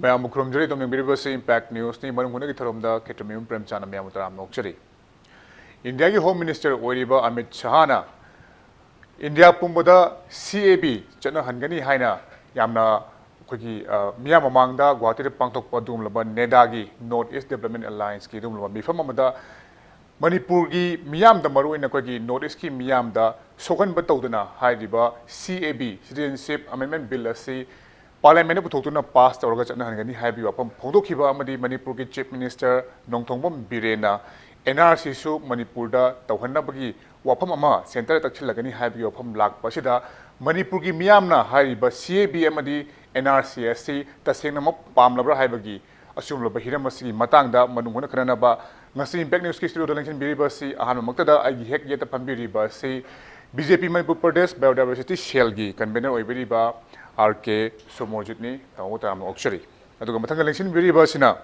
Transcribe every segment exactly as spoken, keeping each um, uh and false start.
ꯃꯌꯥꯝꯕꯨ ꯈꯨꯔꯨꯝꯖꯔꯤ꯫ ꯑꯗꯣꯝ ꯌꯦꯡꯕꯤꯔꯤꯕꯁꯤ ꯏꯝꯄꯦꯛ ꯅ꯭ꯌꯨꯁꯅꯤ꯫ ꯃꯔꯨꯝ ꯍꯨꯠꯅꯒꯤ ꯊꯧꯔꯝꯗ ꯈꯦꯇ꯭ꯔꯤꯃꯌꯨꯝ ꯄ꯭ꯔꯦꯝꯆꯥꯟꯅ ꯃꯌꯥꯝꯕꯨ ꯇꯔꯥꯝꯅ ꯑꯣꯛꯆꯔꯤ꯫ ꯏꯟꯗꯤꯌꯥꯒꯤ ꯍꯣꯝ ꯃꯤꯅꯤꯁꯇꯔ ꯑꯣꯏꯔꯤꯕ ꯑꯃꯤꯠ ꯁꯍꯥꯅ ꯏꯟꯗꯤꯌꯥ ꯄꯨꯝꯕꯗ ꯁꯤ ꯑꯦ ꯕꯤ ꯆꯠꯅꯍꯟꯒꯅꯤ ꯍꯥꯏꯅ ꯌꯥꯝꯅ ꯑꯩꯈꯣꯏꯒꯤ, ꯑ, ꯃꯤꯌꯥꯝ ꯃꯃꯥꯡꯗ ꯒꯨꯋꯥꯍꯥꯇꯤꯗ ꯄꯥꯡꯊꯣꯛꯄ ꯑꯗꯨꯒꯨꯝꯂꯕ ꯅꯦꯗꯥꯒꯤ, ꯅꯣꯔꯠ ꯏꯁ ꯗꯦꯕꯂꯞꯃꯦꯟ ꯑꯦꯂꯥꯏꯟꯁꯀꯤ ꯑꯗꯨꯒꯨꯝꯂꯕ ꯃꯤꯐꯝ ꯑꯃꯗ ꯃꯅꯤꯄꯨꯔꯒꯤ ꯃꯤꯌꯥꯝꯗ, ꯃꯔꯨꯑꯣꯏꯅ ꯑꯩꯈꯣꯏꯒꯤ ꯅꯣꯔꯠ ꯏꯁꯀꯤ ꯃꯤꯌꯥꯝꯗ ꯁꯣꯛꯍꯟꯕ ꯇꯧꯗꯅ ꯍꯥꯏꯔꯤꯕ ꯁꯤ ꯑꯦ ꯕꯤ, ꯁꯤꯇꯤꯖꯦꯟꯁꯤꯞ ꯑꯃꯦꯟꯃꯦꯟ ꯕꯤꯜ ꯑꯁꯤ ꯄꯥꯔꯂꯤꯌꯥꯃꯦꯟꯗ ꯄꯨꯊꯣꯛꯇꯨꯅ ꯄꯥꯁ ꯇꯧꯔꯒ ꯆꯠꯅꯍꯟꯒꯅꯤ ꯍꯥꯏꯕꯒꯤ ꯋꯥꯐꯝ ꯐꯣꯡꯗꯣꯛꯈꯤꯕ ꯑꯃꯗꯤ ꯃꯅꯤꯄꯨꯔꯒꯤ ꯆꯤꯐ ꯃꯤꯅꯤꯁꯇꯔ ꯅꯣꯡꯊꯣꯝꯕꯝ ꯕꯤꯔꯦꯟꯅ ꯑꯦꯟ ꯑꯥꯔ ꯁꯤꯁꯨ ꯃꯅꯤꯄꯨꯔꯗ ꯇꯧꯍꯟꯅꯕꯒꯤ ꯋꯥꯐꯝ ꯑꯃ ꯁꯦꯟꯇꯔꯗ ꯇꯛꯁꯤꯜꯂꯒꯅꯤ ꯍꯥꯏꯕꯒꯤ ꯋꯥꯐꯝ ꯂꯥꯛꯄ ꯑꯁꯤꯗ ꯃꯅꯤꯄꯨꯔꯒꯤ ꯃꯤꯌꯥꯝꯅ ꯍꯥꯏꯔꯤꯕ ꯁꯤ ꯑꯦ ꯕꯤ ꯑꯃꯗꯤ ꯑꯦꯟ ꯑꯥꯔ ꯁꯤ ꯑꯁꯤ ꯇꯁꯦꯡꯅꯃꯛ ꯄꯥꯝꯂꯕ꯭ꯔꯥ ꯍꯥꯏꯕꯒꯤ ꯑꯁꯤꯒꯨꯝꯂꯕ ꯍꯤꯔꯝ ꯑꯁꯤꯒꯤ ꯃꯇꯥꯡꯗ ꯃꯅꯨꯡ ꯍꯨꯠꯅ ꯈꯟꯅꯅꯕ ꯉꯁꯤ ꯏꯝꯄꯦꯛ ꯅ꯭ꯌꯨꯁꯀꯤ ꯁ꯭ꯇꯨꯗꯤꯑꯣꯗ ꯂꯦꯡꯁꯤꯟꯕꯤꯔꯤꯕ ꯑꯁꯤ ꯑꯍꯥꯟꯕꯃꯛꯇꯗ ꯑꯩꯒꯤ ꯍꯦꯛ ꯌꯦꯠꯇ ꯐꯝꯕꯤꯔꯤꯕ ꯑꯁꯤ ꯕꯤ ꯖꯦ ꯄꯤ ꯃꯅꯤꯄꯨꯔ ꯄ꯭ꯔꯗꯦꯁ ꯕꯥꯏꯑꯣꯗꯥꯏꯕꯔꯁꯤꯇꯤ ꯁꯦꯜꯒꯤ ꯀꯟꯚꯦꯅꯔ ꯑꯣꯏꯕꯤꯔꯤꯕ ꯑꯥꯔ ꯀꯦ ꯁꯣꯃꯣꯔꯖꯤꯠꯅꯤ꯫ ꯇꯥꯃꯣ ꯇꯔꯥꯝꯅ ꯑꯣꯛꯆꯔꯤ꯫ ꯑꯗꯨꯒ ꯃꯊꯪꯗ ꯂꯦꯡꯁꯤꯟꯕꯤꯔꯤꯕ ꯑꯁꯤꯅ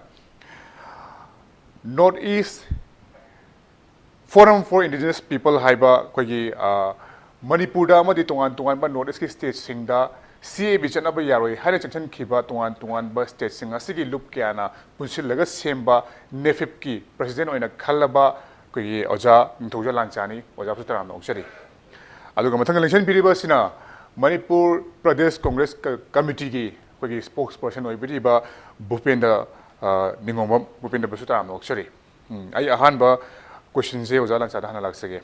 North East Forum for Indigenous People ꯍꯥꯏꯕ ꯑꯩꯈꯣꯏꯒꯤ, ꯑ, ꯃꯅꯤꯄꯨꯔꯗ ꯑꯃꯗꯤ ꯇꯣꯉꯥꯟ ꯇꯣꯉꯥꯟꯕ ꯅꯣꯔꯠ ꯏꯁꯀꯤ ꯁ꯭ꯇꯦꯠꯁꯤꯡꯗ ꯁꯤ ꯑꯦ ꯕꯤ ꯆꯠꯅꯕ ꯌꯥꯔꯣꯏ ꯍꯥꯏꯅ ꯆꯪꯁꯤꯟꯈꯤꯕ ꯇꯣꯉꯥꯟ ꯇꯣꯉꯥꯟꯕ ꯁ꯭ꯇꯦꯠꯁꯤꯡ ꯑꯁꯤꯒꯤ ꯂꯨꯞ ꯀꯌꯥꯅ ꯄꯨꯟꯁꯤꯜꯂꯒ ꯁꯦꯝꯕ ꯅꯦꯐꯤꯞꯀꯤ ꯄ꯭ꯔꯁꯤꯗꯦꯟ ꯑꯣꯏꯅ ꯈꯜꯂꯕ ꯑꯩꯈꯣꯏꯒꯤ ꯑꯣꯖꯥ ꯅꯤꯡꯊꯧꯖꯥ ꯂꯥꯟꯆꯥꯅꯤ꯫ ꯑꯣꯖꯥꯕꯨꯁꯨ ꯇꯔꯥꯝꯅ ꯑꯣꯛꯆꯔꯤ꯫ ꯑꯗꯨꯒ ꯃꯊꯪꯗ ꯂꯦꯡꯁꯤꯟꯕꯤꯔꯤꯕ ꯑꯁꯤꯅ ꯃꯅꯤꯄꯨꯔ ꯄ꯭ꯔꯗꯦꯁ ꯀꯣꯡꯒ꯭ꯔꯦꯁ ꯀ-, ꯀꯃꯤꯇꯤꯒꯤ ꯑꯩꯈꯣꯏꯒꯤ ꯁ꯭ꯄꯣꯛꯁ ꯄꯔꯁꯟ ꯑꯣꯏꯕꯤꯔꯤꯕ ꯚꯨꯄꯦꯟꯗ꯭ꯔ, ꯑ, ꯅꯤꯉꯣꯝꯕꯝ꯫ ꯚꯨꯄꯦꯟꯗ꯭ꯔꯕꯨꯁꯨ ꯇꯔꯥꯝꯅ ꯑꯣꯛꯆꯔꯤ꯫ ꯎꯝ, ꯑꯩ ꯑꯍꯥꯟꯕ ꯀꯣꯏꯁꯟꯁꯦ ꯑꯣꯖꯥ ꯂꯥꯟꯆꯥꯗ ꯍꯥꯟꯅ ꯂꯥꯛꯆꯒꯦ꯫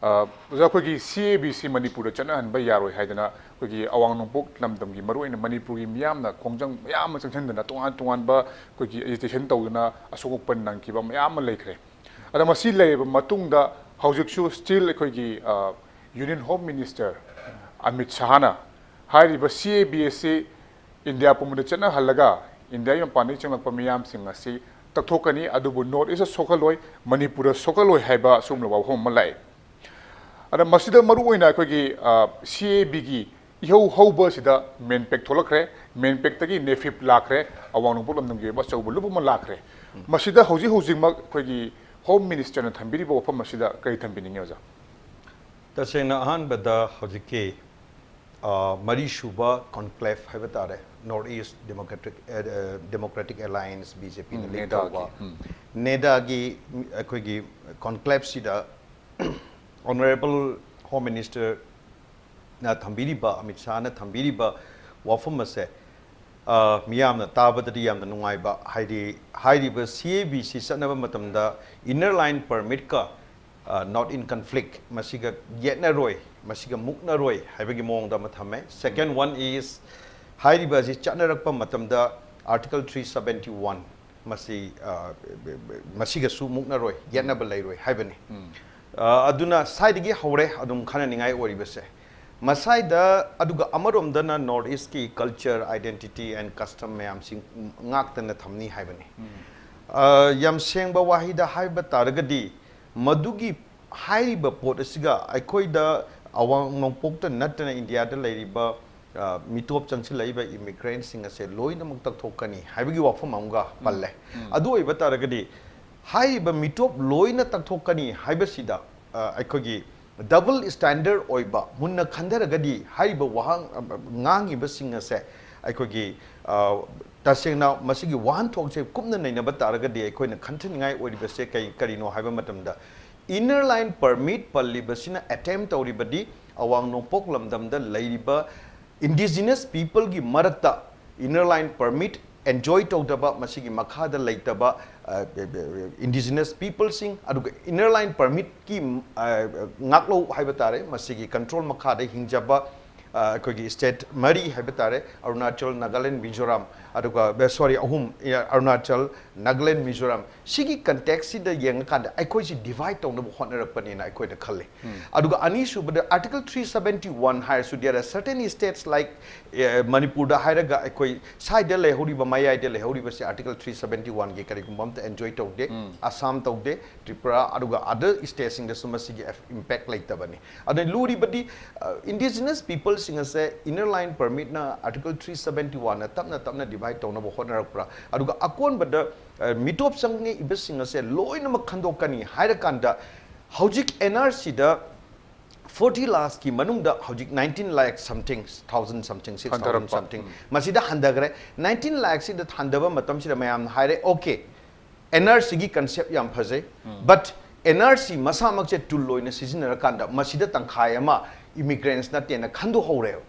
ꯑ, ꯑꯣꯖꯥ, ꯑꯩꯈꯣꯏꯒꯤ ꯁꯤ ꯑꯦ ꯕꯤ ꯁꯤ ꯃꯅꯤꯄꯨꯔꯗ ꯆꯠꯅꯍꯟꯕ ꯌꯥꯔꯣꯏ ꯍꯥꯏꯗꯅ ꯑꯩꯈꯣꯏꯒꯤ ꯑꯋꯥꯡ ꯅꯣꯡꯄꯣꯛ ꯂꯝꯗꯝꯒꯤ ꯃꯔꯨꯑꯣꯏꯅ ꯃꯅꯤꯄꯨꯔꯒꯤ ꯃꯤꯌꯥꯝꯅ ꯈꯣꯡꯖꯪ ꯃꯌꯥꯝ ꯑꯃ ꯆꯪꯁꯤꯟꯗꯅ ꯇꯣꯉꯥꯟ ꯇꯣꯉꯥꯟꯕ ꯑꯩꯈꯣꯏꯒꯤ ꯑꯦꯖꯤꯇꯦꯁꯟ ꯇꯧꯗꯅ ꯑꯁꯣꯛ ꯑꯄꯟ ꯅꯪꯈꯤꯕ ꯃꯌꯥꯝ ꯑꯃ ꯂꯩꯈ꯭ꯔꯦ꯫ ꯑꯗ ꯃꯁꯤ ꯂꯩꯔꯕ ꯃꯇꯨꯡꯗ ꯍꯧꯖꯤꯛꯁꯨ ꯁ꯭ꯇꯤꯜ ꯑꯩꯈꯣꯏꯒꯤ, ꯑ, ꯌꯨꯅꯤꯌꯟ ꯍꯣꯝ ꯃꯤꯅꯤꯁꯇꯔ ꯑꯃꯤꯠ ꯁꯍꯥꯅ ꯍꯥꯏꯔꯤꯕ ꯁꯤ ꯑꯦ ꯕꯤ ꯑꯁꯤ ꯏꯟꯗꯤꯌꯥ ꯄꯨꯝꯕꯗ ꯆꯠꯅꯍꯜꯂꯒ ꯏꯟꯗꯤꯌꯥꯒꯤ ꯃꯄꯥꯟꯗꯒꯤ ꯆꯪꯂꯛꯄ ꯃꯤꯌꯥꯝꯁꯤꯡ ꯑꯁꯤ ꯇꯛꯊꯣꯛꯀꯅꯤ, ꯑꯗꯨꯕꯨ ꯅꯣꯔꯠ ꯏꯁꯇ ꯁꯣꯛꯍꯜꯂꯣꯏ, ꯃꯅꯤꯄꯨꯔꯗ ꯁꯣꯛꯍꯜꯂꯣꯏ ꯍꯥꯏꯕ ꯑꯁꯤꯒꯨꯝꯂꯕ ꯋꯥꯐꯝ ꯑꯃ ꯂꯥꯛꯏ꯫ ꯑꯗ ꯃꯁꯤꯗ ꯃꯔꯨꯑꯣꯏꯅ ꯑꯩꯈꯣꯏꯒꯤ, ꯑ, ꯁꯤ ꯑꯦ ꯕꯤꯒꯤ ꯏꯍꯧ ꯍꯧꯕ ꯑꯁꯤꯗ ꯃꯦꯟꯄꯦꯛ ꯊꯣꯛꯂꯛꯈ꯭ꯔꯦ, ꯃꯦꯟꯄꯦꯛꯇꯒꯤ ꯅꯦꯐꯤꯞ ꯂꯥꯛꯈ꯭ꯔꯦ, ꯑꯋꯥꯡ ꯅꯣꯡꯄꯣꯛ ꯂꯝꯗꯝꯒꯤ ꯑꯣꯏꯕ ꯑꯆꯧꯕ ꯂꯨꯞ ꯑꯃ ꯂꯥꯛꯈ꯭ꯔꯦ꯫ ꯃꯁꯤꯗ ꯍꯧꯖꯤꯛ ꯍꯧꯖꯤꯛꯃꯛ ꯑꯩꯈꯣꯏꯒꯤ ꯍꯣꯝ ꯃꯤꯅꯤꯁꯇꯔꯅ ꯊꯝꯕꯤꯔꯤꯕ ꯋꯥꯐꯝ ꯑꯁꯤꯗ ꯀꯔꯤ ꯊꯝꯕꯤꯅꯤꯡꯉꯤ, ꯑꯣꯖꯥ? ꯇꯁꯦꯡꯅ ꯑꯍꯥꯟꯕꯗ ꯍꯧꯖꯤꯛꯀꯤ ꯑ, ꯃꯔꯤꯁꯨꯕ conclave ꯍꯥꯏꯕ ꯇꯥꯔꯦ, North East Democratic, ꯑ, Democratic Alliance, BJPꯅ ꯎꯝ, lead NEDAꯒꯤ, ꯇꯧꯕ ꯎꯝ꯫ NEDAꯒꯤ ꯑꯩꯈꯣꯏꯒꯤ conclaveꯁꯤꯗ Honourable Home Ministerꯅ ꯊꯝꯕꯤꯔꯤꯕ, ꯑꯃꯤꯠ ꯁꯥꯍꯅ ꯊꯝꯕꯤꯔꯤꯕ ꯋꯥꯐꯝ ꯑꯁꯦ, ꯑ, ꯃꯤꯌꯥꯝꯅ ꯇꯥꯕꯗꯗꯤ ꯌꯥꯝꯅ ꯅꯨꯡꯉꯥꯏꯕ, ꯍꯥꯏꯗꯤ ꯍꯥꯏꯔꯤꯕ CABC ꯆꯠꯅꯕ ꯃꯇꯝꯗ Inner Line Permitꯀ, ꯑ, not in conflict, ꯃꯁꯤꯒ ꯌꯦꯠꯅꯔꯣꯏ, ꯃꯁꯤꯒ ꯃꯨꯛꯅꯔꯣꯏ ꯍꯥꯏꯕꯒꯤ ꯃꯑꯣꯡꯗ ꯑꯃ ꯊꯝꯃꯦ꯫ Second one is, ꯍꯥꯏꯔꯤꯕ ꯑꯁꯤ ꯆꯠꯅꯔꯛꯄ ꯃꯇꯝꯗ Article three seventy one, ꯃꯁꯤ, ꯑ, ꯃꯁꯤꯒꯁꯨ ꯃꯨꯛꯅꯔꯣꯏ, ꯌꯦꯠꯅꯕ ꯂꯩꯔꯣꯏ ꯍꯥꯏꯕꯅꯤ꯫ ꯑ, ꯑꯗꯨꯅ ꯁ꯭ꯋꯥꯏꯗꯒꯤ ꯍꯧꯔꯦ ꯑꯗꯨꯝ ꯈꯟꯅꯅꯤꯡꯉꯥꯏ ꯑꯣꯏꯔꯤꯕꯁꯦ꯫ ꯃꯁꯥꯏꯗ, ꯑꯗꯨꯒ ꯑꯃꯔꯣꯝꯗꯅ North Eastꯀꯤ culture, identity and custom ꯃꯌꯥꯝꯁꯤ ꯉꯥꯛꯇꯅ ꯊꯝꯅꯤ ꯍꯥꯏꯕꯅꯤ꯫ ꯑ, ꯌꯥꯝ ꯁꯦꯡꯕ ꯋꯥꯍꯩꯗ ꯍꯥꯏꯕ ꯇꯥꯔꯒꯗꯤ, ꯃꯗꯨꯒꯤ ꯍꯥꯏꯔꯤꯕ ꯄꯣꯠ ꯑꯁꯤꯒ ꯑꯩꯈꯣꯏꯗ ꯑꯋꯥꯡ ꯅꯣꯡꯄꯣꯛꯇ ꯅꯠꯇꯅ ꯏꯟꯗꯤꯌꯥꯗ ꯂꯩꯔꯤꯕ, ꯑ, ꯃꯤꯇꯣꯞ ꯆꯪꯁꯤꯜꯂꯛꯏꯕ immigrantꯁꯤꯡ ꯑꯁꯦ ꯂꯣꯏꯅꯃꯛ ꯇꯛꯊꯣꯛꯀꯅꯤ ꯍꯥꯏꯕꯒꯤ ꯋꯥꯐꯝ ꯑꯃꯒ ꯄꯜꯂꯦ꯫ ꯑꯗꯨ ꯑꯣꯏꯕ ꯇꯥꯔꯒꯗꯤ, ꯍꯥꯏꯔꯤꯕ ꯃꯤꯇꯣꯞ ꯂꯣꯏꯅ ꯇꯛꯊꯣꯛꯀꯅꯤ ꯍꯥꯏꯕꯁꯤꯗ, ꯑ, ꯑꯩꯈꯣꯏꯒꯤ double standard ꯑꯣꯏꯕ, ꯃꯨꯟꯅ ꯈꯟꯊꯔꯒꯗꯤ ꯍꯥꯏꯔꯤꯕ ꯋꯥꯍꯪ, ꯑ, ꯉꯥꯡꯉꯤꯕꯁꯤꯡ ꯑꯁꯦ ꯑꯩꯈꯣꯏꯒꯤ, ꯑ, ꯇꯁꯦꯡꯅ ꯃꯁꯤꯒꯤ ꯋꯥꯍꯟꯊꯣꯛꯁꯦ ꯀꯨꯞꯅ ꯅꯩꯅꯕ ꯇꯥꯔꯒꯗꯤ, ꯑꯩꯈꯣꯏꯅ ꯈꯟꯊꯅꯤꯡꯉꯥꯏ ꯑꯣꯏꯔꯤꯕꯁꯦ ꯀꯩ, ꯀꯔꯤꯅꯣ ꯍꯥꯏꯕ ꯃꯇꯝꯗ, Inner Line Permit ꯄꯜꯂꯤꯕꯁꯤꯅ attempt ꯇꯧꯔꯤꯕꯗꯤ ꯑꯋꯥꯡ ꯅꯣꯡꯄꯣꯛ ꯂꯝꯗꯝꯗ ꯂꯩꯔꯤꯕ indigenous peopleꯒꯤ ꯃꯔꯛꯇ Inner Line Permit enjoy ꯇꯧꯗꯕ, ꯃꯁꯤꯒꯤ ꯃꯈꯥꯗ ꯂꯩꯇꯕ, ꯑ, indigenous peopleꯁꯤꯡ, ꯑꯗꯨꯒ Inner Line Permitꯀꯤ, ꯑ, ꯉꯥꯛꯂꯧ ꯍꯥꯏꯕ ꯇꯥꯔꯦ, ꯃꯁꯤꯒꯤ control ꯃꯈꯥꯗ ꯍꯤꯡꯖꯕ, ꯑ, ꯑꯩꯈꯣꯏꯒꯤ state ꯃꯔꯤ ꯍꯥꯏꯕ ꯇꯥꯔꯦ, ꯑꯔꯨꯅꯥꯆꯜ, ꯅꯥꯒꯥꯂꯦꯟ, ꯃꯤꯖꯣꯔꯥꯝ, ꯑꯗꯨꯒ, sorry, ꯑꯍꯨꯝ, ꯑ, ꯑꯔꯨꯅꯥꯆꯜ, ꯅꯥꯒꯥꯂꯦꯟ, ꯃꯤꯖꯣꯔꯥꯝ, ꯁꯤꯒꯤ contextꯁꯤꯗ ꯌꯦꯡꯉꯀꯥꯟꯗ ꯑꯩꯈꯣꯏꯁꯤ divide ꯇꯧꯅꯕ ꯍꯣꯠꯅꯔꯛꯄꯅꯦꯅ ꯑꯩꯈꯣꯏꯅ ꯈꯜꯂꯤ꯫ ꯑꯗꯨꯒ ꯑꯅꯤꯁꯨꯕꯗ Article three seventy one ꯍꯥꯏꯔꯁꯨ, there are certain states like, ꯑꯦ, ꯃꯅꯤꯄꯨꯔꯗ ꯍꯥꯏꯔꯒ ꯑꯩꯈꯣꯏ ꯁ꯭ꯋꯥꯏꯗ ꯂꯩꯍꯧꯔꯤꯕ, ꯃꯌꯥꯏꯗ ꯂꯩꯍꯧꯔꯤꯕꯁꯦ Article three seventy oneꯒꯤ ꯀꯔꯤꯒꯨꯝꯕ ꯑꯝꯇ enjoy ꯇꯧꯗꯦ, ꯑꯁꯥꯝ ꯇꯧꯗꯦ, ꯇ꯭ꯔꯤꯄꯨꯔꯥ, ꯑꯗꯨꯒ other stateꯁꯤꯡꯗꯁꯨ ꯃꯁꯤꯒꯤ ꯑꯦꯐ-, impact ꯂꯩꯇꯕꯅꯤ꯫ ꯑꯗꯩ ꯂꯨꯔꯤꯕꯗꯤ, ꯑ, indigenous peopleꯁꯤꯡ ꯑꯁꯦ Inner Line Permitꯅ Article three seventy oneꯅ ꯇꯞꯅ ꯇꯞꯅ divide ꯇꯧꯅꯕ ꯍꯣꯠꯅꯔꯛꯄ꯭ꯔꯥ? ꯑꯗꯨꯒ ꯑꯀꯣꯟꯕꯗ, ꯑ, ꯃꯤꯇꯣꯞ ꯆꯪꯉꯛꯏꯕꯁꯤꯡ ꯑꯁꯦ ꯂꯣꯏꯅꯃꯛ ꯈꯟꯗꯣꯛꯀꯅꯤ ꯍꯥꯏꯔꯀꯥꯟꯗ, ꯍꯧꯖꯤꯛ NRCꯗ forty lakhsꯀꯤ ꯃꯅꯨꯡꯗ ꯍꯧꯖꯤꯛ nineteen lakh something, thousand something, six thousand ꯍꯟꯊꯔꯛꯄ꯫ something ꯃꯁꯤꯗ ꯍꯟꯊꯈ꯭ꯔꯦ꯫ Nineteen lakhꯁꯤꯗ ꯍꯟꯊꯕ ꯃꯇꯝꯁꯤꯗ ꯃꯌꯥꯝꯅ ꯍꯥꯏꯔꯦ, "Okay, NRCꯒꯤ concept ꯌꯥꯝ ꯐꯖꯩ, but NRC ꯃꯁꯥꯃꯛꯁꯦ tool ꯑꯣꯏꯅ ꯁꯤꯖꯤꯟꯅꯔꯀꯥꯟꯗ ꯃꯁꯤꯗ ꯇꯪꯈꯥꯏ ꯑꯃ immigrants ꯅꯠꯇꯦꯅ ꯈꯟꯗꯣꯛꯍꯧꯔꯦꯕ꯫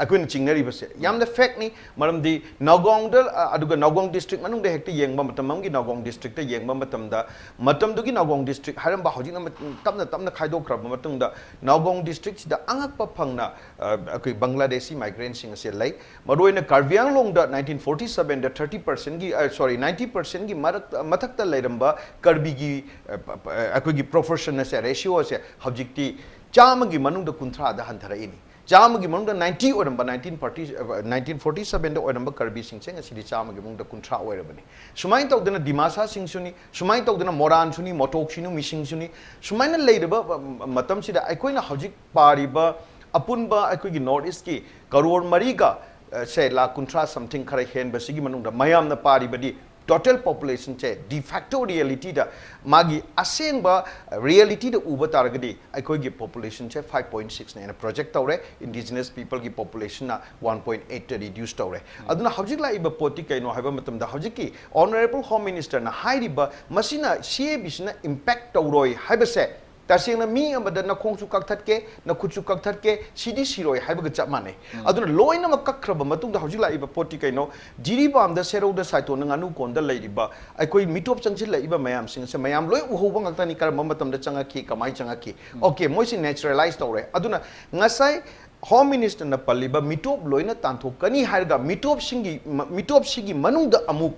ꯑꯩꯈꯣꯏꯅ ꯆꯤꯡꯅꯔꯤꯕꯁꯦ ꯌꯥꯝꯅ factꯅꯤ, ꯃꯔꯝꯗꯤ ꯅꯥꯎꯒꯥꯎꯗ, ꯑ, ꯑꯗꯨꯒ ꯅꯥꯎꯒꯥꯎ district ꯃꯅꯨꯡꯗ ꯍꯦꯛꯇ ꯌꯦꯡꯕ ꯃꯇꯝ, ꯑꯃꯒꯤ ꯅꯥꯎꯒꯥꯎ districtꯇ ꯌꯦꯡꯕ ꯃꯇꯝꯗ, ꯃꯇꯝꯗꯨꯒꯤ ꯅꯥꯎꯒꯥꯎ district ꯍꯥꯏꯔꯝꯕ ꯍꯧꯖꯤꯛꯅ ꯃ-, ꯇꯞꯅ ꯇꯞꯅ ꯈꯥꯏꯗꯣꯛꯈ꯭ꯔꯕ ꯃꯇꯨꯡꯗ, ꯅꯥꯎꯒꯥꯎ districtꯁꯤꯗ ꯑꯉꯛꯄ ꯐꯪꯅ, ꯑ, ꯑꯩꯈꯣꯏ ꯕꯪꯒ꯭ꯂꯥꯗꯦꯁꯤ migrantꯁꯤꯡ ꯑꯁꯦ ꯂꯩ꯫ ꯃꯔꯨꯑꯣꯏꯅ ꯀꯥꯔꯕꯤ ꯑꯥꯡꯂꯣꯡꯗ nineteen forty sevenꯗ thirty percentꯀꯤ, ꯑ, sorry, ninety percentꯀꯤ ꯃꯔꯛ, ꯃꯊꯛꯇ ꯂꯩꯔꯝꯕ ꯀꯥꯔꯕꯤꯒꯤ, ꯑ, ꯄ-, ꯄ-, ꯑꯩꯈꯣꯏꯒꯤ proportion ꯑꯁꯦ, ratio ꯑꯁꯦ ꯍꯧꯖꯤꯛꯇꯤ ꯆꯥꯝꯃꯒꯤ ꯃꯅꯨꯡꯗ ꯀꯨꯟꯊ꯭ꯔꯥꯗ ꯍꯟꯊꯔꯛꯏꯅꯤ꯫ ꯆꯥꯝꯃꯒꯤ ꯃꯅꯨꯡꯗ ninety ꯑꯣꯏꯔꯝꯕ nineteen forty, ꯑ, nineteen forty sevenꯗ ꯑꯣꯏꯔꯝꯕ ꯀꯥꯔꯕꯤꯁꯤꯡꯁꯦ ꯉꯁꯤꯗꯤ ꯆꯥꯝꯃꯒꯤ ꯃꯅꯨꯡꯗ ꯀꯨꯟꯊ꯭ꯔꯥ ꯑꯣꯏꯔꯕꯅꯤ꯫ ꯁꯨꯃꯥꯏꯅ ꯇꯧꯗꯅ ꯗꯤꯃꯥꯁꯥꯁꯤꯡꯁꯨꯅꯤ, ꯁꯨꯃꯥꯏꯅ ꯇꯧꯗꯅ ꯃꯣꯔꯥꯟꯁꯨꯅꯤ, ꯃꯣꯇꯣꯛꯁꯤꯅꯨ, ꯃꯤꯁꯤꯡꯁꯨꯅꯤ꯫ ꯁꯨꯃꯥꯏꯅ ꯂꯩꯔꯕ, ꯑ, ꯃꯇꯝꯁꯤꯗ ꯑꯩꯈꯣꯏꯅ ꯍꯧꯖꯤꯛ ꯄꯥꯔꯤꯕ ꯑꯄꯨꯟꯕ ꯑꯩꯈꯣꯏꯒꯤ North Eastꯀꯤ ꯀꯔꯣꯔ ꯃꯔꯤꯒ, ꯑ, ꯁꯦ ꯂꯥꯈ ꯀꯨꯟꯊ꯭ꯔꯥ something ꯈꯔ ꯍꯦꯟꯕꯁꯤꯒꯤ ꯃꯅꯨꯡꯗ ꯃꯌꯥꯝꯅ ꯄꯥꯔꯤꯕꯗꯤ total populationꯁꯦ, de facto realityꯗ, ꯃꯥꯒꯤ ꯑꯁꯦꯡꯕ realityꯗ ꯎꯕ ꯇꯥꯔꯒꯗꯤ ꯑꯩꯈꯣꯏꯒꯤ populationꯁꯦ five point sixꯅꯦꯅ project ꯇꯧꯔꯦ, indigenous peopleꯒꯤ populationꯅ one point eightꯇ reduce ꯇꯧꯔꯦ꯫ ꯑꯗꯨꯅ ꯍꯧꯖꯤꯛ ꯂꯥꯛꯏꯕ ꯄꯣꯠꯇꯤ ꯀꯩꯅꯣ ꯍꯥꯏꯕ ꯃꯇꯝꯗ, ꯍꯧꯖꯤꯛꯀꯤ Honourable Home Ministerꯅ ꯍꯥꯏꯔꯤꯕ ꯃꯁꯤꯅ CABꯁꯤꯅ impact ꯇꯧꯔꯣꯏ ꯍꯥꯏꯕꯁꯦ, ꯇꯁꯦꯡꯅ ꯃꯤ ꯑꯃꯗ ꯅꯈꯣꯡꯁꯨ ꯀꯛꯊꯠꯀꯦ, ꯅꯈꯨꯠꯁꯨ ꯀꯛꯊꯠꯀꯦ, ꯁꯤꯗꯤ ꯁꯤꯔꯣꯏ ꯍꯥꯏꯕꯒ ꯆꯞ ꯃꯥꯟꯅꯩ꯫ ꯑꯗꯨꯅ ꯂꯣꯏꯅꯃꯛ ꯀꯛꯈ꯭ꯔꯕ ꯃꯇꯨꯡꯗ ꯍꯧꯖꯤꯛ ꯂꯥꯛꯏꯕ ꯄꯣꯠꯇꯤ ꯀꯩꯅꯣ? ꯖꯤꯔꯤꯕꯥꯝꯗ, ꯁꯦꯔꯧꯗ, ꯁꯥꯏꯇꯣꯟꯗ, ꯉꯥꯅꯨ ꯀꯣꯟꯗ ꯂꯩꯔꯤꯕ ꯑꯩꯈꯣꯏ ꯃꯤꯇꯣꯞ ꯆꯪꯁꯤꯜꯂꯛꯏꯕ ꯃꯌꯥꯝꯁꯤꯡ ꯑꯁꯦ ꯃꯌꯥꯝ ꯂꯣꯏ ꯎꯍꯧꯕ ꯉꯥꯛꯇꯅꯤ, ꯀꯔꯝꯕ ꯃꯇꯝꯗ ꯆꯪꯉꯛꯈꯤ, ꯀꯃꯥꯏꯅ ꯆꯪꯉꯛꯈꯤ꯫ Okay, ꯃꯣꯏꯁꯤ naturalize ꯇꯧꯔꯦ꯫ ꯑꯗꯨꯅ ꯉꯁꯥꯏ Home Ministerꯅ ꯄꯜꯂꯤꯕ ꯃꯤꯇꯣꯞ ꯂꯣꯏꯅ ꯇꯥꯟꯊꯣꯛꯀꯅꯤ ꯍꯥꯏꯔꯒ ꯃꯤꯇꯣꯞꯁꯤꯡꯒꯤ, ꯃ-, ꯃꯤꯇꯣꯞꯁꯤꯒꯤ ꯃꯅꯨꯡꯗ ꯑꯃꯨꯛ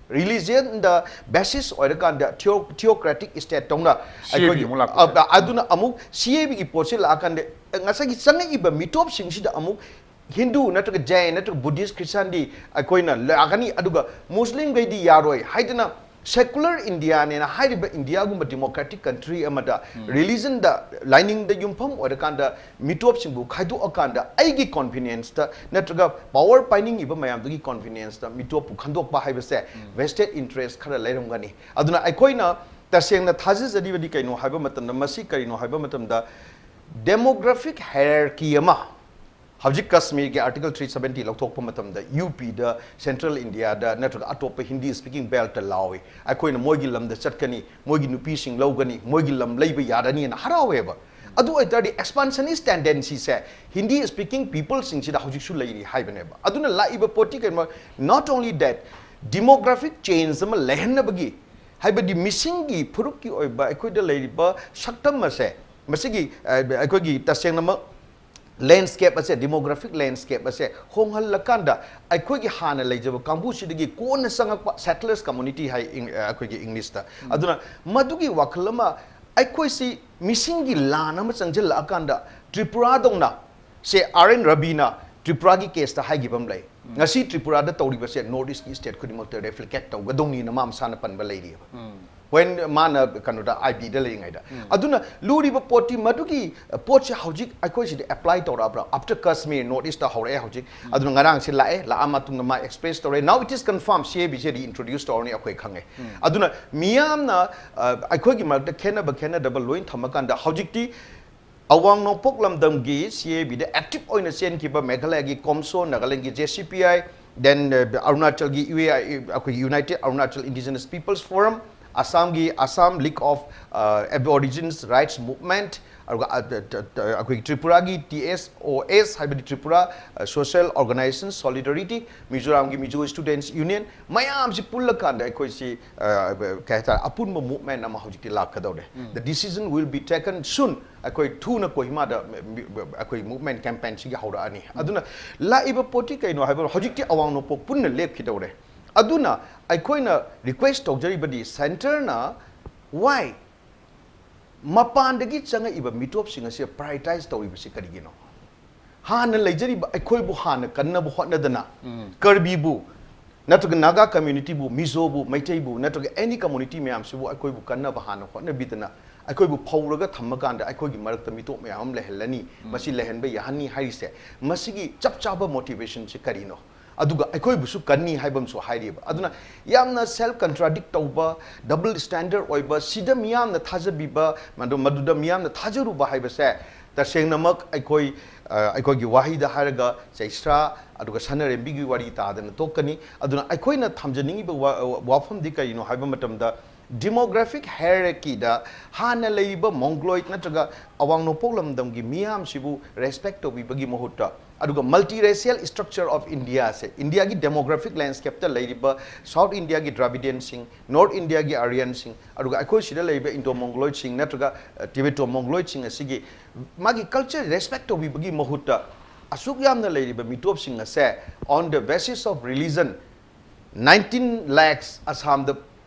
religionꯗ basis ꯑꯣꯏꯔꯀꯥꯟꯗ theo-, theocratic state ꯇꯧꯅ CAB ꯑꯃꯨꯛ ꯂꯥꯛꯄꯁꯦ꯫ ꯑ-, ꯑꯗꯨꯅ ꯑꯃꯨꯛ CABꯒꯤ ꯄꯣꯠꯁꯤ ꯂꯥꯛꯑꯀꯥꯟꯗ ꯉꯁꯥꯏꯒꯤ ꯆꯪꯉꯛꯏꯕ ꯃꯤꯇꯣꯞꯁꯤꯡꯁꯤꯗ ꯑꯃꯨꯛ ꯍꯤꯟꯗꯨ ꯅꯠꯇ꯭ꯔꯒ ꯖꯩꯟ ꯅꯠꯇ꯭ꯔꯒ Buddhist, Christianꯗꯤ ꯑꯩꯈꯣꯏꯅ ꯂꯥꯛꯀꯅꯤ, ꯑꯗꯨꯒ ꯃꯨꯁꯂꯤꯝꯈꯩꯗꯤ ꯌꯥꯔꯣꯏ ꯍꯥꯏꯗꯅ secular Indiaꯅꯦꯅ ꯍꯥꯏꯔꯤꯕ ꯏꯟꯗꯤꯌꯥꯒꯨꯝꯕ democratic country ꯑꯃꯗ religionꯗ, ꯂꯥꯏꯅꯤꯡꯗ ꯌꯨꯝꯐꯝ ꯑꯣꯏꯔꯀꯥꯟꯗ ꯃꯤꯇꯣꯞꯁꯤꯡꯕꯨ ꯈꯥꯏꯗꯣꯛꯑꯀꯥꯟꯗ ꯑꯩꯒꯤ convenienceꯇ ꯅꯠꯇ꯭ꯔꯒ power ꯄꯥꯏꯅꯤꯡꯉꯤꯕ ꯃꯌꯥꯝꯗꯨꯒꯤ convenienceꯇ ꯃꯤꯇꯣꯞꯄꯨ ꯈꯟꯗꯣꯛꯄ ꯍꯥꯏꯕꯁꯦ vested interest ꯈꯔ ꯂꯩꯔꯝꯒꯅꯤ꯫ ꯑꯗꯨꯅ ꯑꯩꯈꯣꯏꯅ ꯇꯁꯦꯡꯅ ꯊꯥꯖꯖꯔꯤꯕꯗꯤ ꯀꯩꯅꯣ ꯍꯥꯏꯕ ꯃꯇꯝꯗ, ꯃꯁꯤ ꯀꯔꯤꯅꯣ ꯍꯥꯏꯕ ꯃꯇꯝꯗ, Demographic hierarchy ꯑꯃ ꯍꯧꯖꯤꯛ ꯀꯥꯁꯃꯤꯔꯒꯤ Article three seventy ꯂꯧꯊꯣꯛꯄ ꯃꯇꯝꯗ UP ꯗ, Central India ꯗ ꯅꯠꯇ꯭ꯔꯒ ꯑꯇꯣꯞꯄ Hindi speaking belt ꯇ ꯂꯥꯎꯏ, ꯑꯩꯈꯣꯏꯅ ꯃꯣꯏꯒꯤ ꯂꯝꯗ ꯆꯠꯀꯅꯤ, ꯃꯣꯏꯒꯤ ꯅꯨꯄꯤꯁꯤꯡ ꯂꯧꯒꯅꯤ, ꯃꯣꯏꯒꯤ ꯂꯝ ꯂꯩꯕ ꯌꯥꯔꯅꯤꯅ ꯍꯔꯥꯎꯋꯦꯕ꯫ ꯑꯗꯨ ꯑꯣꯏꯇꯥꯔꯗꯤ expansionist tendency ꯁꯦ Hindi speaking people ꯁꯤꯡꯁꯤꯗ ꯍꯧꯖꯤꯛꯁꯨ ꯂꯩꯔꯤ ꯍꯥꯏꯕꯅꯦꯕ꯫ ꯑꯗꯨꯅ ꯂꯥꯛꯏꯕ ꯄꯣꯠꯇꯤ ꯀꯩꯅꯣ, not only that, demographic change ꯑꯃ ꯂꯩꯍꯟꯅꯕꯒꯤ, ꯍꯥꯏꯕꯗꯤ ꯃꯤꯁꯤꯡꯒꯤ ꯐꯨꯔꯨꯞꯀꯤ ꯑꯣꯏꯕ ꯑꯩꯈꯣꯏꯗ ꯂꯩꯔꯤꯕ ꯁꯛꯇꯝ ꯑꯁꯦ, ꯃꯁꯤꯒꯤ, ꯑ, ꯑꯩꯈꯣꯏꯒꯤ ꯇꯁꯦꯡꯅꯃꯛ landscape ꯑꯁꯦ, demographic landscape ꯑꯁꯦ ꯍꯣꯡꯍꯜꯂꯀꯥꯟꯗ, ꯑꯩꯈꯣꯏꯒꯤ ꯍꯥꯟꯅ ꯂꯩꯖꯕ ꯀꯥꯡꯕꯨꯁꯤꯗꯒꯤ ꯀꯣꯟꯅ ꯆꯪꯉꯛꯄ settlers community ꯍꯥꯏ, ꯏꯪ-, ꯑ, ꯑꯩꯈꯣꯏꯒꯤ English ꯇ꯫ ꯑꯗꯨꯅ ꯃꯗꯨꯒꯤ ꯋꯥꯈꯜ ꯑꯃ, ꯑꯩꯈꯣꯏꯁꯤ ꯃꯤꯁꯤꯡꯒꯤ ꯂꯥꯟ ꯑꯃ ꯆꯪꯁꯤꯜꯂꯛꯑꯀꯥꯟꯗ, ꯇ꯭ꯔꯤꯄꯨꯔꯥꯗꯧꯅ, ꯁꯦ, R N ꯔꯕꯤꯅ ꯇ꯭ꯔꯤꯄꯨꯔꯥꯒꯤ case ꯇ ꯍꯥꯏꯈꯤꯕ ꯑꯃ ꯂꯩ, "ꯉꯁꯤ ꯇ꯭ꯔꯤꯄꯨꯔꯥꯗ ꯇꯧꯔꯤꯕꯁꯦ North East ꯀꯤ state ꯈꯨꯗꯤꯡꯃꯛꯇ reflect ꯇꯧꯒꯗꯧꯅꯤꯅ" ꯃꯥ ꯃꯁꯥꯅ ꯄꯟꯕ ꯂꯩꯔꯤꯑꯕ꯫ When ꯃꯥꯅ ꯀꯩꯅꯣꯗ, IB ꯗ ꯂꯩꯔꯤꯉꯩꯗ꯫ ꯑꯗꯨꯅ ꯂꯨꯔꯤꯕ ꯄꯣꯠꯇꯤ ꯃꯗꯨꯒꯤ ꯄꯣꯠꯁꯦ ꯍꯧꯖꯤꯛ ꯑꯩꯈꯣꯏ ꯁꯤꯗ apply ꯇꯧꯔꯛꯑꯕ꯭ꯔꯥ? After Kashmir, North East ꯇ ꯍꯧꯔꯛꯑꯦ ꯍꯧꯖꯤꯛ꯫ ꯑꯗꯨꯅ ꯉꯔꯥꯡꯁꯦ ꯂꯥꯛꯑꯦ, ꯂꯥꯛꯑ ꯃꯇꯨꯡꯗ ꯃꯥ express ꯇꯧꯔꯦ꯫ Now it is confirmed, CAB say reintroduce ꯇꯧꯔꯅꯤ ꯑꯩꯈꯣꯏ ꯈꯪꯉꯦ꯫ ꯑꯗꯨꯅ ꯃꯤꯌꯥꯝꯅ, ꯑ, ꯑꯩꯈꯣꯏꯒꯤ ꯃꯔꯛꯇ ꯈꯦꯠꯅꯕ ꯈꯦꯠꯅꯗꯕ ꯂꯣꯏ ꯊꯝꯃꯀꯥꯟꯗ, ꯍꯧꯖꯤꯛꯇꯤ ꯑꯋꯥꯡ ꯅꯣꯡꯄꯣꯛ ꯂꯝꯗꯝꯒꯤ CAB ꯗ active ꯑꯣꯏꯅ ꯆꯦꯟꯈꯤꯕ ꯃꯦꯘꯥꯂꯌꯥꯒꯤ COMSO, ꯅꯥꯒꯥꯂꯦꯟꯒꯤ JCPI, then, uh, ꯑꯔꯨꯅꯥꯆꯜꯒꯤ UAI, ꯑꯩꯈꯣꯏꯒꯤ United Arunachal Indigenous Peoples Forum, ꯑꯁꯥꯝꯒꯤ Assam League of, uh, Aborigines Rights Movement, ꯑꯗꯨꯒ, uh, ꯇ-, ꯇ-, ꯇ-, ꯑꯩꯈꯣꯏꯒꯤ ꯇ꯭ꯔꯤꯄꯨꯔꯥꯒꯤ TSOS, ꯍꯥꯏꯕꯗꯤ Tripura, uh, Social Organization Solidarity, ꯃꯤꯖꯣꯔꯥꯝꯒꯤ Mizo Students Union, ꯃꯌꯥꯝꯁꯤ ꯄꯨꯜꯂꯀꯥꯟꯗ ꯑꯩꯈꯣꯏꯁꯤ, uh, ꯀꯩ ꯍꯥꯏꯇꯥꯔꯦ, ꯑꯄꯨꯟꯕ movement ꯑꯃ ꯍꯧꯖꯤꯛꯇꯤ ꯂꯥꯛꯀꯗꯧꯔꯦ꯫ The decision will be taken soon. ꯑꯩꯈꯣꯏ ꯊꯨꯅ ꯀꯣꯍꯤꯃꯥꯗ ꯃꯤ-, ꯃꯤ-, ꯑꯩꯈꯣꯏ movement campaign ꯁꯤꯒꯤ ꯍꯧꯔꯛꯑꯅꯤ꯫ ꯑꯗꯨꯅ ꯂꯥꯛꯏꯕ ꯄꯣꯠꯇꯤ ꯀꯩꯅꯣ ꯍꯥꯏꯕ, ꯍꯧꯖꯤꯛꯇꯤ ꯑꯋꯥꯡ ꯅꯣꯡꯄꯣꯛ ꯄꯨꯟꯅ ꯂꯦꯞꯈꯤꯗꯧꯔꯦ꯫ ꯑꯗꯨꯅ ꯑꯩꯈꯣꯏꯅ request ꯇꯧꯖꯔꯤꯕꯗꯤ, centre ꯅ why ꯃꯄꯥꯟꯗꯒꯤ ꯆꯪꯉꯛꯏꯕ ꯃꯤꯇꯣꯞꯁꯤꯡ ꯑꯁꯤ prioritize ꯇꯧꯔꯤꯕꯁꯤ ꯀꯔꯤꯒꯤꯅꯣ? ꯍꯥꯟꯅ ꯂꯩꯖꯔꯤꯕ ꯑꯩꯈꯣꯏꯕꯨ ꯍꯥꯟꯅ ꯀꯟꯅꯕ ꯍꯣꯠꯅꯗꯅ, ꯀꯔꯕꯤꯕꯨ ꯅꯠꯇ꯭ꯔꯒ ꯅꯥꯒꯥ community ꯕꯨ, ꯃꯤꯖꯣꯕꯨ, ꯃꯩꯇꯩꯕꯨ ꯅꯠꯇ꯭ꯔꯒ any community ꯃꯌꯥꯝꯁꯤꯕꯨ ꯑꯩꯈꯣꯏꯕꯨ ꯀꯟꯅꯕ ꯍꯥꯟꯅ ꯍꯣꯠꯅꯕꯤꯗꯅ, ꯑꯩꯈꯣꯏꯕꯨ ꯐꯧꯔꯒ ꯊꯝꯃꯀꯥꯟꯗ ꯑꯩꯈꯣꯏꯒꯤ ꯃꯔꯛꯇ ꯃꯤꯇꯣꯞ ꯃꯌꯥꯝ ꯑꯃ ꯂꯩꯍꯜꯂꯅꯤ, ꯃꯁꯤ ꯂꯩꯍꯟꯕ ꯌꯥꯍꯟꯅꯤ ꯍꯥꯏꯔꯤꯁꯦ, ꯃꯁꯤꯒꯤ ꯆꯞ ꯆꯥꯕ motivation ꯁꯤ ꯀꯔꯤꯅꯣ? ꯑꯗꯨꯒ ꯑꯩꯈꯣꯏꯕꯨꯁꯨ ꯀꯟꯅꯤ ꯍꯥꯏꯕ ꯑꯃꯁꯨ ꯍꯥꯏꯔꯤꯕ꯫ ꯑꯗꯨꯅ ꯌꯥꯝꯅ self contradict ꯇꯧꯕ, double standard ꯑꯣꯏꯕ, ꯁꯤꯗ ꯃꯤꯌꯥꯝꯅ ꯊꯥꯖꯕꯤꯕ, ꯃꯗꯨ, ꯃꯗꯨꯗ ꯃꯤꯌꯥꯝꯅ ꯊꯥꯖꯔꯨꯕ ꯍꯥꯏꯕꯁꯦ, ꯇꯁꯦꯡꯅꯃꯛ ꯑꯩꯈꯣꯏ ꯑ, ꯑꯩꯈꯣꯏꯒꯤ ꯋꯥꯍꯩꯗ ꯍꯥꯏꯔꯒ ꯆꯩꯁ꯭ꯔꯥ ꯑꯗꯨꯒ ꯁꯅꯔꯦꯝꯕꯤꯒꯤ ꯋꯥꯔꯤ ꯇꯥꯗꯅ ꯇꯣꯛꯀꯅꯤ꯫ ꯑꯗꯨꯅ ꯑꯩꯈꯣꯏꯅ ꯊꯝꯖꯅꯤꯡꯉꯤꯕ ꯋꯥ- ꯋꯥꯐꯝꯗꯤ ꯀꯔꯤꯅꯣ ꯍꯥꯏꯕ ꯃꯇꯝꯗ, demographic hierarchyꯗ ꯍꯥꯟꯅ ꯂꯩꯔꯤꯕ Mongoloid ꯅꯠꯇ꯭ꯔꯒ ꯑꯋꯥꯡ ꯅꯣꯡꯄꯣꯛ ꯂꯝꯗꯝꯒꯤ ꯃꯤꯌꯥꯝꯁꯤꯕꯨ respect ꯇꯧꯕꯤꯕꯒꯤ ꯃꯍꯨꯠꯇ, ꯑꯗꯨꯒ multiracial structure of Indiaꯁꯦ, ꯏꯟꯗꯤꯌꯥꯒꯤ demographic landscapeꯇ ꯂꯩꯔꯤꯕ South Indiaꯒꯤ Dravidianꯁꯤꯡ, North Indiaꯒꯤ Aryanꯁꯤꯡ, ꯑꯗꯨꯒ ꯑꯩꯈꯣꯏ ꯁꯤꯗ ꯂꯩꯔꯤꯕ Indo-Mongoloidꯁꯤꯡ ꯅꯠꯇ꯭ꯔꯒ ꯑ, Tibeto-Mongoloidꯁꯤꯡ ꯑꯁꯤꯒꯤ ꯃꯥꯒꯤ culture respect ꯇꯧꯕꯤꯕꯒꯤ ꯃꯍꯨꯠꯇ, ꯑꯁꯨꯛ ꯌꯥꯝꯅ ꯂꯩꯔꯤꯕ ꯃꯤꯇꯣꯞꯁꯤꯡ ꯑꯁꯦ on the basis of religion nineteen lakhs ꯑꯁꯥꯝꯗ,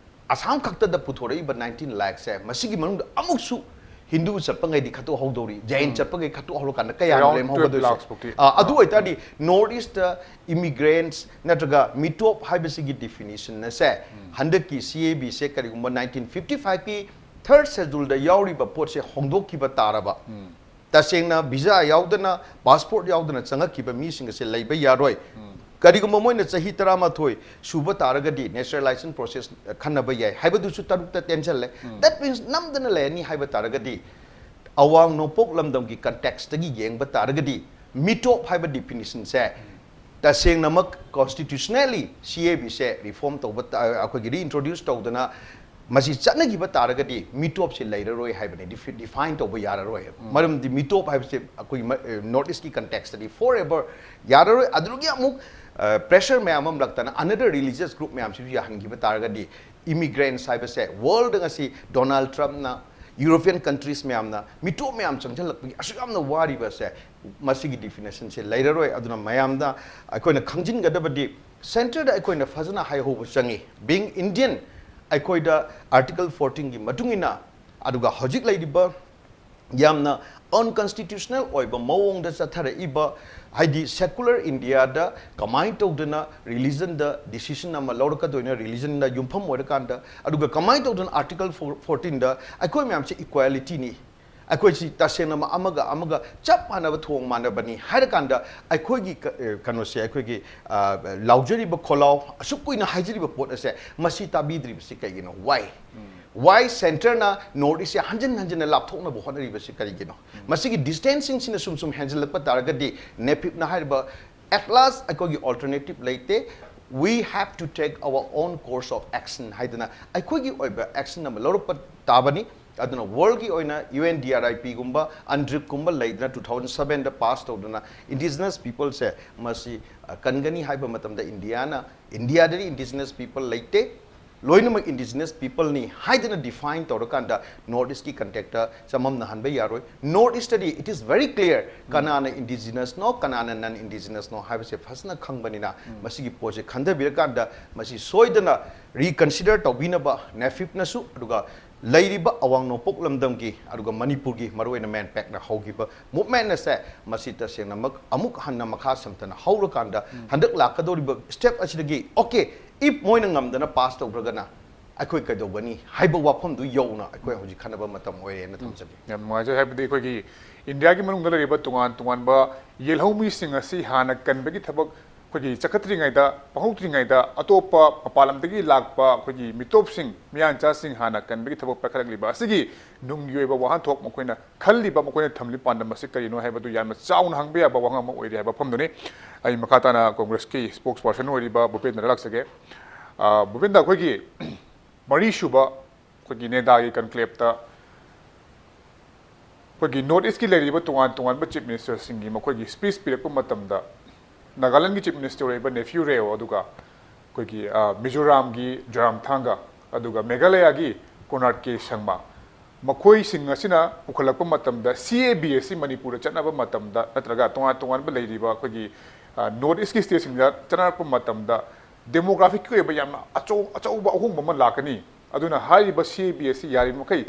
Assam ꯈꯛꯇꯗ ꯄꯨꯊꯣꯔꯛꯏꯕ nineteen lakhꯁꯦ, ꯃꯁꯤꯒꯤ ꯃꯅꯨꯡꯗ ꯑꯃꯨꯛꯁꯨ ꯍꯤꯟꯗꯨ ꯆꯠꯄꯉꯩꯗꯤ ꯈꯠꯇꯣꯛꯍꯧꯗꯧꯔꯤ, ꯖꯩꯟ ꯆꯠꯄꯉꯩ ꯈꯠꯇꯣꯛꯍꯧꯔꯀꯥꯟꯗ ꯀꯌꯥꯅꯣ Around ꯂꯦꯝꯍꯧꯒꯗꯣꯏꯁꯦ? twelve lakhs ꯐꯥꯎꯇꯤ꯫ ꯑꯥ, ꯑꯗꯨ ꯑꯣꯏꯇꯥꯔꯗꯤ North Eastꯇ immigrants ꯅꯠꯇ꯭ꯔꯒ ꯃꯤꯇꯣꯞ ꯍꯥꯏꯕꯁꯤꯒꯤ definition ꯑꯁꯦ ꯍꯟꯗꯛꯀꯤ C A Bꯁꯦ ꯀꯔꯤꯒꯨꯝꯕ nineteen fifty fiveꯀꯤ third scheduleꯗ ꯌꯥꯎꯔꯤꯕ ꯄꯣꯠꯁꯦ ꯍꯣꯡꯗꯣꯛꯈꯤꯕ ꯇꯥꯔꯕ, ꯇꯁꯦꯡꯅ visa ꯌꯥꯎꯗꯅ, passport ꯌꯥꯎꯗꯅ ꯆꯪꯉꯛꯈꯤꯕ ꯃꯤꯁꯤꯡ ꯑꯁꯦ ꯂꯩꯕ ꯌꯥꯔꯣꯏ꯫ ꯀꯔꯤꯒꯨꯝꯕ ꯃꯣꯏꯅ ꯆꯍꯤ ꯇꯔꯥꯃꯥꯊꯣꯏ ꯁꯨꯕ ꯇꯥꯔꯒꯗꯤ naturalization process ꯈꯟꯅꯕ ꯌꯥꯏ ꯍꯥꯏꯕꯗꯨꯁꯨ ꯇꯔꯨꯛꯇ ꯇꯦꯟꯁꯤꯜꯂꯦ꯫ That means ꯅꯝꯗꯅ ꯂꯩꯔꯅꯤ ꯍꯥꯏꯕ ꯇꯥꯔꯒꯗꯤ, ꯑꯋꯥꯡ ꯅꯣꯡꯄꯣꯛ ꯂꯝꯗꯝꯒꯤ contextꯇꯒꯤ ꯌꯦꯡꯕ ꯇꯥꯔꯒꯗꯤ, ꯃꯤꯇꯣꯞ ꯍꯥꯏꯕ definitionꯁꯦ ꯇꯁꯦꯡꯅꯃꯛ constitutionally C A Bꯁꯦ reform ꯇꯧꯕ ꯇ- ꯑꯩꯈꯣꯏꯒꯤ reintroduce ꯇꯧꯗꯅ ꯃꯁꯤ ꯆꯠꯅꯈꯤꯕ ꯇꯥꯔꯒꯗꯤ ꯃꯤꯇꯣꯞꯁꯤ ꯂꯩꯔꯔꯣꯏ ꯍꯥꯏꯕꯅꯤ, defi- define ꯇꯧꯕ ꯌꯥꯔꯔꯣꯏ꯫ ꯃꯔꯝꯗꯤ ꯃꯤꯇꯣꯞ ꯍꯥꯏꯕꯁꯦ ꯑꯩꯈꯣꯏꯒꯤ ꯃ- ꯑ, North Eastꯀꯤ contextꯇꯗꯤ forever ꯌꯥꯔꯔꯣꯏ꯫ ꯑꯗꯨꯗꯒꯤ ꯑꯃꯨꯛ ꯑ, pressure ꯃꯌꯥꯝ ꯑꯃ ꯂꯥꯛꯇꯅ another religious group ꯃꯌꯥꯝꯁꯤꯁꯨ ꯌꯥꯍꯟꯈꯤꯕ ꯇꯥꯔꯒꯗꯤ, immigrants ꯍꯥꯏꯕꯁꯦ world ꯉꯁꯤ Donald Trumpꯅ, European countries ꯃꯌꯥꯝꯅ ꯃꯤꯇꯣꯞ ꯃꯌꯥꯝ ꯆꯪꯁꯤꯜꯂꯛꯄꯒꯤ ꯑꯁꯨꯛ ꯌꯥꯝꯅ ꯋꯥꯔꯤꯕꯁꯦ, ꯃꯁꯤꯒꯤ definitionꯁꯦ ꯂꯩꯔꯔꯣꯏ꯫ ꯑꯗꯨꯅ ꯃꯌꯥꯝꯗ ꯑꯩꯈꯣꯏꯅ ꯈꯪꯖꯤꯟꯒꯗꯕꯗꯤ, centreꯗ ꯑꯩꯈꯣꯏꯅ ꯐꯖꯅ ꯍꯥꯏꯍꯧꯕ ꯆꯪꯉꯤ꯫ Being Indian, ꯑꯩꯈꯣꯏꯗ Article fourteenꯒꯤ ꯃꯇꯨꯡ ꯏꯟꯅ, ꯑꯗꯨꯒ ꯍꯧꯖꯤꯛ ꯂꯩꯔꯤꯕ ꯌꯥꯝꯅ unconstitutional ꯑꯣꯏꯕ ꯃꯑꯣꯡꯗ ꯆꯠꯊꯔꯛꯏꯕ, ꯍꯥꯏꯗꯤ secular Indiaꯗ ꯀꯃꯥꯏꯅ ꯇꯧꯗꯅ religionꯗ decision ꯑꯃ ꯂꯧꯔꯛꯀꯗꯣꯏꯅꯣ, religionꯗ ꯌꯨꯝꯐꯝ ꯑꯣꯏꯔꯀꯥꯟꯗ, ꯑꯗꯨꯒ ꯀꯃꯥꯏꯅ ꯇꯧꯗꯅ Article fourteenꯗ ꯑꯩꯈꯣꯏ ꯃꯌꯥꯝꯁꯦ equalityꯅꯤ, ꯑꯩꯈꯣꯏꯁꯤ ꯇꯁꯦꯡꯅ ꯑꯃꯒ ꯑꯃꯒ ꯆꯞ ꯃꯥꯟꯅꯕ ꯊꯣꯡ ꯃꯥꯟꯅꯕꯅꯤ ꯍꯥꯏꯔꯀꯥꯟꯗ, ꯑꯩꯈꯣꯏꯒꯤ ꯀ- ꯑ, ꯀꯩꯅꯣꯁꯦ, ꯑꯩꯈꯣꯏꯒꯤ ꯑ, ꯂꯥꯎꯖꯔꯤꯕ ꯈꯣꯜꯂꯥꯎ, ꯑꯁꯨꯛ ꯀꯨꯏꯅ ꯍꯥꯏꯖꯔꯤꯕ ꯄꯣꯠ ꯑꯁꯦ, ꯃꯁꯤ ꯇꯥꯕꯤꯗ꯭ꯔꯤꯕꯁꯤ ꯀꯩꯒꯤꯅꯣ? Why? Why centreꯅ North Eastꯁꯦ ꯍꯟꯖꯤꯟ ꯍꯟꯖꯤꯟꯅ ꯂꯥꯞꯊꯣꯛꯅꯕ ꯍꯣꯠꯅꯔꯤꯕꯁꯤ ꯀꯔꯤꯒꯤꯅꯣ? ꯃꯁꯤꯒꯤ distancingꯁꯤꯅ ꯁꯨꯝ ꯁꯨꯝ ꯍꯦꯟꯖꯤꯜꯂꯛꯄ ꯇꯥꯔꯒꯗꯤ NEFIPꯅ ꯍꯥꯏꯔꯤꯕ at last ꯑꯩꯈꯣꯏꯒꯤ alternative ꯂꯩꯇꯦ, we have to take our own course of action ꯍꯥꯏꯗꯅ ꯑꯩꯈꯣꯏꯒꯤ ꯑꯣꯏꯕ action ꯑꯃ ꯂꯧꯔꯛꯄ ꯇꯥꯕꯅꯤ꯫ ꯑꯗꯨꯅ worldꯒꯤ ꯑꯣꯏꯅ UNDRIPꯒꯨꯝꯕ UNDRIPꯒꯨꯝꯕ ꯂꯩꯗꯅ two thousand sevenꯗ pass ꯇꯧꯗꯅ indigenous peopleꯁꯦ ꯃꯁꯤ ꯑ, ꯀꯟꯒꯅꯤ ꯍꯥꯏꯕ ꯃꯇꯝꯗ ꯏꯟꯗꯤꯌꯥꯅ, ꯏꯟꯗꯤꯌꯥꯗꯗꯤ indigenous people ꯂꯩꯇꯦ, ꯂꯣꯏꯅꯃꯛ indigenous peopleꯅꯤ ꯍꯥꯏꯗꯅ define ꯇꯧꯔꯀꯥꯟꯗ North Eastꯀꯤ contextꯇ ꯆꯃꯝꯅꯍꯟꯕ ꯌꯥꯔꯣꯏ꯫ North Eastꯇꯗꯤ it is very clear ꯀꯅꯥꯅ indigenousꯅꯣ, ꯀꯅꯥꯅ non indigenousꯅꯣ ꯍꯥꯏꯕꯁꯦ ꯐꯖꯅ ꯈꯪꯕꯅꯤꯅ ꯃꯁꯤꯒꯤ ꯄꯣꯠꯁꯦ ꯈꯟꯊꯕꯤꯔꯀꯥꯟꯗ ꯃꯁꯤ ꯁꯣꯏꯗꯅ reconsider ꯇꯧꯕꯤꯅꯕ NEFIPꯅꯁꯨ ꯑꯗꯨꯒ ꯂꯩꯔꯤꯕ ꯑꯋꯥꯡ ꯅꯣꯡꯄꯣꯛ ꯂꯝꯗꯝꯒꯤ ꯑꯗꯨꯒ ꯃꯅꯤꯄꯨꯔꯒꯤ ꯃꯔꯨꯑꯣꯏꯅ MANPACꯅ ꯍꯧꯈꯤꯕ movementꯅꯁꯦ ꯃꯁꯤ ꯇꯁꯦꯡꯅꯃꯛ ꯑꯃꯨꯛ ꯍꯟꯅ ꯃꯈꯥ ꯁꯝꯊꯅ ꯍꯧꯔꯀꯥꯟꯗ ꯍꯟꯗꯛ ꯂꯥꯛꯀꯗꯧꯔꯤꯕ step ꯑꯁꯤꯗꯒꯤ okay, if ꯃꯣꯏꯅ ꯉꯝꯗꯅ pass ꯇꯧꯈ꯭ꯔꯒꯅ ꯑꯩꯈꯣꯏ ꯀꯩꯗꯧꯒꯅꯤ ꯍꯥꯏꯕ ꯋꯥꯐꯝꯗꯨ ꯌꯧꯅ ꯑꯩꯈꯣꯏ ꯍꯧꯖꯤꯛ ꯈꯟꯅꯕ ꯃꯇꯝ ꯑꯣꯏꯔꯦꯅ ꯊꯝꯖꯒꯦ꯫ ꯌꯥꯝ ꯅꯨꯡꯉꯥꯏꯖꯩ꯫ ꯍꯥꯏꯕꯗꯤ ꯑꯩꯈꯣꯏꯒꯤ ꯏꯟꯗꯤꯌꯥꯒꯤ ꯃꯅꯨꯡꯗ ꯂꯩꯔꯤꯕ ꯇꯣꯉꯥꯟ ꯇꯣꯉꯥꯟꯕ ꯌꯦꯜꯍꯧꯃꯤꯁꯤꯡ ꯑꯁꯤ ꯍꯥꯟꯅ ꯀꯟꯕꯒꯤ ꯊꯕꯛ ꯑꯩꯈꯣꯏꯒꯤ ꯆꯠꯈꯠꯇ꯭ꯔꯤꯉꯩꯗ, ꯄꯥꯡꯍꯧꯗ꯭ꯔꯤꯉꯩꯗ ꯑꯇꯣꯞꯄ ꯃꯄꯥꯟ ꯂꯝꯗꯒꯤ ꯂꯥꯛꯄ ꯑꯩꯈꯣꯏꯒꯤ ꯃꯤꯇꯣꯞꯁꯤꯡ, ꯃꯤꯌꯥꯟꯆꯥꯁꯤꯡ ꯍꯥꯟꯅ ꯀꯟꯕꯒꯤ ꯊꯕꯛ ꯄꯥꯏꯈꯠꯂꯛꯂꯤꯕ ꯑꯁꯤꯒꯤ ꯅꯨꯡꯒꯤ ꯑꯣꯏꯕ ꯋꯥꯍꯟꯊꯣꯛ ꯃꯈꯣꯏꯅ ꯈꯜꯂꯤꯕ, ꯃꯈꯣꯏꯅ ꯊꯝꯂꯤꯕ ꯄꯥꯟꯗꯝ ꯑꯁꯤ ꯀꯔꯤꯅꯣ ꯍꯥꯏꯕꯗꯨ ꯌꯥꯝꯅ ꯆꯥꯎꯅ ꯍꯪꯕ ꯌꯥꯕ ꯋꯥꯍꯪ ꯑꯃ ꯑꯣꯏꯔꯤ ꯍꯥꯏꯕ ꯋꯥꯐꯝꯗꯨꯅꯤ꯫ ꯑꯩ ꯃꯈꯥ ꯇꯥꯅ ꯀꯣꯡꯒ꯭ꯔꯦꯁꯀꯤ spokesperson ꯑꯣꯏꯔꯤꯕ ꯚꯨꯄꯦꯟꯗ꯭ꯔꯗ ꯂꯥꯛꯆꯒꯦ꯫ ꯑ, ꯚꯨꯄꯦꯟꯗ꯭ꯔ, ꯑꯩꯈꯣꯏꯒꯤ ꯃꯔꯤꯁꯨꯕ ꯑꯩꯈꯣꯏꯒꯤ NEDAꯒꯤ conclaveꯇ ꯑꯩꯈꯣꯏꯒꯤ North Eastꯀꯤ ꯂꯩꯔꯤꯕ ꯇꯣꯉꯥꯟ ꯇꯣꯉꯥꯟꯕ chief ministerꯁꯤꯡꯒꯤ ꯃꯈꯣꯏꯒꯤ speech ꯄꯤꯔꯛꯄ ꯃꯇꯝꯗ ꯅꯥꯒꯥꯂꯦꯟꯒꯤ chief minister ꯑꯣꯏꯔꯤꯕ ꯅꯦꯐ꯭ꯌꯨ ꯔꯤꯑꯣ, ꯑꯗꯨꯒ ꯑꯩꯈꯣꯏꯒꯤ, ꯑ, ꯃꯤꯖꯣꯔꯥꯝꯒꯤ ꯖꯣꯔꯥꯝꯊꯥꯡꯒ, ꯑꯗꯨꯒ ꯃꯦꯘꯥꯂꯌꯥꯒꯤ ꯀꯣꯅꯥꯔꯗ ꯀꯦ ꯁꯪꯃꯥ, ꯃꯈꯣꯏꯁꯤꯡ ꯑꯁꯤꯅ ꯄꯨꯈꯠꯂꯛꯄ ꯃꯇꯝꯗ CAB ꯑꯁꯤ ꯃꯅꯤꯄꯨꯔꯗ ꯆꯠꯅꯕ ꯃꯇꯝꯗ ꯅꯠꯇ꯭ꯔꯒ ꯇꯣꯉꯥꯟ ꯇꯣꯉꯥꯟꯕ ꯂꯩꯔꯤꯕ ꯑꯩꯈꯣꯏꯒꯤ, ꯑ, North Eastꯀꯤ stateꯁꯤꯡꯗ ꯆꯠꯅꯔꯛꯄ ꯃꯇꯝꯗ demographicꯀꯤ ꯑꯣꯏꯕ ꯌꯥꯝꯅ ꯑꯆꯧ-, ꯑꯆꯧꯕ ꯑꯍꯣꯡꯕ ꯑꯃ ꯂꯥꯛꯀꯅꯤ꯫ ꯑꯗꯨꯅ ꯍꯥꯏꯔꯤꯕ CAB ꯑꯁꯤ ꯌꯥꯔꯤꯕ ꯃꯈꯩ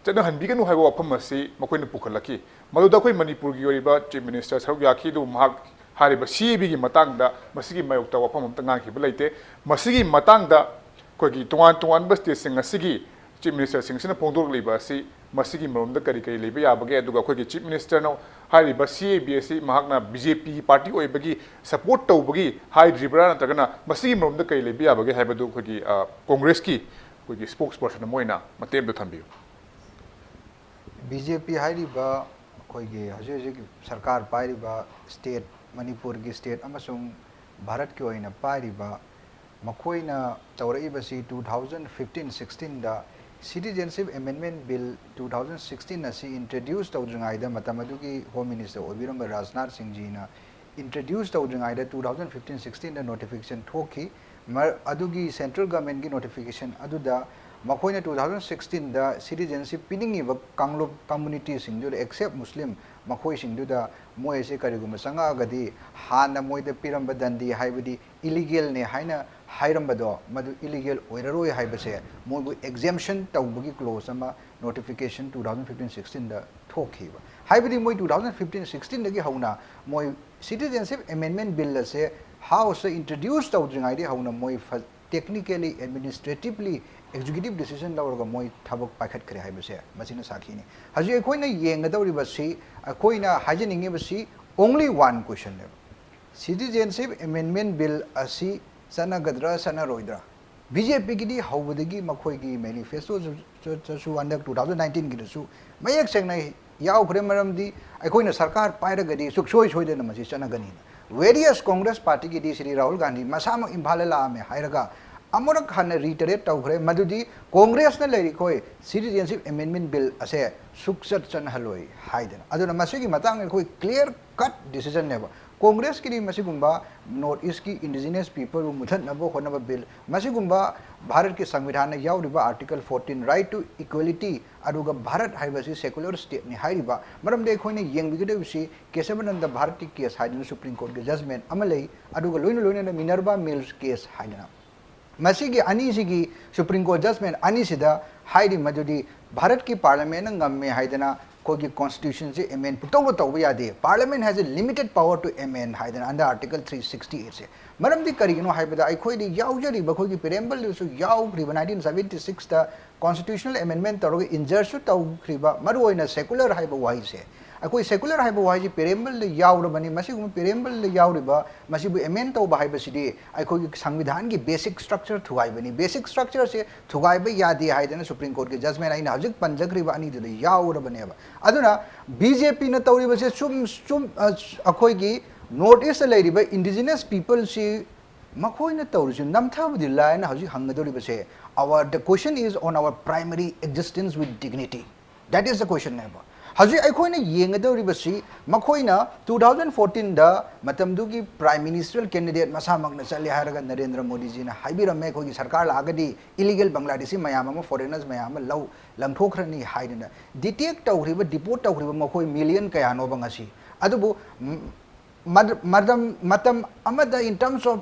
ꯆꯠꯅꯍꯟꯕꯤꯒꯅꯨ ꯍꯥꯏꯕ ꯋꯥꯐꯝ ꯑꯁꯤ ꯃꯈꯣꯏꯅ ꯄꯨꯈꯠꯂꯛꯈꯤ꯫ ꯃꯗꯨꯗ ꯑꯩꯈꯣꯏ ꯃꯅꯤꯄꯨꯔꯒꯤ ꯑꯣꯏꯔꯤꯕ chief minister ꯁꯔꯨꯛ ꯌꯥꯈꯤ, ꯑꯗꯨꯕꯨ ꯃꯍꯥꯛ ꯍꯥꯏꯔꯤꯕ CABꯒꯤ ꯃꯇꯥꯡꯗ ꯃꯁꯤꯒꯤ ꯃꯥꯌꯣꯛꯇ ꯋꯥꯐꯝ ꯑꯃꯠꯇ ꯉꯥꯡꯈꯤꯕ ꯂꯩꯇꯦ꯫ ꯃꯁꯤꯒꯤ ꯃꯇꯥꯡꯗ ꯑꯩꯈꯣꯏꯒꯤ ꯇꯣꯉꯥꯟ ꯇꯣꯉꯥꯟꯕ stateꯁꯤꯡ ꯑꯁꯤꯒꯤ chief ministerꯁꯤꯡ ꯑꯁꯤꯅ ꯐꯣꯡꯗꯣꯔꯛꯂꯤꯕ ꯑꯁꯤ ꯃꯁꯤꯒꯤ ꯃꯔꯝꯗ ꯀꯔꯤ ꯀꯔꯤ ꯂꯩꯕ ꯌꯥꯕꯒꯦ? ꯑꯗꯨꯒ ꯑꯩꯈꯣꯏꯒꯤ chief ministerꯅ ꯍꯥꯏꯔꯤꯕ CAB ꯑꯁꯤ ꯃꯍꯥꯛꯅ BJP party ꯑꯣꯏꯕꯒꯤ support ꯇꯧꯕꯒꯤ ꯍꯥꯏꯗ꯭ꯔꯤꯕ꯭ꯔꯥ, ꯅꯠꯇ꯭ꯔꯒꯅ ꯃꯁꯤꯒꯤ ꯃꯔꯝꯗ ꯀꯔꯤ ꯂꯩꯕ ꯌꯥꯕꯒꯦ ꯍꯥꯏꯕꯗꯨ ꯑꯩꯈꯣꯏꯒꯤ, ꯑ, ꯀꯣꯡꯒ꯭ꯔꯦꯁꯀꯤ ꯑꯩꯈꯣꯏꯒꯤ ꯁ꯭ꯄꯣꯛꯁ ꯄꯔꯁꯟ ꯑꯃ ꯑꯣꯏꯅ ꯃꯇꯦꯛ ꯑꯝꯇ ꯊꯝꯕꯤꯌꯨ꯫ ꯕꯤ ꯖꯦ ꯄꯤ ꯍꯥꯏꯔꯤꯕ ꯑꯩꯈꯣꯏꯒꯤ ꯍꯧꯖꯤꯛ ꯍꯧꯖꯤꯛ ꯁꯔꯀꯥꯔ ꯄꯥꯏꯔꯤꯕ ꯁ꯭ꯇꯦꯠ, ꯃꯅꯤꯄꯨꯔꯒꯤ ꯁ꯭ꯇꯦꯠ ꯑꯃꯁꯨꯡ ꯚꯥꯔꯠꯀꯤ ꯑꯣꯏꯅ ꯄꯥꯏꯔꯤꯕ, ꯃꯈꯣꯏꯅ ꯇꯧꯔꯛꯏꯕꯁꯤ two thousand fifteen sixteenꯗ Citizenship Amendment Bill two thousand sixteen ꯑꯁꯤ introduce ꯇꯧꯗ꯭ꯔꯤꯉꯩꯗ, ꯃꯇꯝ ꯑꯗꯨꯒꯤ ꯍꯣꯝ ꯃꯤꯅꯤꯁꯇꯔ ꯑꯣꯏꯕꯤꯔꯝꯕ ꯔꯥꯖꯅꯥꯊ ꯁꯤꯡꯖꯤꯅ introduce ꯇꯧꯗ꯭ꯔꯤꯉꯩꯗ two thousand fifteen sixteenꯗ notification ꯊꯣꯛꯈꯤ꯫ ꯃꯔ-, ꯑꯗꯨꯒꯤ ꯁꯦꯟꯇ꯭ꯔꯦꯜ ꯒꯚꯔꯟꯃꯦꯟꯠꯀꯤ ꯅꯣꯇꯤꯐꯤꯀꯦꯁꯟ ꯑꯗꯨꯗ ꯃꯈꯣꯏꯅ two thousand sixteenꯗ ꯁꯤꯇꯤꯖꯦꯟꯁꯤꯞ ꯄꯤꯅꯤꯡꯉꯤꯕ ꯀꯥꯡꯂꯨꯞ ꯀꯝꯃꯨꯅꯤꯇꯤꯁꯤꯡꯗꯨꯗ, except ꯃꯨꯁꯂꯤꯝ, ꯃꯈꯣꯏꯁꯤꯡꯗꯨꯗ ꯃꯣꯏ ꯑꯁꯤ ꯀꯔꯤꯒꯨꯝꯕ ꯆꯪꯉꯛꯑꯒꯗꯤ ꯍꯥꯟꯅ ꯃꯣꯏꯗ ꯄꯤꯔꯝꯕ ꯗꯟꯗꯤ, ꯍꯥꯏꯕꯗꯤ ꯏꯂꯤꯒꯦꯜꯅꯦ ꯍꯥꯏꯅ ꯍꯥꯏꯔꯝꯕꯗꯣ, ꯃꯗꯨ ꯏꯂꯤꯒꯦꯜ ꯑꯣꯏꯔꯔꯣꯏ ꯍꯥꯏꯕꯁꯦ ꯃꯣꯏꯕꯨ exemption ꯇꯧꯕꯒꯤ ꯀ꯭ꯂꯣꯖ ꯑꯃ ꯅꯣꯇꯤꯐꯤꯀꯦꯁꯟ two thousand fifteen sixteenꯗ ꯊꯣꯛꯈꯤꯕ꯫ ꯍꯥꯏꯕꯗꯤ ꯃꯣꯏ two thousand fifteen sixteenꯗꯒꯤ ꯍꯧꯅ ꯃꯣꯏ Citizenship Amendment Bill ꯑꯁꯦ ꯍꯥꯎꯁꯇ introduce ꯇꯧꯗ꯭ꯔꯤꯉꯩꯗꯒꯤ ꯍꯧꯅ ꯃꯣꯏ ꯐ-, technically, administratively, executive decision ꯂꯧꯔꯒ ꯃꯣꯏ ꯊꯕꯛ ꯄꯥꯏꯈꯠꯈ꯭ꯔꯦ ꯍꯥꯏꯕꯁꯦ ꯃꯁꯤꯅ ꯁꯥꯈꯤꯅꯤ꯫ ꯍꯧꯖꯤꯛ ꯑꯩꯈꯣꯏꯅ ꯌꯦꯡꯒꯗꯧꯔꯤꯕꯁꯤ, ꯑꯩꯈꯣꯏꯅ ꯍꯥꯏꯖꯅꯤꯡꯉꯤꯕꯁꯤ only one questionꯅꯦꯕ꯫ Citizenship Amendment Bill ꯑꯁꯤ ꯆꯠꯅꯒꯗ꯭ꯔꯥ ꯆꯠꯅꯔꯣꯏꯗ꯭ꯔꯥ? ꯕꯤ ꯖꯦ ꯄꯤꯒꯤꯗꯤ ꯍꯧꯕꯗꯒꯤ ꯃꯈꯣꯏꯒꯤ ꯃꯦꯅꯤꯐꯦꯁꯇꯣꯗꯁꯨ ꯍꯟꯗꯛ two thousand nineteenꯒꯤꯗꯁꯨ ꯃꯌꯦꯛ ꯁꯦꯡꯅ ꯌꯥꯎꯈ꯭ꯔꯦ, ꯃꯔꯝꯗꯤ ꯑꯩꯈꯣꯏꯅ ꯁꯔꯀꯥꯔ ꯄꯥꯏꯔꯒꯗꯤ ꯁꯨꯛꯁꯣꯏ ꯁꯣꯏꯗꯅ ꯃꯁꯤ ꯆꯠꯅꯒꯅꯤꯅ꯫ Various Congress partyꯒꯤꯗꯤ ꯁ꯭ꯔꯤ ꯔꯥꯍꯨꯜ ꯒꯥꯟꯙꯤ ꯃꯁꯥꯃꯛ ꯏꯝꯐꯥꯜꯗ ꯂꯥꯛꯑꯝꯃꯦ ꯍꯥꯏꯔꯒ ꯑꯃꯨꯔꯛ ꯍꯟꯅ reiterate ꯇꯧꯈ꯭ꯔꯦ, ꯃꯗꯨꯗꯤ ꯀꯣꯡꯒ꯭ꯔꯦꯁꯅ ꯂꯩꯔꯤꯈꯣꯏ Citizenship Amendment Bill ꯑꯁꯦ ꯁꯨꯛꯆꯠ ꯆꯠꯅꯍꯜꯂꯣꯏ ꯍꯥꯏꯗꯅ꯫ ꯑꯗꯨꯅ ꯃꯁꯤꯒꯤ ꯃꯇꯥꯡꯗ ꯑꯩꯈꯣꯏ clear cut decisionꯅꯦꯕ꯫ ꯀꯣꯡꯒ꯭ꯔꯦꯁꯀꯤꯗꯤ ꯃꯁꯤꯒꯨꯝꯕ North Eastꯀꯤ indigenous peopleꯕꯨ ꯃꯨꯊꯠꯅꯕ ꯍꯣꯠꯅꯕ bill, ꯃꯁꯤꯒꯨꯝꯕ ꯚꯥꯔꯠꯀꯤ ꯁꯪꯕꯤꯙꯥꯟꯗ ꯌꯥꯎꯔꯤꯕ Article fourteen, right to equality, ꯑꯗꯨꯒ ꯚꯥꯔꯠ ꯍꯥꯏꯕꯁꯤ secular stateꯅꯤ ꯍꯥꯏꯔꯤꯕ꯫ ꯃꯔꯝꯗꯤ ꯑꯩꯈꯣꯏꯅ ꯌꯦꯡꯕꯤꯒꯗꯧꯔꯤꯕꯁꯤ ꯀꯦꯁꯕꯅꯟꯗ ꯚꯥꯔꯠꯀꯤ case ꯍꯥꯏꯗꯨꯅ Supreme Courtꯀꯤ judgment ꯑꯃ ꯂꯩ, ꯑꯗꯨꯒ ꯂꯣꯏꯅ ꯂꯣꯏꯅꯅ Minerva Mills case ꯍꯥꯏꯗꯅ꯫ ꯃꯁꯤꯒꯤ ꯑꯅꯤꯁꯤꯒꯤ Supreme Court judgment ꯑꯅꯤꯁꯤꯗ ꯍꯥꯏꯔꯤ ꯃꯗꯨꯗꯤ ꯚꯥꯔꯠꯀꯤ parliamentꯅ ꯉꯝꯃꯦ ꯍꯥꯏꯗꯅ ꯑꯩꯈꯣꯏꯒꯤ constitutionꯁꯦ amend ꯄꯨꯡꯇꯧꯗ ꯇꯧꯕ ꯌꯥꯗꯦ꯫ Parliament has a limited power to amend ꯍꯥꯏꯗꯅ under Article three sixty eightꯁꯦ꯫ ꯃꯔꯝꯗꯤ ꯀꯔꯤꯒꯤꯅꯣ ꯍꯥꯏꯕꯗ ꯑꯩꯈꯣꯏꯗꯤ ꯌꯥꯎꯖꯔꯤꯕ ꯑꯩꯈꯣꯏꯒꯤ preambleꯗꯁꯨ ꯌꯥꯎꯈ꯭ꯔꯤꯕ nineteen seventy sixꯇ constitutional amendment ꯇꯧꯔꯒ insertꯁꯨ ꯇꯧꯈ꯭ꯔꯤꯕ ꯃꯔꯨꯑꯣꯏꯅ secular ꯍꯥꯏꯕ ꯋꯥꯍꯩꯁꯦ꯫ ꯑꯩꯈꯣꯏ ꯁꯦꯀꯨꯂꯔ ꯍꯥꯏꯕ ꯋꯥꯍꯩꯁꯤ ꯄ꯭ꯔꯦꯝꯕꯜꯗ ꯌꯥꯎꯔꯕꯅꯤ꯫ ꯃꯁꯤꯒꯨꯝꯕ ꯄ꯭ꯔꯦꯝꯕꯜꯗ ꯌꯥꯎꯔꯤꯕ ꯃꯁꯤꯕꯨ ꯑꯦꯃꯦꯟ ꯇꯧꯕ ꯍꯥꯏꯕꯁꯤꯗꯤ ꯑꯩꯈꯣꯏꯒꯤ ꯁꯪꯕꯤꯙꯥꯟꯒꯤ ꯕꯦꯁꯤꯛ ꯁ꯭ꯇ꯭ꯔꯛꯆꯔ ꯊꯨꯒꯥꯏꯕꯅꯤ꯫ ꯕꯦꯁꯤꯛ ꯁ꯭ꯇ꯭ꯔꯛꯆꯔꯁꯦ ꯊꯨꯒꯥꯏꯕ ꯌꯥꯗꯦ ꯍꯥꯏꯗꯅ ꯁꯨꯄ꯭ꯔꯤꯝ ꯀꯣꯔꯠꯀꯤ ꯖꯖꯃꯦꯟ ꯑꯩꯅ ꯍꯧꯖꯤꯛ ꯄꯟꯖꯈ꯭ꯔꯤꯕ ꯑꯅꯤꯗꯨꯗ ꯌꯥꯎꯔꯕꯅꯦꯕ꯫ ꯑꯗꯨꯅ ꯕꯤ ꯖꯦ ꯄꯤꯅ ꯇꯧꯔꯤꯕꯁꯦ ꯁꯨꯝ ꯁꯨꯝ ꯑ, ꯑꯩꯈꯣꯏꯒꯤ ꯅꯣꯔꯠ ꯏꯁꯇ ꯂꯩꯔꯤꯕ ꯏꯟꯗꯤꯖꯤꯅꯁ ꯄꯤꯄꯜꯁꯤ ꯃꯈꯣꯏꯅ ꯇꯧꯔꯤꯁꯤ ꯅꯝꯊꯕꯗꯤ ꯂꯥꯏꯅ ꯍꯧꯖꯤꯛ ꯍꯪꯒꯗꯧꯔꯤꯕꯁꯦ, our the question is on our primary existence with dignity, that is the question ꯅꯦꯕ꯫ ꯍꯧꯖꯤꯛ ꯑꯩꯈꯣꯏꯅ ꯌꯦꯡꯒꯗꯧꯔꯤꯕꯁꯤ ꯃꯈꯣꯏꯅ ꯇꯨ ꯊꯥꯎꯖꯟ ꯐꯣꯔꯇꯤꯟꯗ ꯃꯇꯝꯗꯨꯒꯤ ꯄ꯭ꯔꯥꯏꯝ ꯃꯤꯅꯤꯁꯇ꯭ꯔꯦꯜ ꯀꯦꯟꯗꯤꯗꯦꯠ ꯃꯁꯥꯃꯛꯅ ꯆꯠꯂꯦ ꯍꯥꯏꯔꯒ ꯅꯔꯦꯟꯗ꯭ꯔ ꯃꯣꯗꯤꯖꯤꯅ ꯍꯥꯏꯕꯤꯔꯝꯃꯦ, ꯑꯩꯈꯣꯏꯒꯤ ꯁꯔꯀꯥꯔ ꯂꯥꯛꯑꯒꯗꯤ ꯏꯂꯤꯒꯦꯜ ꯕꯪꯒ꯭ꯂꯥꯗꯦꯁꯤ ꯃꯌꯥꯝ ꯑꯃ, ꯐꯣꯔꯦꯅꯔꯁ ꯃꯌꯥꯝ ꯑꯃ ꯂꯧ ꯂꯪꯊꯣꯛꯈ꯭ꯔꯅꯤ ꯍꯥꯏꯗꯅ꯫ ꯗꯤꯇꯦꯛ ꯇꯧꯈ꯭ꯔꯤꯕ, ꯗꯤꯄꯣꯔꯠ ꯇꯧꯈ꯭ꯔꯤꯕ ꯃꯈꯣꯏ ꯃꯤꯂꯤꯌꯟ ꯀꯌꯥꯅꯣꯕ ꯉꯁꯤ꯫ ꯑꯗꯨꯕꯨ ꯃ- ꯃꯇꯝ ꯃꯇꯝ ꯑꯃꯗ in terms of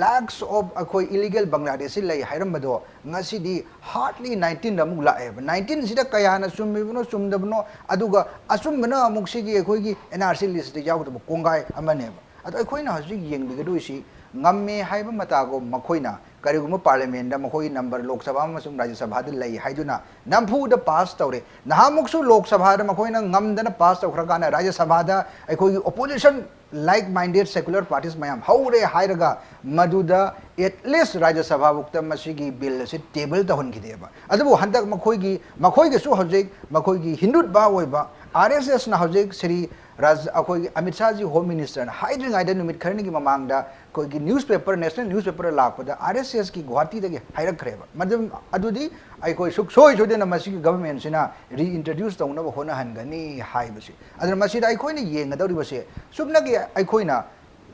lakhs of ꯑꯩꯈꯣꯏ ꯏꯂꯤꯒꯦꯜ ꯕꯪꯒ꯭ꯂꯥꯗꯦꯁꯤ ꯂꯩ ꯍꯥꯏꯔꯝꯕꯗꯣ ꯉꯁꯤꯗꯤ ꯍꯥꯔꯗꯂꯤ ꯅꯥꯏꯟꯇꯤꯟꯗ ꯑꯃꯨꯛ ꯂꯥꯛꯑꯦꯕ꯫ ꯅꯥꯏꯟꯇꯤꯟꯁꯤꯗ ꯀꯌꯥꯅ ꯆꯨꯝꯃꯤꯕꯅꯣ ꯆꯨꯝꯗꯕꯅꯣ, ꯑꯗꯨꯒ ꯑꯆꯨꯝꯕꯅ ꯑꯃꯨꯛ ꯁꯤꯒꯤ ꯑꯩꯈꯣꯏꯒꯤ ꯑꯦꯟ ꯑꯥꯔ ꯁꯤ ꯂꯤꯁꯇ ꯌꯥꯎꯗꯕ ꯀꯣꯡꯒꯥꯏ ꯑꯃꯅꯦꯕ꯫ ꯑꯗꯣ ꯑꯩꯈꯣꯏꯅ ꯍꯧꯖꯤꯛ ꯌꯦꯡꯕꯤꯒꯗꯣꯏꯁꯤ ꯉꯝꯃꯦ ꯍꯥꯏꯕ ꯃꯇꯥꯒꯨꯝ ꯃꯈꯣꯏꯅ ꯀꯔꯤꯒꯨꯝꯕ ꯄꯥꯔꯂꯤꯌꯥꯃꯦꯟꯗ ꯃꯈꯣꯏꯒꯤ ꯅꯝꯕꯔ ꯂꯣꯛ ꯁꯚꯥ ꯑꯃꯁꯨꯡ ꯔꯥꯖ꯭ꯌ ꯁꯚꯥꯗ ꯂꯩ ꯍꯥꯏꯗꯨꯅ ꯅꯝꯐꯨꯗ ꯄꯥꯁ ꯇꯧꯔꯦ꯫ ꯅꯍꯥꯟꯃꯨꯛꯁꯨ ꯂꯣꯛ ꯁꯚꯥꯗ ꯃꯈꯣꯏꯅ ꯉꯝꯗꯅ ꯄꯥꯁ ꯇꯧꯈ꯭ꯔꯀꯥꯟꯗ ꯔꯥꯖ꯭ꯌ ꯁꯚꯥꯗ ꯑꯩꯈꯣꯏꯒꯤ opposition like minded secular parties ꯃꯌꯥꯝ ꯍꯧꯔꯦ ꯍꯥꯏꯔꯒ ꯃꯗꯨꯗ ꯑꯦꯠꯂꯤꯁ ꯔꯥꯖ꯭ꯌ ꯁꯚꯥꯕꯨꯛꯇ ꯃꯁꯤꯒꯤ ꯕꯤꯜ ꯑꯁꯤ ꯇꯦꯕꯜ ꯇꯧꯍꯟꯈꯤꯗꯦꯕ꯫ ꯑꯗꯨꯕꯨ ꯍꯟꯗꯛ ꯃꯈꯣꯏꯒꯤ ꯃꯈꯣꯏꯒꯤꯁꯨ ꯍꯧꯖꯤꯛ ꯃꯈꯣꯏꯒꯤ ꯍꯤꯟꯗꯨꯠꯕꯥ ꯑꯣꯏꯕ ꯑꯥꯔ ꯑꯦꯁ ꯑꯦꯁꯅ ꯍꯧꯖꯤꯛ ꯁ꯭ꯔꯤ ꯔꯥꯖ ꯑꯩꯈꯣꯏꯒꯤ ꯑꯃꯤꯠ ꯁꯥꯍꯖꯤ ꯍꯣꯝ ꯃꯤꯅꯤꯁꯇꯔꯅ ꯍꯥꯏꯗ꯭ꯔꯤꯉꯩꯗ ꯅꯨꯃꯤꯠ ꯈꯔꯅꯤꯒꯤ ꯃꯃꯥꯡꯗ ꯑꯩꯈꯣꯏꯒꯤ ꯅ꯭ꯌꯨꯁꯄꯦꯄꯔ, ꯅꯦꯁꯅꯦꯜ ꯅ꯭ꯌꯨꯁꯄꯦꯄꯔ ꯂꯥꯛꯄꯗ ꯑꯥꯔ ꯑꯦꯁ ꯑꯦꯁꯀꯤ ꯒꯨꯋꯥꯍꯥꯇꯤꯗꯒꯤ ꯍꯥꯏꯔꯛꯈ꯭ꯔꯦꯕ꯫ ꯃꯗꯨ ꯑꯗꯨꯗꯤ ꯑꯩꯈꯣꯏ ꯁꯨꯛꯁꯣꯏ ꯁꯣꯏꯗꯅ ꯃꯁꯤꯒꯤ ꯒꯚꯔꯟꯃꯦꯟꯁꯤꯅ ꯔꯤꯏꯟꯇ꯭ꯔꯣꯗ꯭ꯌꯨꯁ ꯇꯧꯅꯕ ꯍꯣꯠꯅꯍꯟꯒꯅꯤ ꯍꯥꯏꯕꯁꯤ꯫ ꯑꯗꯨꯅ ꯃꯁꯤꯗ ꯑꯩꯈꯣꯏꯅ ꯌꯦꯡꯒꯗꯧꯔꯤꯕꯁꯦ ꯆꯨꯝꯅꯒꯤ ꯑꯩꯈꯣꯏꯅ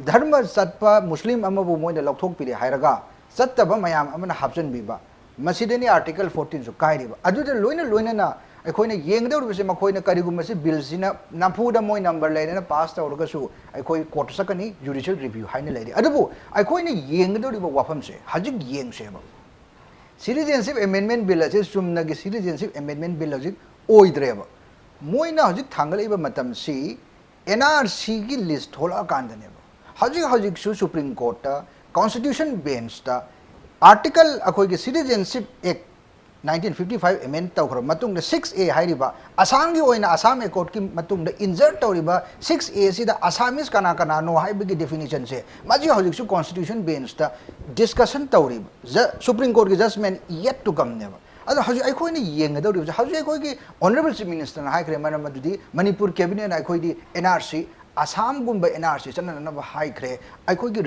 ꯙꯔꯃ ꯆꯠꯄ ꯃꯨꯁꯂꯤꯝ ꯑꯃꯕꯨ ꯃꯣꯏꯅ ꯂꯧꯊꯣꯛꯄꯤꯔꯦ ꯍꯥꯏꯔꯒ ꯆꯠꯇꯕ ꯃꯌꯥꯝ ꯑꯃꯅ ꯍꯥꯞꯆꯤꯟꯕꯤꯕ, ꯃꯁꯤꯗꯅꯤ ꯑꯥꯔꯇꯤꯀꯜ ꯐꯣꯔꯇꯤꯟꯁꯨ ꯀꯥꯏꯔꯤꯕ꯫ ꯑꯗꯨꯗ ꯂꯣꯏꯅ ꯂꯣꯏꯅꯅ ꯑꯩꯈꯣꯏꯅ ꯌꯦꯡꯒꯗꯧꯔꯤꯕꯁꯦ ꯃꯈꯣꯏꯅ ꯀꯔꯤꯒꯨꯝꯕ ꯁꯤ ꯕꯤꯜꯁꯤꯅ ꯅꯝꯐꯨꯗ ꯃꯣꯏ ꯅꯝꯕꯔ ꯂꯩꯔꯦꯅ ꯄꯥꯁ ꯇꯧꯔꯒꯁꯨ ꯑꯩꯈꯣꯏ ꯀꯣꯔꯠꯇ ꯆꯠꯀꯅꯤ, ꯖꯨꯗꯤꯁꯤꯌꯦꯜ ꯔꯤꯚ꯭ꯌꯨ ꯍꯥꯏꯅ ꯂꯩꯔꯤ꯫ ꯑꯗꯨꯕꯨ ꯑꯩꯈꯣꯏꯅ ꯌꯦꯡꯒꯗꯧꯔꯤꯕ ꯋꯥꯐꯝꯁꯦ ꯍꯧꯖꯤꯛ ꯌꯦꯡꯁꯦꯕ꯫ ꯁꯤꯇꯤꯖꯦꯟꯁꯤꯞ ꯑꯦꯃꯦꯟꯗꯃꯦꯟ ꯕꯤꯜ ꯑꯁꯤ ꯆꯨꯝꯅꯒꯤ ꯁꯤꯇꯤꯖꯦꯟꯁꯤꯞ ꯑꯦꯃꯦꯟꯗꯃꯦꯟ ꯕꯤꯜ ꯍꯧꯖꯤꯛ ꯑꯣꯏꯗ꯭ꯔꯦꯕ꯫ ꯃꯣꯏꯅ ꯍꯧꯖꯤꯛ ꯊꯥꯡꯒꯠꯂꯛꯏꯕ ꯃꯇꯝꯁꯤ ꯑꯦꯟ ꯑꯥꯔ ꯁꯤꯒꯤ ꯂꯤꯁ ꯊꯣꯛꯂꯛꯑꯀꯥꯟꯗꯅꯦꯕ꯫ ꯍꯧꯖꯤꯛ ꯍꯧꯖꯤꯛꯁꯨ ꯁꯨꯄ꯭ꯔꯤꯝ ꯀꯣꯔꯠꯇ, ꯀꯣꯟꯁꯇꯤꯇ꯭ꯌꯨꯁꯟ ꯕꯦꯟꯁꯇ ꯑꯥꯔꯇꯤꯀꯜ ꯑꯩꯈꯣꯏꯒꯤ ꯁꯤꯇꯤꯖꯦꯟꯁꯤꯞ ꯑꯦꯛ nineteen fifty five amend ꯇꯧꯈ꯭ꯔꯕ ꯃꯇꯨꯡꯗ six A ꯍꯥꯏꯔꯤꯕ ꯑꯁꯥꯝꯒꯤ ꯑꯣꯏꯅ ꯑꯁꯥꯝ ꯑꯦꯀꯣꯔꯗꯀꯤ ꯃꯇꯨꯡꯗ insert ꯇꯧꯔꯤꯕ six A ꯁꯤꯗ Assamese ꯀꯅꯥ ꯀꯅꯥꯅꯣ ꯍꯥꯏꯕꯒꯤ definition ꯁꯦ ꯃꯁꯤ ꯍꯧꯖꯤꯛꯁꯨ constitution bench ꯇ discussion ꯇꯧꯔꯤꯕ, Supreme Court ꯀꯤ judgment yet to come ꯅꯦꯕ꯫ ꯑꯗꯣ ꯍꯧꯖꯤꯛ ꯑꯩꯈꯣꯏꯅ ꯌꯦꯡꯒꯗꯧꯔꯤꯕꯁꯦ, ꯍꯧꯖꯤꯛ ꯑꯩꯈꯣꯏꯒꯤ Honourable Chief Minister ꯅ ꯍꯥꯏꯈ꯭ꯔꯦ, ꯃꯔꯝ ꯑꯗꯨꯗꯤ ꯃꯅꯤꯄꯨꯔ cabinet ꯅ ꯑꯩꯈꯣꯏꯗꯤ N R C, ꯑꯁꯥꯝꯒꯨꯝꯕ N R C ꯆꯠꯅꯅꯕ ꯍꯥꯏꯈ꯭ꯔꯦ, ꯑꯩꯈꯣꯏꯒꯤ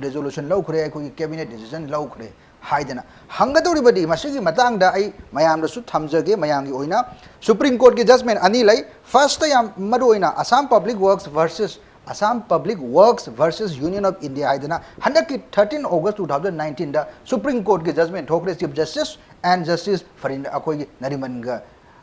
resolution ꯂꯧꯈ꯭ꯔꯦ, ꯑꯩꯈꯣꯏꯒꯤ cabinet decision ꯂꯧꯈ꯭ꯔꯦ ꯍꯥꯏꯗꯅ ꯍꯪꯒꯗꯧꯔꯤꯕꯗꯤ ꯃꯁꯤꯒꯤ ꯃꯇꯥꯡꯗ ꯑꯩ ꯃꯌꯥꯝꯗꯁꯨ ꯊꯝꯖꯒꯦ꯫ ꯃꯌꯥꯝꯒꯤ ꯑꯣꯏꯅ Supreme Court ꯀꯤ judgment ꯑꯅꯤ ꯂꯩ꯫ First ꯇ ꯌꯥꯝ ꯃꯔꯨ ꯑꯣꯏꯅ Assam Public Works versus Assam Public Works versus Union of India ꯍꯥꯏꯗꯅ ꯍꯟꯗꯛꯀꯤ thirteen August two thousand nineteen ꯗ Supreme Court ꯀꯤ judgment ꯊꯣꯛꯈ꯭ꯔꯦ꯫ Chief Justice and Justice ꯐꯔꯤꯟ, ꯑꯩꯈꯣꯏꯒꯤ ꯅꯔꯤꯃꯟꯒ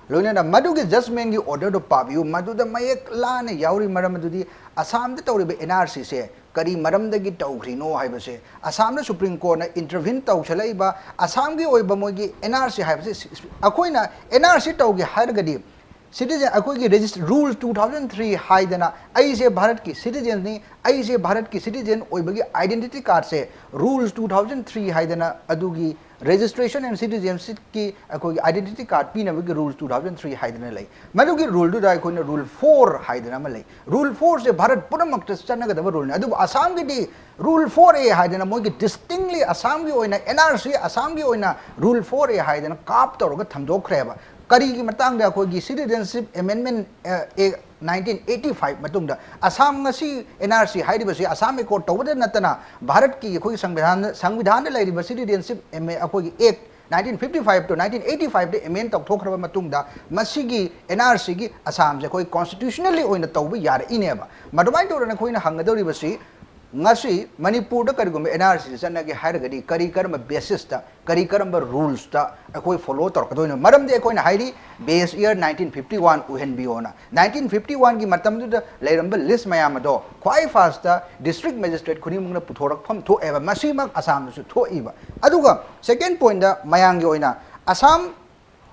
ꯂꯣꯏꯅꯅ ꯃꯗꯨꯒꯤ judgment ꯀꯤ order ꯗꯣ ꯄꯥꯕꯤꯌꯨ꯫ ꯃꯗꯨꯗ ꯃꯌꯦꯛ ꯂꯥꯅ ꯌꯥꯎꯔꯤ, ꯃꯔꯝ ꯑꯗꯨꯗꯤ ꯑꯁꯥꯝꯗ ꯇꯧꯔꯤꯕ N R C ꯁꯦ ꯀꯔꯤ ꯃꯔꯝꯗꯒꯤ ꯇꯧꯈ꯭ꯔꯤꯅꯣ ꯍꯥꯏꯕꯁꯦ, ꯑꯁꯥꯝꯗ Supreme Court ꯅ intervene ꯇꯧꯁꯜꯂꯛꯏꯕ, ꯑꯁꯥꯝꯒꯤ ꯑꯣꯏꯕ ꯃꯣꯏꯒꯤ N R C ꯍꯥꯏꯕꯁꯦ, ꯑꯩꯈꯣꯏꯅ N R C ꯇꯧꯒꯦ ꯍꯥꯏꯔꯒꯗꯤ citizen, ꯑꯩꯈꯣꯏꯒꯤ regist-, rule two thousand three ꯍꯥꯏꯗꯅ, ꯑꯩꯁꯦ ꯚꯥꯔꯠꯀꯤ citizen ꯅꯤ, ꯑꯩꯁꯦ ꯚꯥꯔꯠꯀꯤ citizen ꯑꯣꯏꯕꯒꯤ identity card ꯁꯦ rule two thousand three ꯍꯥꯏꯗꯅ, ꯑꯗꯨꯒꯤ registration and citizenship ꯀꯤ ꯑꯩꯈꯣꯏꯒꯤ identity card ꯄꯤꯅꯕꯒꯤ rule two thousand three ꯍꯥꯏꯗꯅ ꯂꯩ꯫ ꯃꯗꯨꯒꯤ rule ꯗꯨꯗ ꯑꯩꯈꯣꯏꯅ rule four ꯍꯥꯏꯗꯅ ꯑꯃ ꯂꯩ꯫ Rule four ꯁꯦ ꯚꯥꯔꯠ ꯄꯨꯝꯅꯃꯛꯇ ꯆꯠꯅꯒꯗꯕ rule ꯅꯤ꯫ ꯑꯗꯨꯕꯨ ꯑꯁꯥꯝꯒꯤꯗꯤ rule four A ꯍꯥꯏꯗꯅ ꯃꯣꯏꯒꯤ distinctly ꯑꯁꯥꯝꯒꯤ ꯑꯣꯏꯅ, N R C ꯑꯁꯥꯝꯒꯤ ꯑꯣꯏꯅ rule four A ꯍꯥꯏꯗꯅ carve ꯇꯧꯔꯒ ꯊꯝꯗꯣꯛꯈ꯭ꯔꯦꯕ꯫ ꯀꯔꯤꯒꯤ ꯃꯇꯥꯡꯗ? ꯑꯩꯈꯣꯏꯒꯤ Citizenship Amendment, ꯑ, Act nineteen eighty five ꯃꯇꯨꯡꯗ ꯑꯁꯥꯝ ꯉꯁꯤ N R C ꯍꯥꯏꯔꯤꯕꯁꯤ ꯑꯁꯥꯝ accord ꯇꯧꯕꯗ ꯅꯠꯇꯅ ꯚꯥꯔꯠꯀꯤ ꯑꯩꯈꯣꯏꯒꯤ ꯁꯪꯕꯤꯙꯥꯟꯗ, ꯁꯪꯕꯤꯙꯥꯟꯗ ꯂꯩꯔꯤꯕ Citizenship ꯑꯃ-, ꯑꯩꯈꯣꯏꯒꯤ Act nineteen fifty five to nineteen eighty five the amend ꯇꯧꯊꯣꯛꯈ꯭ꯔꯕ ꯃꯇꯨꯡꯗ ꯃꯁꯤꯒꯤ N R C ꯒꯤ ꯑꯁꯥꯝꯁꯦ ꯑꯩꯈꯣꯏ constitutionally ꯑꯣꯏꯅ ꯇꯧꯕ ꯌꯥꯔꯛꯏꯅꯦꯕ꯫ ꯃꯗꯨꯃꯥꯏꯅ ꯇꯧꯗꯅ ꯑꯩꯈꯣꯏꯅ ꯍꯪꯒꯗꯧꯔꯤꯕꯁꯤ, ꯉꯁꯤ ꯃꯅꯤꯄꯨꯔꯗ ꯀꯔꯤꯒꯨꯝꯕ N R C ꯆꯠꯅꯒꯦ ꯍꯥꯏꯔꯒꯗꯤ ꯀꯔꯤ ꯀꯔꯝꯕ basis ꯇ, ꯀꯔꯤ ꯀꯔꯝꯕ rules ꯇ ꯑꯩꯈꯣꯏ follow ꯇꯧꯔꯛꯀꯗꯣꯏꯅꯣ? ꯃꯔꯝꯗꯤ ꯑꯩꯈꯣꯏꯅ ꯍꯥꯏꯔꯤ base year nineteen fifty one ꯑꯣꯏꯍꯟꯕꯤꯌꯣꯅ꯫ Nineteen fifty one ꯒꯤ ꯃꯇꯝꯗꯨꯗ ꯂꯩꯔꯝꯕ list ꯃꯌꯥꯝ ꯑꯗꯣ ꯈ꯭ꯋꯥꯏ first ꯇ district magistrate ꯈꯨꯗꯤꯡꯃꯛꯅ ꯄꯨꯊꯣꯔꯛꯐꯝ ꯊꯣꯛꯑꯦꯕ꯫ ꯃꯁꯤꯃꯛ ꯑꯁꯥꯝꯗꯁꯨ ꯊꯣꯛꯏꯕ꯫ ꯑꯗꯨꯒ second point ꯇ ꯃꯌꯥꯝꯒꯤ ꯑꯣꯏꯅ ꯑꯁꯥꯝ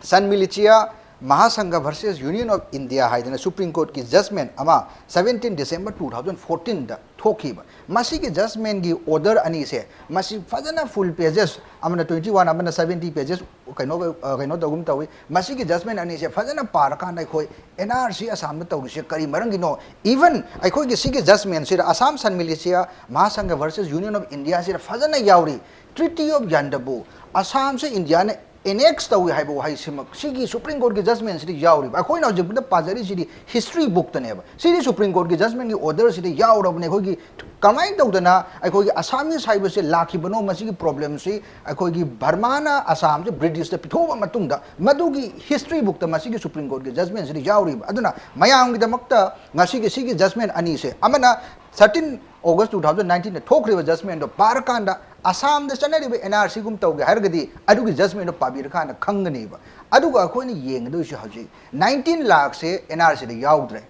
ꯁꯟ ꯃꯤꯂꯤꯁꯤꯌꯥ, ꯃꯍꯥꯁꯪꯘ versus Union of India ꯍꯥꯏꯗꯅ Supreme Courtꯀꯤ judgment ꯑꯃ seventeen December two thousand fourteenꯗ ꯊꯣꯛꯈꯤꯕ꯫ ꯃꯁꯤꯒꯤ judgmentꯀꯤ order ꯑꯅꯤꯁꯦ, ꯃꯁꯤ ꯐꯖꯅ full pages, ꯑꯃꯅ twenty one, ꯑꯃꯅ seventy pages, ꯀꯩꯅꯣ, ꯑ, ꯀꯩꯅꯣ ꯇꯧꯒꯨꯝ ꯇꯧꯏ꯫ ꯃꯁꯤꯒꯤ judgment ꯑꯅꯤꯁꯦ ꯐꯖꯅ ꯄꯥꯔꯀꯥꯟꯗ ꯑꯩꯈꯣꯏ N R C ꯑꯁꯥꯝꯗ ꯇꯧꯔꯤꯁꯦ ꯀꯔꯤ ꯃꯔꯝꯒꯤꯅꯣ? Even ꯑꯩꯈꯣꯏꯒꯤ ꯁꯤꯒꯤ judgmentꯁꯤꯗ Assam Sun Militia, Mahasangha versus Union of Indiaꯁꯤꯗ ꯐꯖꯅ ꯌꯥꯎꯔꯤ꯫ Treaty of Yandabo, ꯑꯁꯥꯝꯁꯦ Indian annex ꯇꯧꯏ ꯍꯥꯏꯕ ꯋꯥꯍꯩꯁꯤꯃꯛ ꯁꯤꯒꯤ Supreme Courtꯀꯤ judgmentꯁꯤꯗ ꯌꯥꯎꯔꯤꯕ꯫ ꯑꯩꯈꯣꯏꯅ ꯍꯧꯖꯤꯛ ꯄꯥꯖꯔꯤꯁꯤꯗꯤ history bookꯇꯅꯦꯕ꯫ ꯁꯤꯗꯤ Supreme Courtꯀꯤ judgmentꯀꯤ orderꯁꯤꯗ ꯌꯥꯎꯔꯕꯅꯦ꯫ ꯑꯩꯈꯣꯏꯒꯤ ꯀꯃꯥꯏꯅ ꯇꯧꯗꯅ ꯑꯩꯈꯣꯏꯒꯤ Assamese ꯍꯥꯏꯕꯁꯦ ꯂꯥꯛꯈꯤꯕꯅꯣ, ꯃꯁꯤꯒꯤ problemꯁꯤ ꯑꯩꯈꯣꯏꯒꯤ ꯕꯔꯃꯥꯅ ꯑꯁꯥꯝꯁꯦ Britishꯇ ꯄꯤꯊꯣꯛꯑꯕ ꯃꯇꯨꯡꯗ, ꯃꯗꯨꯒꯤ history bookꯇ ꯃꯁꯤꯒꯤ Supreme Courtꯀꯤ judgmentꯁꯤꯗ ꯌꯥꯎꯔꯤꯕ꯫ ꯑꯗꯨꯅ ꯃꯌꯥꯝꯒꯤꯗꯃꯛꯇ ꯉꯁꯤꯒꯤ ꯁꯤꯒꯤ judgment ꯑꯅꯤꯁꯦ, ꯑꯃꯅ thirteen August two thousand nineteenꯗ ꯊꯣꯛꯈ꯭ꯔꯤꯕ judgmentꯗꯣ ꯄꯥꯔꯀꯥꯟꯗ, ꯑꯁꯥꯝꯗ ꯆꯠꯅꯔꯤꯕ N R Cꯒꯨꯝ ꯇꯧꯒꯦ ꯍꯥꯏꯔꯒꯗꯤ ꯑꯗꯨꯒꯤ judgmentꯗꯣ ꯄꯥꯕꯤꯔꯀꯥꯟꯗ ꯈꯪꯒꯅꯦꯕ꯫ ꯑꯗꯨꯒ ꯑꯩꯈꯣꯏꯅ ꯌꯦꯡꯒꯗꯣꯏꯁꯦ ꯍꯧꯖꯤꯛ nineteen ꯂꯥꯛꯁꯦ N R Cꯗ ꯌꯥꯎꯗ꯭ꯔꯦ꯫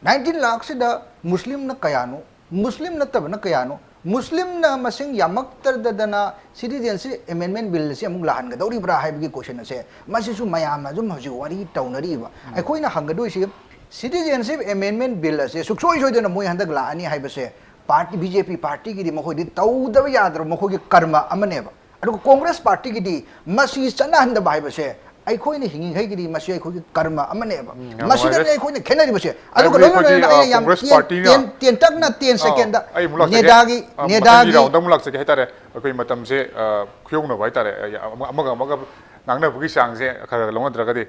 Nineteen ꯂꯥꯛꯁꯤꯗ ꯃꯨꯁꯂꯤꯝꯅ ꯀꯌꯥꯅꯣ, ꯃꯨꯁꯂꯤꯝ ꯅꯠꯇꯕꯅ ꯀꯌꯥꯅꯣ, ꯃꯨꯁꯂꯤꯝꯅ ꯃꯁꯤꯡ ꯌꯥꯝꯃꯛꯇꯗꯅ Citizenship Amendment Bill ꯑꯁꯤ ꯑꯃꯨꯛ ꯂꯥꯛꯍꯟꯒꯗꯧꯔꯤꯕ꯭ꯔꯥ ꯍꯥꯏꯕꯒꯤ question ꯑꯁꯦ, ꯃꯁꯤꯁꯨ ꯃꯌꯥꯝꯅ ꯑꯗꯨꯝ ꯍꯧꯖꯤꯛ ꯋꯥꯔꯤ ꯇꯧꯅꯔꯤꯕ꯫ ꯑꯩꯈꯣꯏꯅ ꯍꯪꯒꯗꯣꯏꯁꯤ, Citizenship Amendment Bill ꯑꯁꯦ ꯁꯨꯡꯁꯣꯏ ꯁꯣꯏꯗꯅ ꯃꯣꯏ ꯍꯟꯗꯛ ꯂꯥꯛꯑꯅꯤ ꯍꯥꯏꯕꯁꯦ party, B J P partyꯒꯤꯗꯤ ꯃꯈꯣꯏꯗꯤ ꯇꯧꯗꯕ ꯌꯥꯗ꯭ꯔꯕ ꯃꯈꯣꯏꯒꯤ ꯀꯔꯃ ꯑꯃꯅꯦꯕ꯫ ꯑꯗꯨꯒ Congress partyꯒꯤꯗꯤ ꯃꯁꯤ ꯆꯠꯅꯍꯟꯗꯕ ꯍꯥꯏꯕꯁꯦ ꯑꯩꯈꯣꯏꯅ ꯍꯤꯡꯉꯤꯈꯩꯒꯤꯗꯤ ꯃꯁꯤ ꯑꯩꯈꯣꯏꯒꯤ ꯀꯔꯃ ꯑꯃꯅꯦꯕ꯫ ꯌꯥꯝ ꯃꯁꯤꯗꯅꯦ ꯅꯨꯡꯉꯥꯏꯔꯦ꯫ ꯑꯩꯈꯣꯏꯅ ꯈꯦꯠꯅꯔꯤꯕꯁꯦ꯫ ꯑꯗꯨꯒ ꯍꯥꯏꯕꯗꯤ ꯂꯣꯏꯅ ꯑꯩꯈꯣꯏꯗꯤ, ꯂꯣꯏꯅꯅ ꯑꯩꯅ ꯑ, ꯌꯥꯝ Congress ꯇꯦꯟ-, partyꯅ ꯇꯦꯟ-, ꯇꯦꯟꯇꯛꯅ ten ꯑꯥ, secondꯗ ꯑꯩ ꯑꯃꯨꯛ ꯂꯥꯛꯆꯒꯦ꯫ ꯅꯦꯗꯥꯒꯤ, ꯑꯥ, ꯃꯊꯪꯒꯤ ꯅꯦꯗꯥꯒꯤ roundꯗ ꯑꯃꯨꯛ ꯂꯥꯛꯆꯒꯦ ꯍꯥꯏꯇꯥꯔꯦ꯫ ꯑꯩꯈꯣꯏ ꯃꯇꯝꯁꯦ, ꯑ, ꯈꯨꯌꯧꯅꯕ ꯍꯥꯏꯇꯥꯔꯦ꯫ ꯑ, ꯑꯃ-, ꯑꯃꯒ ꯑꯃꯒ ꯉꯥꯡꯅꯕꯒꯤ ꯆꯥꯡꯁꯦ ꯈꯔ ꯈꯔ ꯂꯧꯅꯗ꯭ꯔꯒꯗꯤ,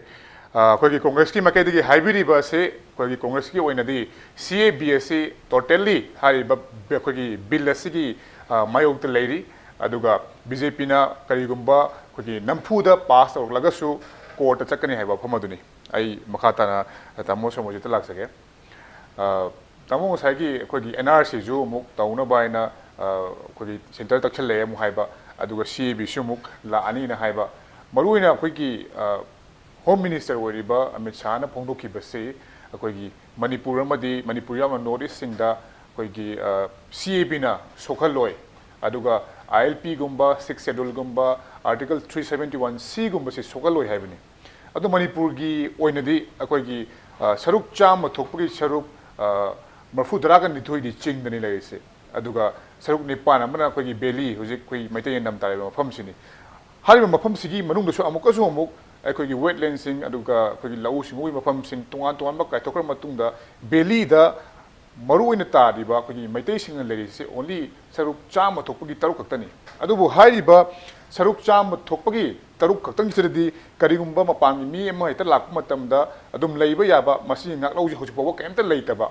ꯑ, ꯑꯩꯈꯣꯏꯒꯤ Congressꯀꯤ ꯃꯥꯏꯀꯩꯗꯒꯤ ꯍꯥꯏꯕꯤꯔꯤꯕ ꯑꯁꯤ, ꯑꯩꯈꯣꯏꯒꯤ Congressꯀꯤ ꯑꯣꯏꯅꯗꯤ C A B ꯑꯁꯤ totally ꯍꯥꯏꯔꯤꯕ ꯕ-, ꯑꯩꯈꯣꯏꯒꯤ bill ꯑꯁꯤꯒꯤ, ꯑ, ꯃꯥꯌꯣꯛꯇ ꯂꯩꯔꯤ꯫ ꯑꯗꯨꯒ B J Pꯅ ꯀꯔꯤꯒꯨꯝꯕ ꯑꯩꯈꯣꯏꯒꯤ ꯅꯝꯐꯨꯗ pass ꯇꯧꯔꯛꯂꯒꯁꯨ courtꯇ ꯆꯠꯀꯅꯤ ꯍꯥꯏꯕ ꯋꯥꯐꯝ ꯑꯗꯨꯅꯤ꯫ ꯑꯩ ꯃꯈꯥ ꯇꯥꯅ ꯇꯥꯃꯣ ꯁꯣꯃꯣꯖꯤꯠꯇ ꯂꯥꯛꯆꯒꯦ꯫ ꯑ, ꯇꯥꯃꯣ, ꯉꯁꯥꯏꯒꯤ ꯑꯩꯈꯣꯏꯒꯤ N R Cꯁꯨ ꯑꯃꯨꯛ ꯇꯧꯅꯕ ꯍꯥꯏꯅ, ꯑ, ꯑꯩꯈꯣꯏꯒꯤ centre ꯇꯛꯁꯜꯂꯛꯑꯦ ꯑꯃꯨꯛ ꯍꯥꯏꯕ, ꯑꯗꯨꯒ C A Bꯁꯨ ꯑꯃꯨꯛ ꯂꯥꯛꯑꯅꯤꯅ ꯍꯥꯏꯕ꯫ ꯃꯔꯨꯑꯣꯏꯅ ꯑꯩꯈꯣꯏꯒꯤ, ꯑ, Home Minister ꯑꯣꯏꯔꯤꯕ ꯑꯃꯤꯠ ꯁꯥꯍꯅ ꯐꯣꯡꯗꯣꯛꯈꯤꯕꯁꯤ ꯑꯩꯈꯣꯏꯒꯤ ꯃꯅꯤꯄꯨꯔ ꯑꯃꯗꯤ ꯃꯅꯤꯄꯨꯔ ꯌꯥꯎꯅ North Eastꯁꯤꯡꯗ ꯑꯩꯈꯣꯏꯒꯤ, ꯑ, C A Bꯅ ꯁꯣꯛꯍꯜꯂꯣꯏ, ꯑꯗꯨꯒ I L Pꯒꯨꯝꯕ, Sixth Scheduleꯒꯨꯝꯕ, Article three seventy one Cꯒꯨꯝꯕꯁꯤ ꯁꯣꯛꯍꯜꯂꯣꯏ ꯍꯥꯏꯕꯅꯤ꯫ ꯑꯗꯣ ꯃꯅꯤꯄꯨꯔꯒꯤ ꯑꯣꯏꯅꯗꯤ ꯑꯩꯈꯣꯏꯒꯤ, ꯑ, ꯁꯔꯨꯛ ꯆꯥꯝꯃ ꯊꯣꯛꯄꯒꯤ ꯁꯔꯨꯛ, ꯑ, ꯃꯔꯤꯐꯨ ꯇꯔꯥꯒ ꯅꯤꯊꯣꯏꯗꯤ ꯆꯤꯡꯗꯅꯤ ꯂꯩꯔꯤꯁꯦ꯫ ꯑꯗꯨꯒ ꯁꯔꯨꯛ ꯅꯤꯄꯥꯟ ꯑꯃꯅ ꯑꯩꯈꯣꯏꯒꯤ valley, ꯍꯧꯖꯤꯛ ꯑꯩꯈꯣꯏ ꯃꯩꯇꯩ ꯅꯝ ꯇꯥꯔꯤꯕ ꯃꯐꯝꯁꯤꯅꯤ꯫ ꯍꯥꯏꯔꯤꯕ ꯃꯐꯝꯁꯤꯒꯤ ꯃꯅꯨꯡꯗꯁꯨ ꯑꯃꯨꯛꯀꯁꯨ ꯑꯃꯨꯛ ꯑꯩꯈꯣꯏꯒꯤ wetlandꯁꯤꯡ, ꯑꯗꯨꯒ ꯑꯩꯈꯣꯏꯒꯤ ꯂꯧꯎ ꯁꯤꯡꯎꯒꯤ ꯃꯐꯝꯁꯤꯡ ꯇꯣꯉꯥꯟ ꯇꯣꯉꯥꯟꯕ ꯀꯥꯏꯊꯣꯛꯈ꯭ꯔ ꯃꯇꯨꯡꯗ, valleyꯗ ꯃꯔꯨ ꯑꯣꯏꯅ ꯇꯥꯔꯤꯕ ꯑꯩꯈꯣꯏꯒꯤ ꯃꯩꯇꯩꯁꯤꯡꯅ ꯂꯩꯔꯤꯁꯦ only ꯁꯔꯨꯛ ꯆꯥꯝꯃ ꯊꯣꯛꯄꯒꯤ ꯇꯔꯨꯛ ꯈꯛꯇꯅꯤ꯫ ꯑꯗꯨꯕꯨ ꯍꯥꯏꯔꯤꯕ ꯁꯔꯨꯛ ꯆꯥꯝꯃ ꯊꯣꯛꯄꯒꯤ ꯇꯔꯨꯛ ꯈꯛꯇꯪꯁꯤꯗꯗꯤ ꯀꯔꯤꯒꯨꯝꯕ ꯃꯄꯥꯟꯒꯤ ꯃꯤ ꯑꯃ ꯍꯦꯛꯇ ꯂꯥꯛꯄ ꯃꯇꯝꯗ ꯑꯗꯨꯝ ꯂꯩꯕ ꯌꯥꯕ, ꯃꯁꯤꯒꯤ ꯉꯥꯛꯂꯧꯁꯤ ꯍꯧꯖꯤꯛ ꯐꯥꯎꯕ ꯀꯔꯤꯝꯇ ꯂꯩꯇꯕ꯫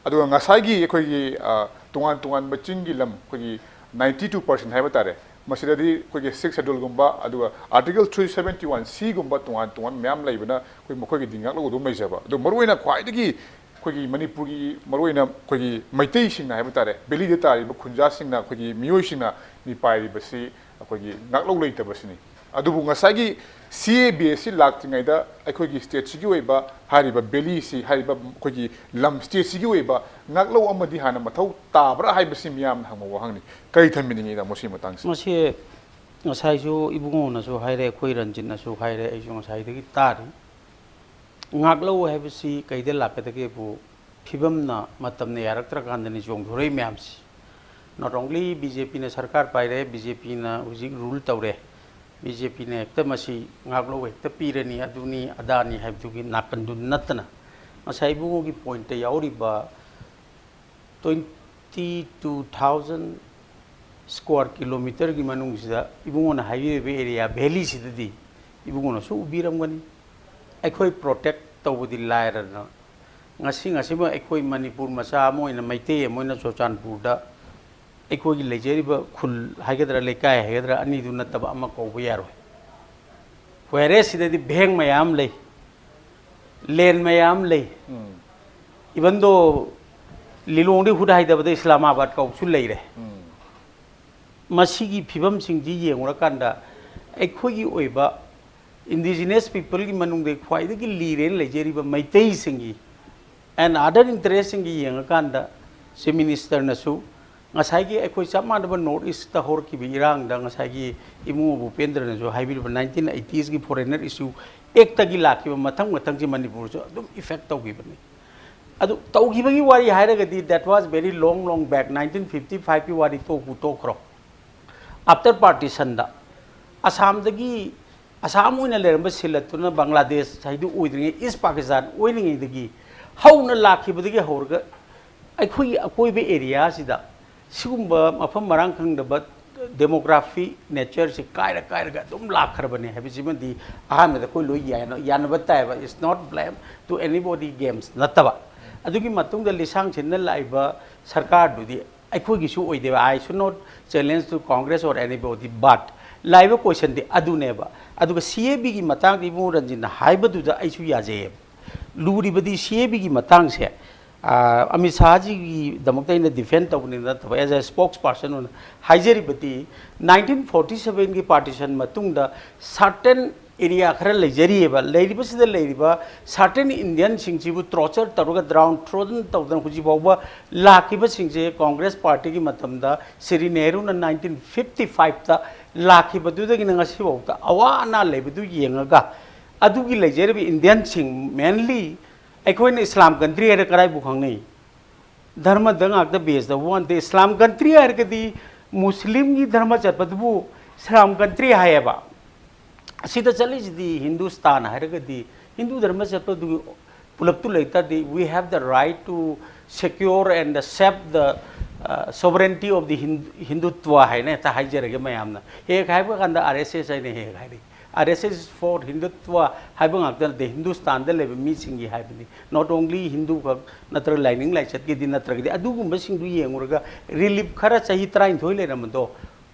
ꯑꯗꯨꯒ ꯉꯁꯥꯏꯒꯤ ꯑꯩꯈꯣꯏꯒꯤ, ꯑ, ꯇꯣꯉꯥꯟ ꯇꯣꯉꯥꯟꯕ ꯆꯤꯡꯒꯤ ꯂꯝ, ꯑꯩꯈꯣꯏꯒꯤ ninety two percent ꯍꯥꯏꯕ ꯇꯥꯔꯦ, ꯃꯁꯤꯗꯗꯤ ꯑꯩꯈꯣꯏꯒꯤ Sixth Scheduleꯒꯨꯝꯕ, ꯑꯗꯨꯒ Article three seventy one Cꯒꯨꯝꯕ ꯇꯣꯉꯥꯟ ꯇꯣꯉꯥꯟꯕ ꯃꯌꯥꯝ ꯂꯩꯕꯅ ꯑꯩꯈꯣꯏ ꯃꯈꯣꯏꯒꯤꯗꯤ ꯉꯥꯛꯂꯧ ꯑꯗꯨꯝ ꯂꯩꯖꯕ꯫ ꯑꯗꯣ ꯃꯔꯨꯑꯣꯏꯅ ꯈ꯭ꯋꯥꯏꯗꯒꯤ ꯑꯩꯈꯣꯏꯒꯤ ꯃꯅꯤꯄꯨꯔꯒꯤ ꯃꯔꯨꯑꯣꯏꯅ ꯑꯩꯈꯣꯏꯒꯤ ꯃꯩꯇꯩꯁꯤꯡꯅ ꯍꯥꯏꯕ ꯇꯥꯔꯦ, valleyꯗ ꯇꯥꯔꯤꯕ ꯈꯨꯟꯖꯥꯁꯤꯡꯅ, ꯑꯩꯈꯣꯏꯒꯤ ꯃꯤꯑꯣꯏꯁꯤꯡꯅ ꯃꯤꯄꯥꯏꯔꯤꯕꯁꯤ ꯑꯩꯈꯣꯏꯒꯤ ꯉꯥꯛꯂꯧ ꯂꯩꯇꯕꯁꯤꯅꯤ꯫ ꯑꯗꯨꯕꯨ ꯉꯁꯥꯏꯒꯤ CABAꯁꯤ ꯂꯥꯛꯇ꯭ꯔꯤꯉꯩꯗ ꯑꯩꯈꯣꯏꯒꯤ stateꯁꯤꯒꯤ ꯑꯣꯏꯕ ꯍꯥꯏꯔꯤꯕ valleyꯁꯤ, ꯍꯥꯏꯔꯤꯕ ꯑꯩꯈꯣꯏꯒꯤ ꯂꯝ stateꯁꯤꯒꯤ ꯑꯣꯏꯕ ꯉꯥꯛꯂꯧ ꯑꯃꯗꯤ ꯍꯥꯟꯅ ꯃꯊꯧ ꯇꯥꯕ꯭ꯔꯥ ꯍꯥꯏꯕꯁꯤ ꯃꯤꯌꯥꯝꯅ ꯍꯪꯕ ꯋꯥꯍꯪꯅꯤ꯫ ꯀꯔꯤ ꯊꯝꯕꯤꯅꯤꯡꯉꯤ, ꯇꯥꯃꯣ, ꯁꯤꯒꯤ ꯃꯇꯥꯡꯁꯦ? ꯃꯁꯤ ꯉꯁꯥꯏꯁꯨ ꯏꯕꯨꯡꯉꯣꯅꯁꯨ ꯍꯥꯏꯔꯦ, ꯑꯩꯈꯣꯏ ꯔꯟꯖꯤꯠꯅꯁꯨ ꯍꯥꯏꯔꯦ, ꯑꯩꯁꯨ ꯉꯁꯥꯏꯗꯒꯤ ꯇꯥꯔꯤ꯫ ꯉꯥꯛꯂꯧ ꯍꯥꯏꯕꯁꯤ ꯀꯩꯗ ꯂꯥꯛꯀꯗꯒꯦꯕꯨ, ꯐꯤꯕꯝꯅ, ꯃꯇꯝꯅ ꯌꯥꯔꯛꯇ꯭ꯔꯀꯥꯟꯗꯅꯤ ꯆꯣꯡꯊꯣꯔꯛꯏ ꯃꯌꯥꯝꯁꯤ꯫ Not only BJPꯅ ꯁꯔꯀꯥꯔ ꯄꯥꯏꯔꯦ, BJPꯅ ꯍꯧꯖꯤꯛ rule ꯇꯧꯔꯦ, BJPꯅ ꯍꯦꯛꯇ ꯃꯁꯤ ꯉꯥꯛꯂꯧ ꯍꯦꯛꯇ ꯄꯤꯔꯅꯤ, ꯑꯗꯨꯅꯤ ꯑꯗꯥꯅꯤ ꯍꯥꯏꯕꯗꯨꯒꯤ ꯅꯥꯀꯟꯗꯨ ꯅꯠꯇꯅ, ꯉꯁꯥꯏ ꯏꯕꯨꯡꯉꯣꯒꯤ pointꯇ ꯌꯥꯎꯔꯤꯕ twenty two thousand square kilometerꯒꯤ ꯃꯅꯨꯡꯁꯤꯗ ꯏꯕꯨꯡꯉꯣꯅ ꯍꯥꯏꯕꯤꯔꯤꯕ area valleyꯁꯤꯗꯗꯤ ꯏꯕꯨꯡꯉꯣꯅꯁꯨ ꯎꯕꯤꯔꯝꯒꯅꯤ꯫ ꯑꯩꯈꯣꯏ protect ꯇꯧꯕꯗꯤ ꯂꯥꯏꯔꯗꯅ, ꯉꯁꯤ ꯉꯁꯤꯃꯛ ꯑꯩꯈꯣꯏ ꯃꯅꯤꯄꯨꯔ ꯃꯆꯥ ꯑꯃ ꯑꯣꯏꯅ, ꯃꯩꯇꯩ ꯑꯃ ꯑꯣꯏꯅ ꯆꯨꯔꯆꯥꯟꯄꯨꯔꯗ ꯑꯩꯈꯣꯏꯒꯤ ꯂꯩꯖꯔꯤꯕ ꯈꯨꯜ ꯍꯥꯏꯒꯗ꯭ꯔꯥ, ꯂꯩꯀꯥꯏ ꯍꯥꯏꯒꯗ꯭ꯔꯥ, ꯑꯅꯤꯗꯨ ꯅꯠꯇꯕ ꯑꯃ ꯀꯧꯕ ꯌꯥꯔꯣꯏ꯫ Whereas ꯁꯤꯗꯗꯤ bank ꯃꯌꯥꯝ ꯂꯩ, land ꯃꯌꯥꯝ ꯂꯩ꯫ ꯎꯝ꯫ Even though ꯂꯤꯂꯣꯡꯗꯤ ꯍꯨꯠ ꯍꯥꯏꯗꯕꯗ ꯏꯁꯂꯥꯃꯥꯕꯥꯗ ꯀꯧꯕꯁꯨ ꯂꯩꯔꯦ꯫ ꯎꯝ꯫ ꯃꯁꯤꯒꯤ ꯐꯤꯕꯝꯁꯤꯡꯁꯤ ꯌꯦꯡꯉꯨꯔꯀꯥꯟꯗ, ꯑꯩꯈꯣꯏꯒꯤ ꯑꯣꯏꯕ indigenous peopleꯒꯤ ꯃꯅꯨꯡꯗ ꯈ꯭ꯋꯥꯏꯗꯒꯤ ꯂꯤꯔꯦꯅ ꯂꯩꯖꯔꯤꯕ ꯃꯩꯇꯩꯁꯤꯡꯒꯤ and other interestꯁꯤꯡꯒꯤ ꯌꯦꯡꯉꯀꯥꯟꯗ, Chief Ministerꯅꯁꯨ ꯉꯁꯥꯏꯒꯤ ꯑꯩꯈꯣꯏ ꯆꯞ ꯃꯥꯟꯅꯕ ꯅꯣꯔꯠ ꯏꯁꯇ ꯍꯧꯔꯛꯈꯤꯕ ꯏꯔꯥꯡꯗ ꯉꯁꯥꯏꯒꯤ ꯏꯕꯨꯡꯉꯣ ꯚꯨꯄꯦꯟꯗ꯭ꯔꯅꯁꯨ ꯍꯥꯏꯕꯤꯔꯤꯕ ꯅꯥꯏꯟꯇꯤꯟ ꯑꯩꯠꯇꯤꯁꯀꯤ ꯐꯣꯔꯦꯅꯔ ꯏꯁꯨ ꯑꯦꯛꯇꯒꯤ ꯂꯥꯛꯈꯤꯕ ꯃꯊꯪ ꯃꯊꯪꯁꯤ ꯃꯅꯤꯄꯨꯔꯁꯨ ꯑꯗꯨꯝ ꯏꯐꯦꯛ ꯇꯧꯈꯤꯕꯅꯤ꯫ ꯑꯗꯨ ꯇꯧꯈꯤꯕꯒꯤ ꯋꯥꯔꯤ ꯍꯥꯏꯔꯒꯗꯤ that was very long long back, nineteen fifty ꯐꯥꯏꯚꯀꯤ ꯋꯥꯔꯤ ꯇꯣꯛꯄꯨ ꯇꯣꯛꯈ꯭ꯔꯣ꯫ ꯑꯥꯐꯇꯔ ꯄꯥꯔꯇꯤꯁꯟꯗ ꯑꯁꯥꯝꯗꯒꯤ, ꯑꯁꯥꯝ ꯑꯣꯏꯅ ꯂꯩꯔꯝꯕ ꯁꯤꯜꯂꯠꯇꯨꯅ ꯕꯪꯒ꯭ꯂꯥꯗꯦꯁ ꯍꯥꯏꯗꯨ ꯑꯣꯏꯗ꯭ꯔꯤꯉꯩ, ꯏꯁ ꯄꯥꯀꯤꯁꯇꯥꯟ ꯑꯣꯏꯔꯤꯉꯩꯗꯒꯤ ꯍꯧꯅ ꯂꯥꯛꯈꯤꯕꯗꯒꯤ ꯍꯧꯔꯒ ꯑꯩꯈꯣꯏꯒꯤ ꯑꯀꯣꯏꯕ ꯑꯦꯔꯤꯌꯥꯁꯤꯗ ꯁꯤꯒꯨꯝꯕ ꯃꯐꯝ ꯃꯔꯥꯡ ꯈꯪꯗꯕ ꯗꯦꯃꯣꯒ꯭ꯔꯥꯐꯤ ꯅꯦꯆꯔꯁꯤ ꯀꯥꯏꯔ ꯀꯥꯏꯔꯒ ꯑꯗꯨꯝ ꯂꯥꯛꯈ꯭ꯔꯕꯅꯦ ꯍꯥꯏꯕꯁꯤꯃꯗꯤ ꯑꯍꯥꯟꯕꯗ ꯑꯩꯈꯣꯏ ꯂꯣꯏ ꯌꯥꯅ-, ꯌꯥꯅꯕ ꯇꯥꯏꯕ꯫ It's not blame to anybody games ꯅꯠꯇꯕ꯫ ꯑꯗꯨꯒꯤ ꯃꯇꯨꯡꯗ ꯂꯤꯁꯥꯡ ꯁꯤꯠꯅ ꯂꯥꯛꯏꯕ ꯁꯔꯀꯥꯔꯗꯨꯗꯤ ꯑꯩꯈꯣꯏꯒꯤꯁꯨ ꯑꯣꯏꯗꯦꯕ꯫ I should not challenge to Congress or anybody, but ꯂꯥꯛꯏꯕ ꯀꯣꯏꯁꯟꯗꯤ ꯑꯗꯨꯅꯦꯕ꯫ ꯑꯗꯨꯒ ꯁꯤ ꯑꯦ ꯕꯤꯒꯤ ꯃꯇꯥꯡꯗ ꯏꯕꯨꯡꯉꯣ ꯔꯟꯖꯤꯠꯅ ꯍꯥꯏꯕꯗꯨꯗ ꯑꯩꯁꯨ ꯌꯥꯖꯩꯌꯦꯕ꯫ ꯂꯨꯔꯤꯕꯗꯤ ꯁꯤ ꯑꯦ ꯕꯤꯒꯤ ꯃꯇꯥꯡꯁꯦ, ꯑ, ꯑꯃꯤꯠ ꯁꯥꯍꯖꯤꯒꯤꯗꯃꯛꯇ ꯑꯩꯅ ꯗꯤꯐꯦꯟ ꯇꯧꯕꯅꯤ ꯅꯠꯇꯕ, as a spokesperson ꯑꯣꯏꯅ ꯍꯥꯏꯖꯔꯤꯕꯗꯤ, ꯅꯥꯏꯟꯇꯤꯟ ꯐꯣꯔꯇꯤ ꯁꯚꯦꯟꯒꯤ ꯄꯥꯔꯇꯤꯁꯟ ꯃꯇꯨꯡꯗ ꯁꯥꯔꯇꯦꯟ ꯑꯦꯔꯤꯌꯥ ꯈꯔ ꯂꯩꯖꯔꯤꯑꯕ, ꯂꯩꯔꯤꯕꯁꯤꯗ ꯂꯩꯔꯤꯕ ꯁꯥꯔꯇꯦꯟ ꯏꯟꯗꯤꯌꯟꯁꯤꯡꯁꯤꯕꯨ ꯇꯣꯔꯆꯔ ꯇꯧꯔꯒ, ꯗꯥꯎꯟ ꯇ꯭ꯔꯣꯗꯟ ꯇꯧꯗꯅ ꯍꯧꯖꯤꯛ ꯐꯥꯎꯕ ꯂꯥꯛꯈꯤꯕꯁꯤꯡꯁꯦ ꯀꯣꯡꯒ꯭ꯔꯦꯁ ꯄꯥꯔꯇꯤꯒꯤ ꯃꯇꯝꯗ ꯁ꯭ꯔꯤ ꯅꯦꯍꯔꯨꯅ ꯅꯥꯏꯟꯇꯤꯟ ꯐꯤꯐꯇꯤ ꯐꯥꯏꯚꯇ ꯂꯥꯛꯈꯤꯕꯗꯨꯗꯒꯤꯅ ꯉꯁꯤꯐꯥꯎꯗ ꯑꯋꯥ ꯑꯅꯥ ꯂꯩꯕꯗꯨ ꯌꯦꯡꯉꯒ, ꯑꯗꯨꯒꯤ ꯂꯩꯖꯔꯤꯕ ꯏꯟꯗꯤꯌꯟꯁꯤꯡ, ꯃꯦꯟꯂꯤ ꯑꯩꯈꯣꯏꯅ ꯏꯁꯂꯥꯝ ꯀꯟꯇ꯭ꯔꯤ ꯍꯥꯏꯔ ꯀꯗꯥꯏꯕꯨ ꯈꯪꯅꯩ? ꯙꯔꯃꯗ ꯉꯥꯛꯇ ꯕꯦꯁ ꯇꯧꯕ ꯋꯥ ꯅꯠꯇꯦ꯫ ꯏꯁꯂꯥꯝ ꯀꯟꯇ꯭ꯔꯤ ꯍꯥꯏꯔꯒꯗꯤ ꯃꯨꯁꯂꯤꯝꯒꯤ ꯙꯔꯃ ꯆꯠꯄꯗꯨꯕꯨ ꯏꯁꯂꯥꯝ ꯀꯟꯇ꯭ꯔꯤ ꯍꯥꯏꯌꯦꯕ꯫ ꯑꯁꯤꯗ ꯆꯠꯂꯤꯁꯤꯗꯤ ꯍꯤꯟꯗꯨꯁꯇꯥꯟ ꯍꯥꯏꯔꯒꯗꯤ ꯍꯤꯟꯗꯨ ꯙꯔꯃ ꯆꯠꯄꯗꯨ ꯄꯨꯂꯞꯇꯨ ꯂꯩꯇꯥꯔꯗꯤ, we have the right to secure and save the, uh, sovereignty of the Hin-, ꯍꯤꯟꯗꯨꯇ꯭ꯋ ꯍꯥꯏꯅ ꯍꯦꯛꯇ ꯍꯥꯏꯖꯔꯒꯦ ꯃꯌꯥꯝꯅ꯫ ꯍꯦꯛ ꯍꯥꯏꯕ ꯀꯥꯟꯗ ꯑꯥꯔ ꯑꯦꯁ ꯑꯦꯁ ꯍꯥꯏꯅ ꯍꯦꯛ ꯍꯦꯛ ꯍꯥꯏꯔꯤ꯫ R S S is for ꯍꯤꯟꯗꯨꯇ꯭ꯋ ꯍꯥꯏꯕ ꯉꯥꯛꯇ ꯅꯠꯇꯦ, ꯍꯤꯟꯗꯨꯁꯇꯥꯟꯗ ꯂꯩꯕ ꯃꯤꯁꯤꯡꯒꯤ ꯍꯥꯏꯕꯅꯤ꯫ Not only ꯍꯤꯟꯗꯨ ꯈꯛ ꯅꯠꯇ꯭ꯔꯒ ꯂꯥꯏꯅꯤꯡ ꯂꯥꯏꯆꯠꯀꯤꯗꯤ ꯅꯠꯇ꯭ꯔꯒꯗꯤ, ꯑꯗꯨꯒꯨꯝꯕꯁꯤꯡꯗꯨ ꯌꯦꯡꯉꯨꯔꯒ ꯔꯤꯂꯤꯐ ꯈꯔ ꯆꯍꯤ ꯇꯔꯥꯅꯤꯊꯣꯏ ꯂꯩꯔꯝꯕꯗꯣ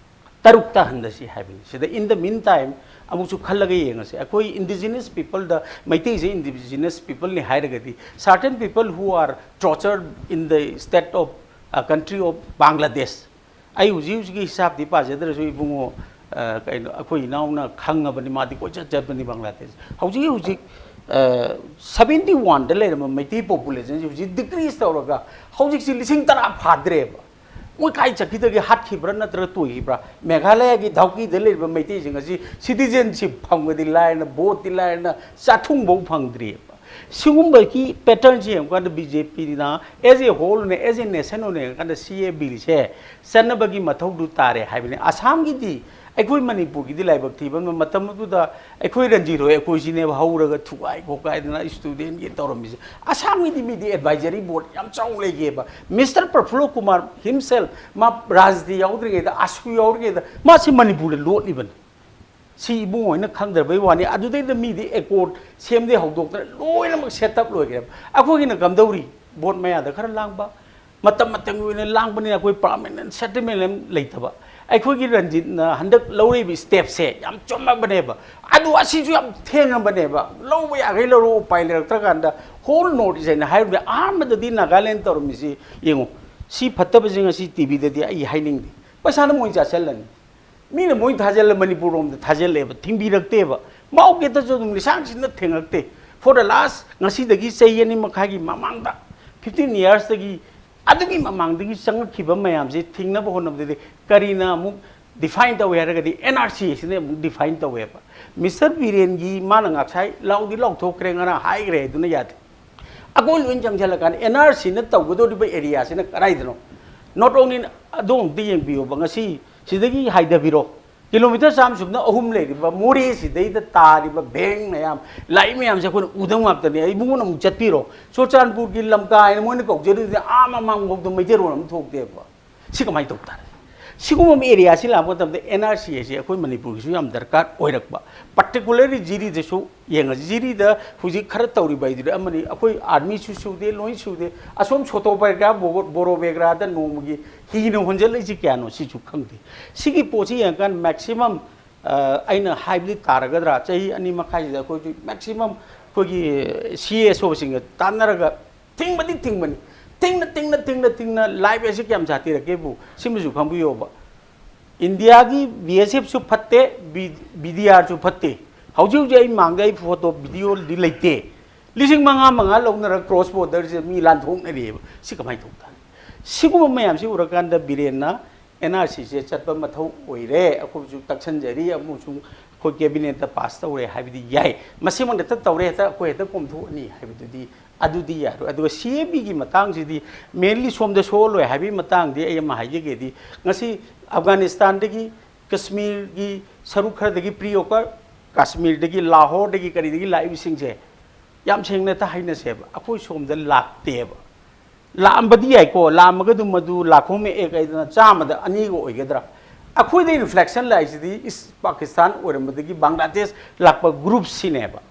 ꯇꯔꯨꯛꯇ ꯍꯟꯊꯁꯤ ꯍꯥꯏꯕꯅꯤ꯫ ꯁꯤꯗ in the meantime ꯑꯃꯨꯛꯁꯨ ꯈꯜꯂꯒ ꯌꯦꯡꯉꯁꯤ꯫ ꯑꯩꯈꯣꯏ ꯏꯟꯗꯤꯖꯤꯅꯁ ꯄꯤꯄꯜꯗ, ꯃꯩꯇꯩꯁꯦ ꯏꯟꯗꯤꯖꯤꯅꯁ ꯄꯤꯄꯜꯅꯤ ꯍꯥꯏꯔꯒꯗꯤ, certain people who are tortured in the state of, uh, country of Bangladesh, ꯑꯩ ꯍꯧꯖꯤꯛ ꯍꯧꯖꯤꯛꯀꯤ ꯍꯤꯁꯥꯞꯇꯤ ꯄꯥꯖꯗ꯭ꯔꯁꯨ ꯏꯕꯨꯡꯉꯣ, ꯑ, ꯀꯩꯅꯣ, ꯑꯩꯈꯣꯏ ꯏꯅꯥꯎꯅ ꯈꯪꯉꯕꯅꯤ, ꯃꯥꯗꯤ ꯀꯣꯏꯆꯠ ꯆꯠꯄꯅꯤ ꯕꯪꯒ꯭ꯂꯥꯗꯦꯁ꯫ ꯍꯧꯖꯤꯛ ꯍꯧꯖꯤꯛ, ꯑ, ꯁꯚꯦꯟꯇꯤ ꯋꯥꯟꯗ ꯂꯩꯔꯝꯕ ꯃꯩꯇꯩ ꯄꯣꯄꯨꯂꯦꯁꯟꯁꯤ ꯍꯧꯖꯤꯛ ꯗꯤꯀ꯭ꯔꯤꯁ ꯇꯧꯔꯒ ꯍꯧꯖꯤꯛꯁꯤ ꯂꯤꯁꯤꯡ ꯇꯔꯥ ꯐꯥꯗ꯭ꯔꯦꯕ꯫ ꯃꯣꯏ ꯀꯥꯏ ꯆꯠꯈꯤꯗꯒꯦ? ꯍꯥꯠꯈꯤꯕ꯭ꯔꯥ ꯅꯠꯇ꯭ꯔꯒ ꯇꯣꯏꯈꯤꯕ꯭ꯔꯥ? ꯃꯦꯘꯥꯂꯌꯒꯤ ꯗꯥꯎꯀꯤꯗ ꯂꯩꯔꯤꯕ ꯃꯩꯇꯩꯁꯤꯡ ꯑꯁꯤ ꯁꯤꯇꯤꯖꯦꯟꯁꯤꯞ ꯐꯪꯕꯗꯤ ꯂꯥꯏꯔꯅ, ꯚꯣꯠꯇꯤ ꯂꯥꯏꯔꯅ, ꯆꯥꯛꯊꯨꯡꯐꯧ ꯐꯪꯗ꯭ꯔꯤꯑꯕ꯫ ꯁꯤꯒꯨꯝꯕꯒꯤ ꯄꯦꯇꯔꯟꯁꯤ ꯌꯦꯡꯕ ꯀꯥꯟꯗ ꯕꯤ ꯖꯦ ꯄꯤꯅ ꯑꯦꯖ ꯑꯦ ꯍꯣꯜ ꯑꯣꯏꯅ, ꯑꯦꯖ ꯑꯦ ꯅꯦꯁꯟ ꯑꯣꯏꯅ ꯌꯦꯡꯉꯀꯥꯟꯗ ꯁꯤ ꯑꯦ ꯕꯤꯜꯁꯦ ꯆꯠꯅꯕꯒꯤ ꯃꯊꯧꯗꯨ ꯇꯥꯔꯦ ꯍꯥꯏꯕꯅꯤ꯫ ꯑꯁꯥꯝꯒꯤꯗꯤ, ꯑꯩꯈꯣꯏ ꯃꯅꯤꯄꯨꯔꯒꯤꯗꯤ ꯂꯥꯏꯕꯛ ꯊꯤꯕ ꯑꯃꯅ, ꯃꯇꯝ ꯑꯗꯨꯗ ꯑꯩꯈꯣꯏ ꯔꯟꯖꯤꯠ ꯍꯣꯏ, ꯑꯩꯈꯣꯏꯁꯤꯅꯦꯕ ꯍꯧꯔꯒ ꯊꯨꯒꯥꯏ ꯈꯣꯠꯀꯥꯏꯗꯅ ꯏꯁꯇꯨꯗꯦꯟꯒꯤ ꯇꯧꯔꯝꯃꯤꯁꯦ꯫ ꯑꯁꯥꯝꯒꯤꯗꯤ ꯃꯤꯗꯤ ꯑꯦꯗꯚꯥꯏꯖꯔꯤ ꯕꯣꯔꯗ ꯌꯥꯝ ꯆꯥꯎ ꯂꯩꯒꯦꯕ꯫ ꯃꯤꯁꯇꯔ ꯄ꯭ꯔꯐꯨꯜꯂ ꯀꯨꯃꯥꯔ ꯍꯤꯝꯁꯦꯜ, ꯃꯥ ꯔꯥꯖꯅꯤꯇꯤ ꯌꯥꯎꯗ꯭ꯔꯤꯉꯩꯗ, ꯑꯁꯨ ꯌꯥꯎꯗ꯭ꯔꯤꯉꯩꯗ ꯃꯥꯁꯤ ꯃꯅꯤꯄꯨꯔꯗ ꯂꯣꯠꯂꯤꯕꯅꯤ꯫ ꯁꯤ ꯏꯕꯨꯡꯉꯣ ꯍꯣꯏꯅ ꯈꯪꯗ꯭ꯔꯕꯩ ꯋꯥꯅꯤ꯫ ꯑꯗꯨꯗꯩꯗ ꯃꯤꯗꯤ ꯑꯦꯀꯣꯔꯗ ꯁꯦꯝꯗꯩ ꯍꯧꯗꯣꯛꯇꯅ ꯂꯣꯏꯅꯃꯛ ꯁꯦꯠ ꯑꯞ ꯂꯣꯏꯈ꯭ꯔꯦꯕ꯫ ꯑꯩꯈꯣꯏꯒꯤꯅ ꯀꯝꯗꯧꯔꯤ? ꯚꯣꯠ ꯃꯌꯥꯗ ꯈꯔ ꯂꯥꯡꯕ, ꯃꯇꯝ ꯃꯇꯝꯒꯤ ꯑꯣꯏꯅ ꯂꯥꯡꯕꯅꯤꯅ ꯑꯩꯈꯣꯏ ꯄꯥꯔꯃꯅꯦꯟ ꯁꯦꯇꯜꯃꯦꯟ ꯑꯃ ꯂꯩꯇꯕ꯫ ꯑꯩꯈꯣꯏꯒꯤ ꯔꯟꯖꯤꯠꯅ ꯍꯟꯗꯛ ꯂꯧꯔꯤꯕ ꯁ꯭ꯇꯦꯞꯁꯦ ꯌꯥꯝ ꯆꯨꯝꯃꯕꯅꯦꯕ꯫ ꯑꯗꯨ ꯑꯁꯤꯁꯨ ꯌꯥꯝ ꯊꯦꯡꯉꯕꯅꯦꯕ꯫ ꯂꯧꯕ ꯌꯥꯈꯩ ꯂꯧꯔꯣ, ꯎꯄꯥꯏ ꯂꯩꯔꯛꯇ꯭ꯔꯀꯥꯟꯗ ꯍꯣꯜ ꯅꯣꯔꯠ ꯏꯁ ꯍꯥꯏꯅ ꯍꯥꯏꯔꯨꯕꯅꯦ꯫ ꯑꯍꯥꯟꯕꯗꯗꯤ ꯅꯥꯒꯥꯂꯦꯟ ꯇꯧꯔꯝꯃꯤꯁꯤ ꯌꯦꯡꯉꯨ꯫ ꯁꯤ ꯐꯠꯇꯕꯁꯦ ꯉꯁꯤ ꯇꯤ ꯚꯤꯗꯗꯤ ꯑꯩ ꯍꯥꯏꯅꯤꯡꯗꯦ꯫ ꯄꯩꯁꯥꯅ ꯃꯣꯏ ꯆꯥꯁꯤꯜꯂꯅꯤ꯫ ꯃꯤꯅ ꯃꯣꯏ ꯊꯥꯖꯤꯜꯂ ꯃꯅꯤꯄꯨꯔ ꯔꯣꯝꯗ ꯊꯥꯖꯤꯜꯂꯦꯕ, ꯊꯤꯡꯕꯤꯔꯛꯇꯦꯕ꯫ ꯃꯥꯎ ꯒꯦꯠꯇꯁꯨ ꯑꯗꯨꯝ ꯂꯤꯁꯥꯡ ꯁꯤꯠꯅ ꯊꯦꯡꯉꯛꯇꯦ꯫ For the last, ꯉꯁꯤꯗꯒꯤ ꯆꯍꯤ ꯑꯅꯤ ꯃꯈꯥꯏꯒꯤ ꯃꯃꯥꯡꯗ, ꯐꯤꯐꯇꯤꯟ ꯏꯌꯥꯔꯁꯇꯒꯤ, ꯑꯗꯨꯒꯤ ꯃꯃꯥꯡꯗꯒꯤ ꯆꯪꯉꯛꯈꯤꯕ ꯃꯌꯥꯝꯁꯦ ꯊꯤꯡꯅꯕ ꯍꯣꯠꯅꯕꯗꯗꯤ ꯀꯔꯤꯅ ꯑꯃꯨꯛ ꯗꯤꯐꯥꯏꯟ ꯇꯧꯏ ꯍꯥꯏꯔꯒꯗꯤ ꯑꯦꯟ ꯑꯥꯔ ꯁꯤ ꯑꯁꯤꯅ ꯑꯃꯨꯛ ꯗꯤꯐꯥꯏꯟ ꯇꯧꯋꯦꯕ꯫ ꯃꯤꯁꯇꯔ ꯕꯤꯔꯦꯟꯒꯤ ꯃꯥꯅ ꯉꯁꯥꯏ ꯂꯥꯎꯗꯤ ꯂꯥꯎꯊꯣꯛꯈ꯭ꯔꯦ, ꯉꯔꯥꯡ ꯍꯥꯏꯈ꯭ꯔꯦ ꯍꯥꯏꯗꯨꯅ ꯌꯥꯗꯦ꯫ ꯑꯩꯈꯣꯏ ꯂꯣꯏ ꯆꯪꯁꯤꯜꯂꯀꯥꯟꯗ ꯑꯦꯟ ꯑꯥꯔ ꯁꯤꯅ ꯇꯧꯒꯗꯧꯔꯤꯕ ꯑꯦꯔꯤꯌꯥꯁꯤꯅ ꯀꯗꯥꯏꯗꯅꯣ? Not only ꯑꯗꯣꯝꯗ ꯌꯦꯡꯕꯤꯌꯣꯕ, ꯉꯁꯤ ꯁꯤꯗꯒꯤ ꯍꯥꯏꯊꯕꯤꯔꯣ, ꯀꯤꯂꯣꯃꯤꯇꯔ ꯆꯥꯝꯃ ꯁꯨꯞꯅ ꯑꯍꯨꯝ ꯂꯩꯔꯤꯕ ꯃꯣꯔꯦꯁꯤꯗꯩꯗ ꯇꯥꯔꯤꯕ ꯚꯦꯡ ꯃꯌꯥꯝ, ꯂꯥꯏ ꯃꯌꯥꯝꯁꯦ ꯑꯩꯈꯣꯏꯅ ꯎꯗꯧ ꯉꯥꯛꯇꯅꯦ꯫ ꯑꯩ ꯏꯕꯨꯡꯉꯣꯅ ꯑꯃꯨꯛ ꯆꯠꯄꯤꯔꯣ, ꯆꯨꯔꯆꯥꯟꯄꯨꯔꯒꯤ ꯂꯝꯀꯥ ꯍꯥꯏꯅ ꯃꯣꯏꯅ ꯀꯧꯖꯔꯤꯗꯨꯗꯤ ꯑꯥ ꯃꯃꯥꯡꯐꯥꯎꯗ ꯃꯩꯇꯩꯔꯣꯟ ꯑꯃ ꯊꯣꯛꯇꯦꯕ꯫ ꯁꯤ ꯀꯃꯥꯏꯅ ꯇꯧ ꯇꯥꯔꯦ? ꯁꯤꯒꯨꯝꯕ ꯑꯃ ꯑꯦꯔꯤꯌꯥꯁꯤ ꯂꯥꯛꯄ ꯃꯇꯝꯗ ꯑꯦꯟ ꯑꯥꯔ ꯁꯤ ꯑꯁꯤ ꯑꯩꯈꯣꯏ ꯃꯅꯤꯄꯨꯔꯒꯤꯁꯨ ꯌꯥꯝ ꯗꯔꯀꯥꯔ ꯑꯣꯏꯔꯛꯄ, ꯄꯥꯔꯇꯤꯀꯨꯂꯔꯂꯤ ꯖꯤꯔꯤꯗꯁꯨ ꯌꯦꯡꯉꯁꯤ꯫ ꯖꯤꯔꯤꯗ ꯍꯧꯖꯤꯛ ꯈꯔ ꯇꯧꯔꯤꯕ ꯍꯥꯏꯗꯨꯗꯤ ꯑꯃꯅꯤ, ꯑꯩꯈꯣꯏ ꯑꯥꯔꯃꯤꯁꯨ ꯁꯨꯗꯦ, ꯂꯣꯏ ꯁꯨꯗꯦ꯫ ꯑꯁꯣꯝ ꯁꯣꯇꯣ ꯕꯦꯒ꯭ꯔꯥ, ꯕꯣ-, ꯕꯣꯔꯣ ꯕꯦꯒ꯭ꯔꯥꯗ ꯅꯣꯡꯃꯒꯤ ꯍꯤꯅ ꯍꯣꯟꯖꯜꯂꯛꯏꯁꯤ ꯀꯌꯥꯅꯣ ꯁꯤꯁꯨ ꯈꯪꯗꯦ꯫ ꯁꯤꯒꯤ ꯄꯣꯠꯁꯤ ꯌꯦꯡꯉꯀꯥꯟꯗ ꯃꯦꯛꯁꯤꯃꯝ, ꯑ, ꯑꯩꯅ ꯍꯥꯏꯕꯗꯤ ꯇꯥꯔꯒꯗ꯭ꯔꯥ, ꯆꯍꯤ ꯑꯅꯤ ꯃꯈꯥꯏꯁꯤꯗ ꯑꯩꯈꯣꯏꯁꯨ ꯃꯦꯛꯁꯤꯃꯝ ꯑꯩꯈꯣꯏꯒꯤ ꯁꯤ ꯑꯦꯁ ꯑꯣꯁꯤꯡꯒ ꯇꯥꯟꯅꯔꯒ ꯊꯤꯡꯕꯗꯤ ꯊꯤꯡꯕꯅꯤ꯫ ꯊꯤꯡꯅ, ꯊꯤꯡꯅ, ꯊꯤꯡꯅ, ꯊꯤꯡꯅ ꯂꯥꯏꯐ ꯑꯁꯤ ꯀꯌꯥꯝ ꯁꯥꯊꯤꯔꯛꯀꯦꯕꯨ ꯁꯤꯃꯁꯨ ꯈꯪꯕꯤꯌꯣꯕ꯫ ꯏꯟꯗꯤꯌꯥꯒꯤ ꯕꯤ ꯑꯦꯁ ꯑꯦꯐꯁꯨ ꯐꯠꯇꯦ, ꯕꯤ-, ꯕꯤ ꯗꯤ ꯑꯥꯔꯁꯨ ꯐꯠꯇꯦ꯫ ꯍꯧꯖꯤꯛ ꯍꯧꯖꯤꯛ ꯑꯩ ꯃꯥꯡꯗ ꯑꯩ ꯐꯣꯇꯣ ꯚꯤꯗꯤꯑꯣꯗꯤ ꯂꯩꯇꯦ꯫ ꯂꯤꯁꯤꯡ ꯃꯉꯥ ꯃꯉꯥ ꯂꯧꯅꯔꯒ ꯀ꯭ꯔꯣꯁ ꯕꯣꯔꯗꯔꯁꯦ ꯃꯤ ꯂꯥꯟꯊꯣꯛꯅꯔꯤꯑꯕ꯫ ꯁꯤ ꯀꯃꯥꯏꯅ ꯇꯧ ꯇꯥꯔꯦ? ꯁꯤꯒꯨꯝꯕ ꯃꯌꯥꯝꯁꯤ ꯎꯔꯀꯥꯟꯗ ꯕꯤꯔꯦꯟꯅ ꯑꯦꯟ ꯑꯥꯔ ꯁꯤꯁꯦ ꯆꯠꯄ ꯃꯊꯧ ꯑꯣꯏꯔꯦ, ꯑꯩꯈꯣꯏꯁꯨ ꯇꯛꯁꯟꯖꯔꯤ, ꯑꯃꯨꯛꯁꯨ ꯑꯩꯈꯣꯏ ꯀꯦꯕꯤꯅꯦꯠꯇ ꯄꯥꯁ ꯇꯧꯔꯦ ꯍꯥꯏꯕꯗꯤ ꯌꯥꯏ, ꯃꯁꯤꯃꯛ ꯍꯦꯛꯇ ꯇꯧꯔꯦ, ꯍꯦꯛꯇ ꯑꯩꯈꯣꯏ ꯍꯦꯛꯇ ꯀꯣꯝꯊꯣꯛꯑꯅꯤ ꯍꯥꯏꯕꯗꯨꯗꯤ, ꯑꯗꯨꯗꯤ ꯌꯥꯔꯣꯏ꯫ ꯑꯗꯨꯒ ꯁꯤ ꯑꯦ ꯕꯤꯒꯤ ꯃꯇꯥꯡꯁꯤꯗꯤ mainly ꯁꯣꯝꯗ ꯁꯣꯛꯍꯜꯂꯣꯏ ꯍꯥꯏꯕꯒꯤ ꯃꯇꯥꯡꯗꯤ ꯑꯩ ꯑꯃ ꯍꯥꯏꯖꯒꯦꯗꯤ, ꯉꯁꯤ ꯑꯐꯒꯥꯅꯤꯁꯇꯥꯟꯗꯒꯤ, ꯀꯁꯃꯤꯔꯒꯤ ꯁꯔꯨꯛ ꯈꯔꯗꯒꯤ, ꯄ꯭ꯔꯤꯌꯣꯀꯔ ꯀꯥꯁꯃꯤꯔꯗꯒꯤ, ꯂꯥꯍꯣꯔꯗꯒꯤ, ꯀꯔꯤꯗꯒꯤ ꯂꯥꯛꯏꯕꯁꯤꯡꯁꯦ, ꯌꯥꯝ ꯁꯦꯡꯅ ꯍꯦꯛꯇ ꯍꯥꯏꯅꯁꯦꯕ, ꯑꯩꯈꯣꯏ ꯁꯣꯝꯗ ꯂꯥꯛꯇꯦꯕ꯫ ꯂꯥꯛꯑꯝꯕꯗꯤ ꯌꯥꯏꯀꯣ, ꯂꯥꯛꯑꯝꯃꯒ ꯑꯗꯨꯝ ꯃꯗꯨ ꯂꯥꯛꯈꯣꯡ ꯃꯦꯛꯑꯦ ꯀꯩꯗꯅ ꯆꯥꯝꯃꯗ ꯑꯅꯤꯒ ꯑꯣꯏꯒꯗ꯭ꯔꯥ? ꯑꯩꯈꯣꯏꯗ ꯏꯟꯐ꯭ꯂꯦꯛꯁꯟ ꯂꯥꯛꯏꯁꯤꯗꯤ ꯏꯁ ꯄꯥꯀꯤꯁꯇꯥꯟ ꯑꯣꯏꯔꯝꯕꯗꯒꯤ ꯕꯪꯒ꯭ꯂꯥꯗꯦꯁ ꯂꯥꯛꯄ ꯒ꯭ꯔꯨꯞꯁꯤꯅꯦꯕ꯫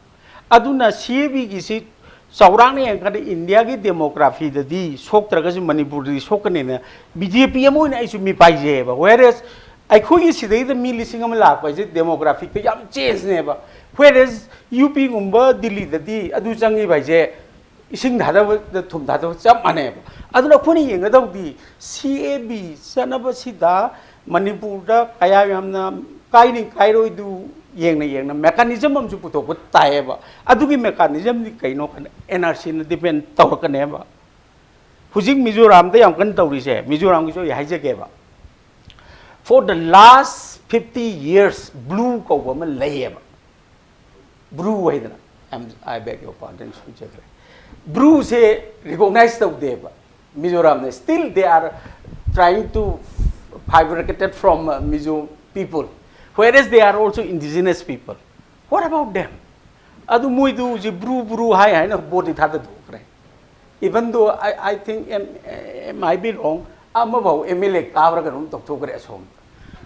ꯑꯗꯨꯅ ꯁꯤ ꯑꯦ ꯕꯤꯒꯤꯁꯤ ꯆꯥꯎꯔꯥꯛꯅ ꯌꯦꯡꯉꯀꯥꯟꯗ ꯏꯟꯗꯤꯌꯥꯒꯤ ꯗꯦꯃꯣꯒ꯭ꯔꯥꯐꯤꯗꯗꯤ ꯁꯣꯛꯇ꯭ꯔꯒꯁꯨ ꯃꯅꯤꯄꯨꯔꯗꯗꯤ ꯁꯣꯛꯀꯅꯤꯅ ꯕꯤ ꯖꯦ ꯄꯤ ꯑꯃ ꯑꯣꯏꯅ ꯑꯩꯁꯨ ꯃꯤꯄꯥꯏꯖꯩꯑꯕ꯫ Whereas ꯑꯩꯈꯣꯏꯒꯤ ꯁꯤꯗꯩꯗ ꯃꯤ ꯂꯤꯁꯤꯡ ꯑꯃ ꯂꯥꯛꯄ ꯍꯥꯏꯁꯦ ꯗꯦꯃꯣꯒ꯭ꯔꯥꯐꯤꯛꯇ ꯌꯥꯝ ꯆꯦꯟꯖꯅꯦꯕ꯫ Whereas ꯌꯨ ꯄꯤꯒꯨꯝꯕ ꯗꯤꯜꯂꯤꯗꯗꯤ ꯑꯗꯨ ꯆꯪꯉꯤꯕ ꯍꯥꯏꯁꯦ ꯏꯁꯤꯡ ꯊꯥꯗꯕꯗ ꯊꯨꯝ ꯊꯥꯗꯕ ꯆꯞ ꯃꯥꯟꯅꯩꯕ꯫ ꯑꯗꯨꯅ ꯑꯩꯈꯣꯏꯅ ꯌꯦꯡꯒꯗꯧꯗꯤ ꯁꯤ ꯑꯦ ꯕꯤ ꯆꯠꯅꯕꯁꯤꯗ ꯃꯅꯤꯄꯨꯔꯗ ꯀꯌꯥ ꯌꯥꯝꯅ ꯀꯥꯏꯅꯤ ꯀꯥꯏꯔꯣꯏꯗꯨ ꯌꯦꯡꯅ ꯌꯦꯡꯅ mechanism ꯑꯃꯁꯨ ꯄꯨꯊꯣꯛꯄ ꯇꯥꯏꯌꯦꯕ꯫ ꯑꯗꯨꯒꯤ mechanismꯗꯤ ꯀꯩꯅꯣ ꯈꯟꯗ ꯑꯦꯟ ꯑꯥꯔ ꯁꯤꯅ depend ꯇꯧꯔꯛꯀꯅꯦꯕ꯫ ꯍꯧꯖꯤꯛ ꯃꯤꯖꯣꯔꯥꯝꯗ ꯌꯥꯝ ꯀꯟꯅ ꯇꯧꯔꯤꯁꯦ, ꯃꯤꯖꯣꯔꯥꯝꯒꯤꯁꯨ ꯑꯩ ꯍꯥꯏꯖꯒꯦꯕ, for the last fifty years blue ꯀꯧꯕ ꯑꯃ ꯂꯩꯌꯦꯕ꯫ ꯕ꯭ꯔꯨ ꯍꯥꯏꯗꯅ, I'm, I beg your pardon, ꯁꯣꯏꯖꯈ꯭ꯔꯦ꯫ ꯕ꯭ꯔꯨꯁꯦ recognize ꯇꯧꯗꯦꯕ ꯃꯤꯖꯣꯔꯥꯝꯅ꯫ Still they are trying to bifurcated from uh, Mizo people, whereas they are also indigenous people. What about them? ꯑꯗꯨ ꯃꯣꯏꯗꯨ ꯍꯧꯖꯤꯛ brew brew ꯍꯥꯏ ꯍꯥꯏꯅ ꯚꯣꯠꯇꯤ ꯊꯥꯗꯊꯣꯛꯈ꯭ꯔꯦ꯫ Even though I, I think, am, am I be wrong, ꯑꯃꯐꯥꯎ M L A ꯀꯥꯕ꯭ꯔꯥ ꯀꯩꯅꯣꯝ ꯇꯧꯊꯣꯛꯈ꯭ꯔꯦ ꯑꯁꯣꯝꯗ꯫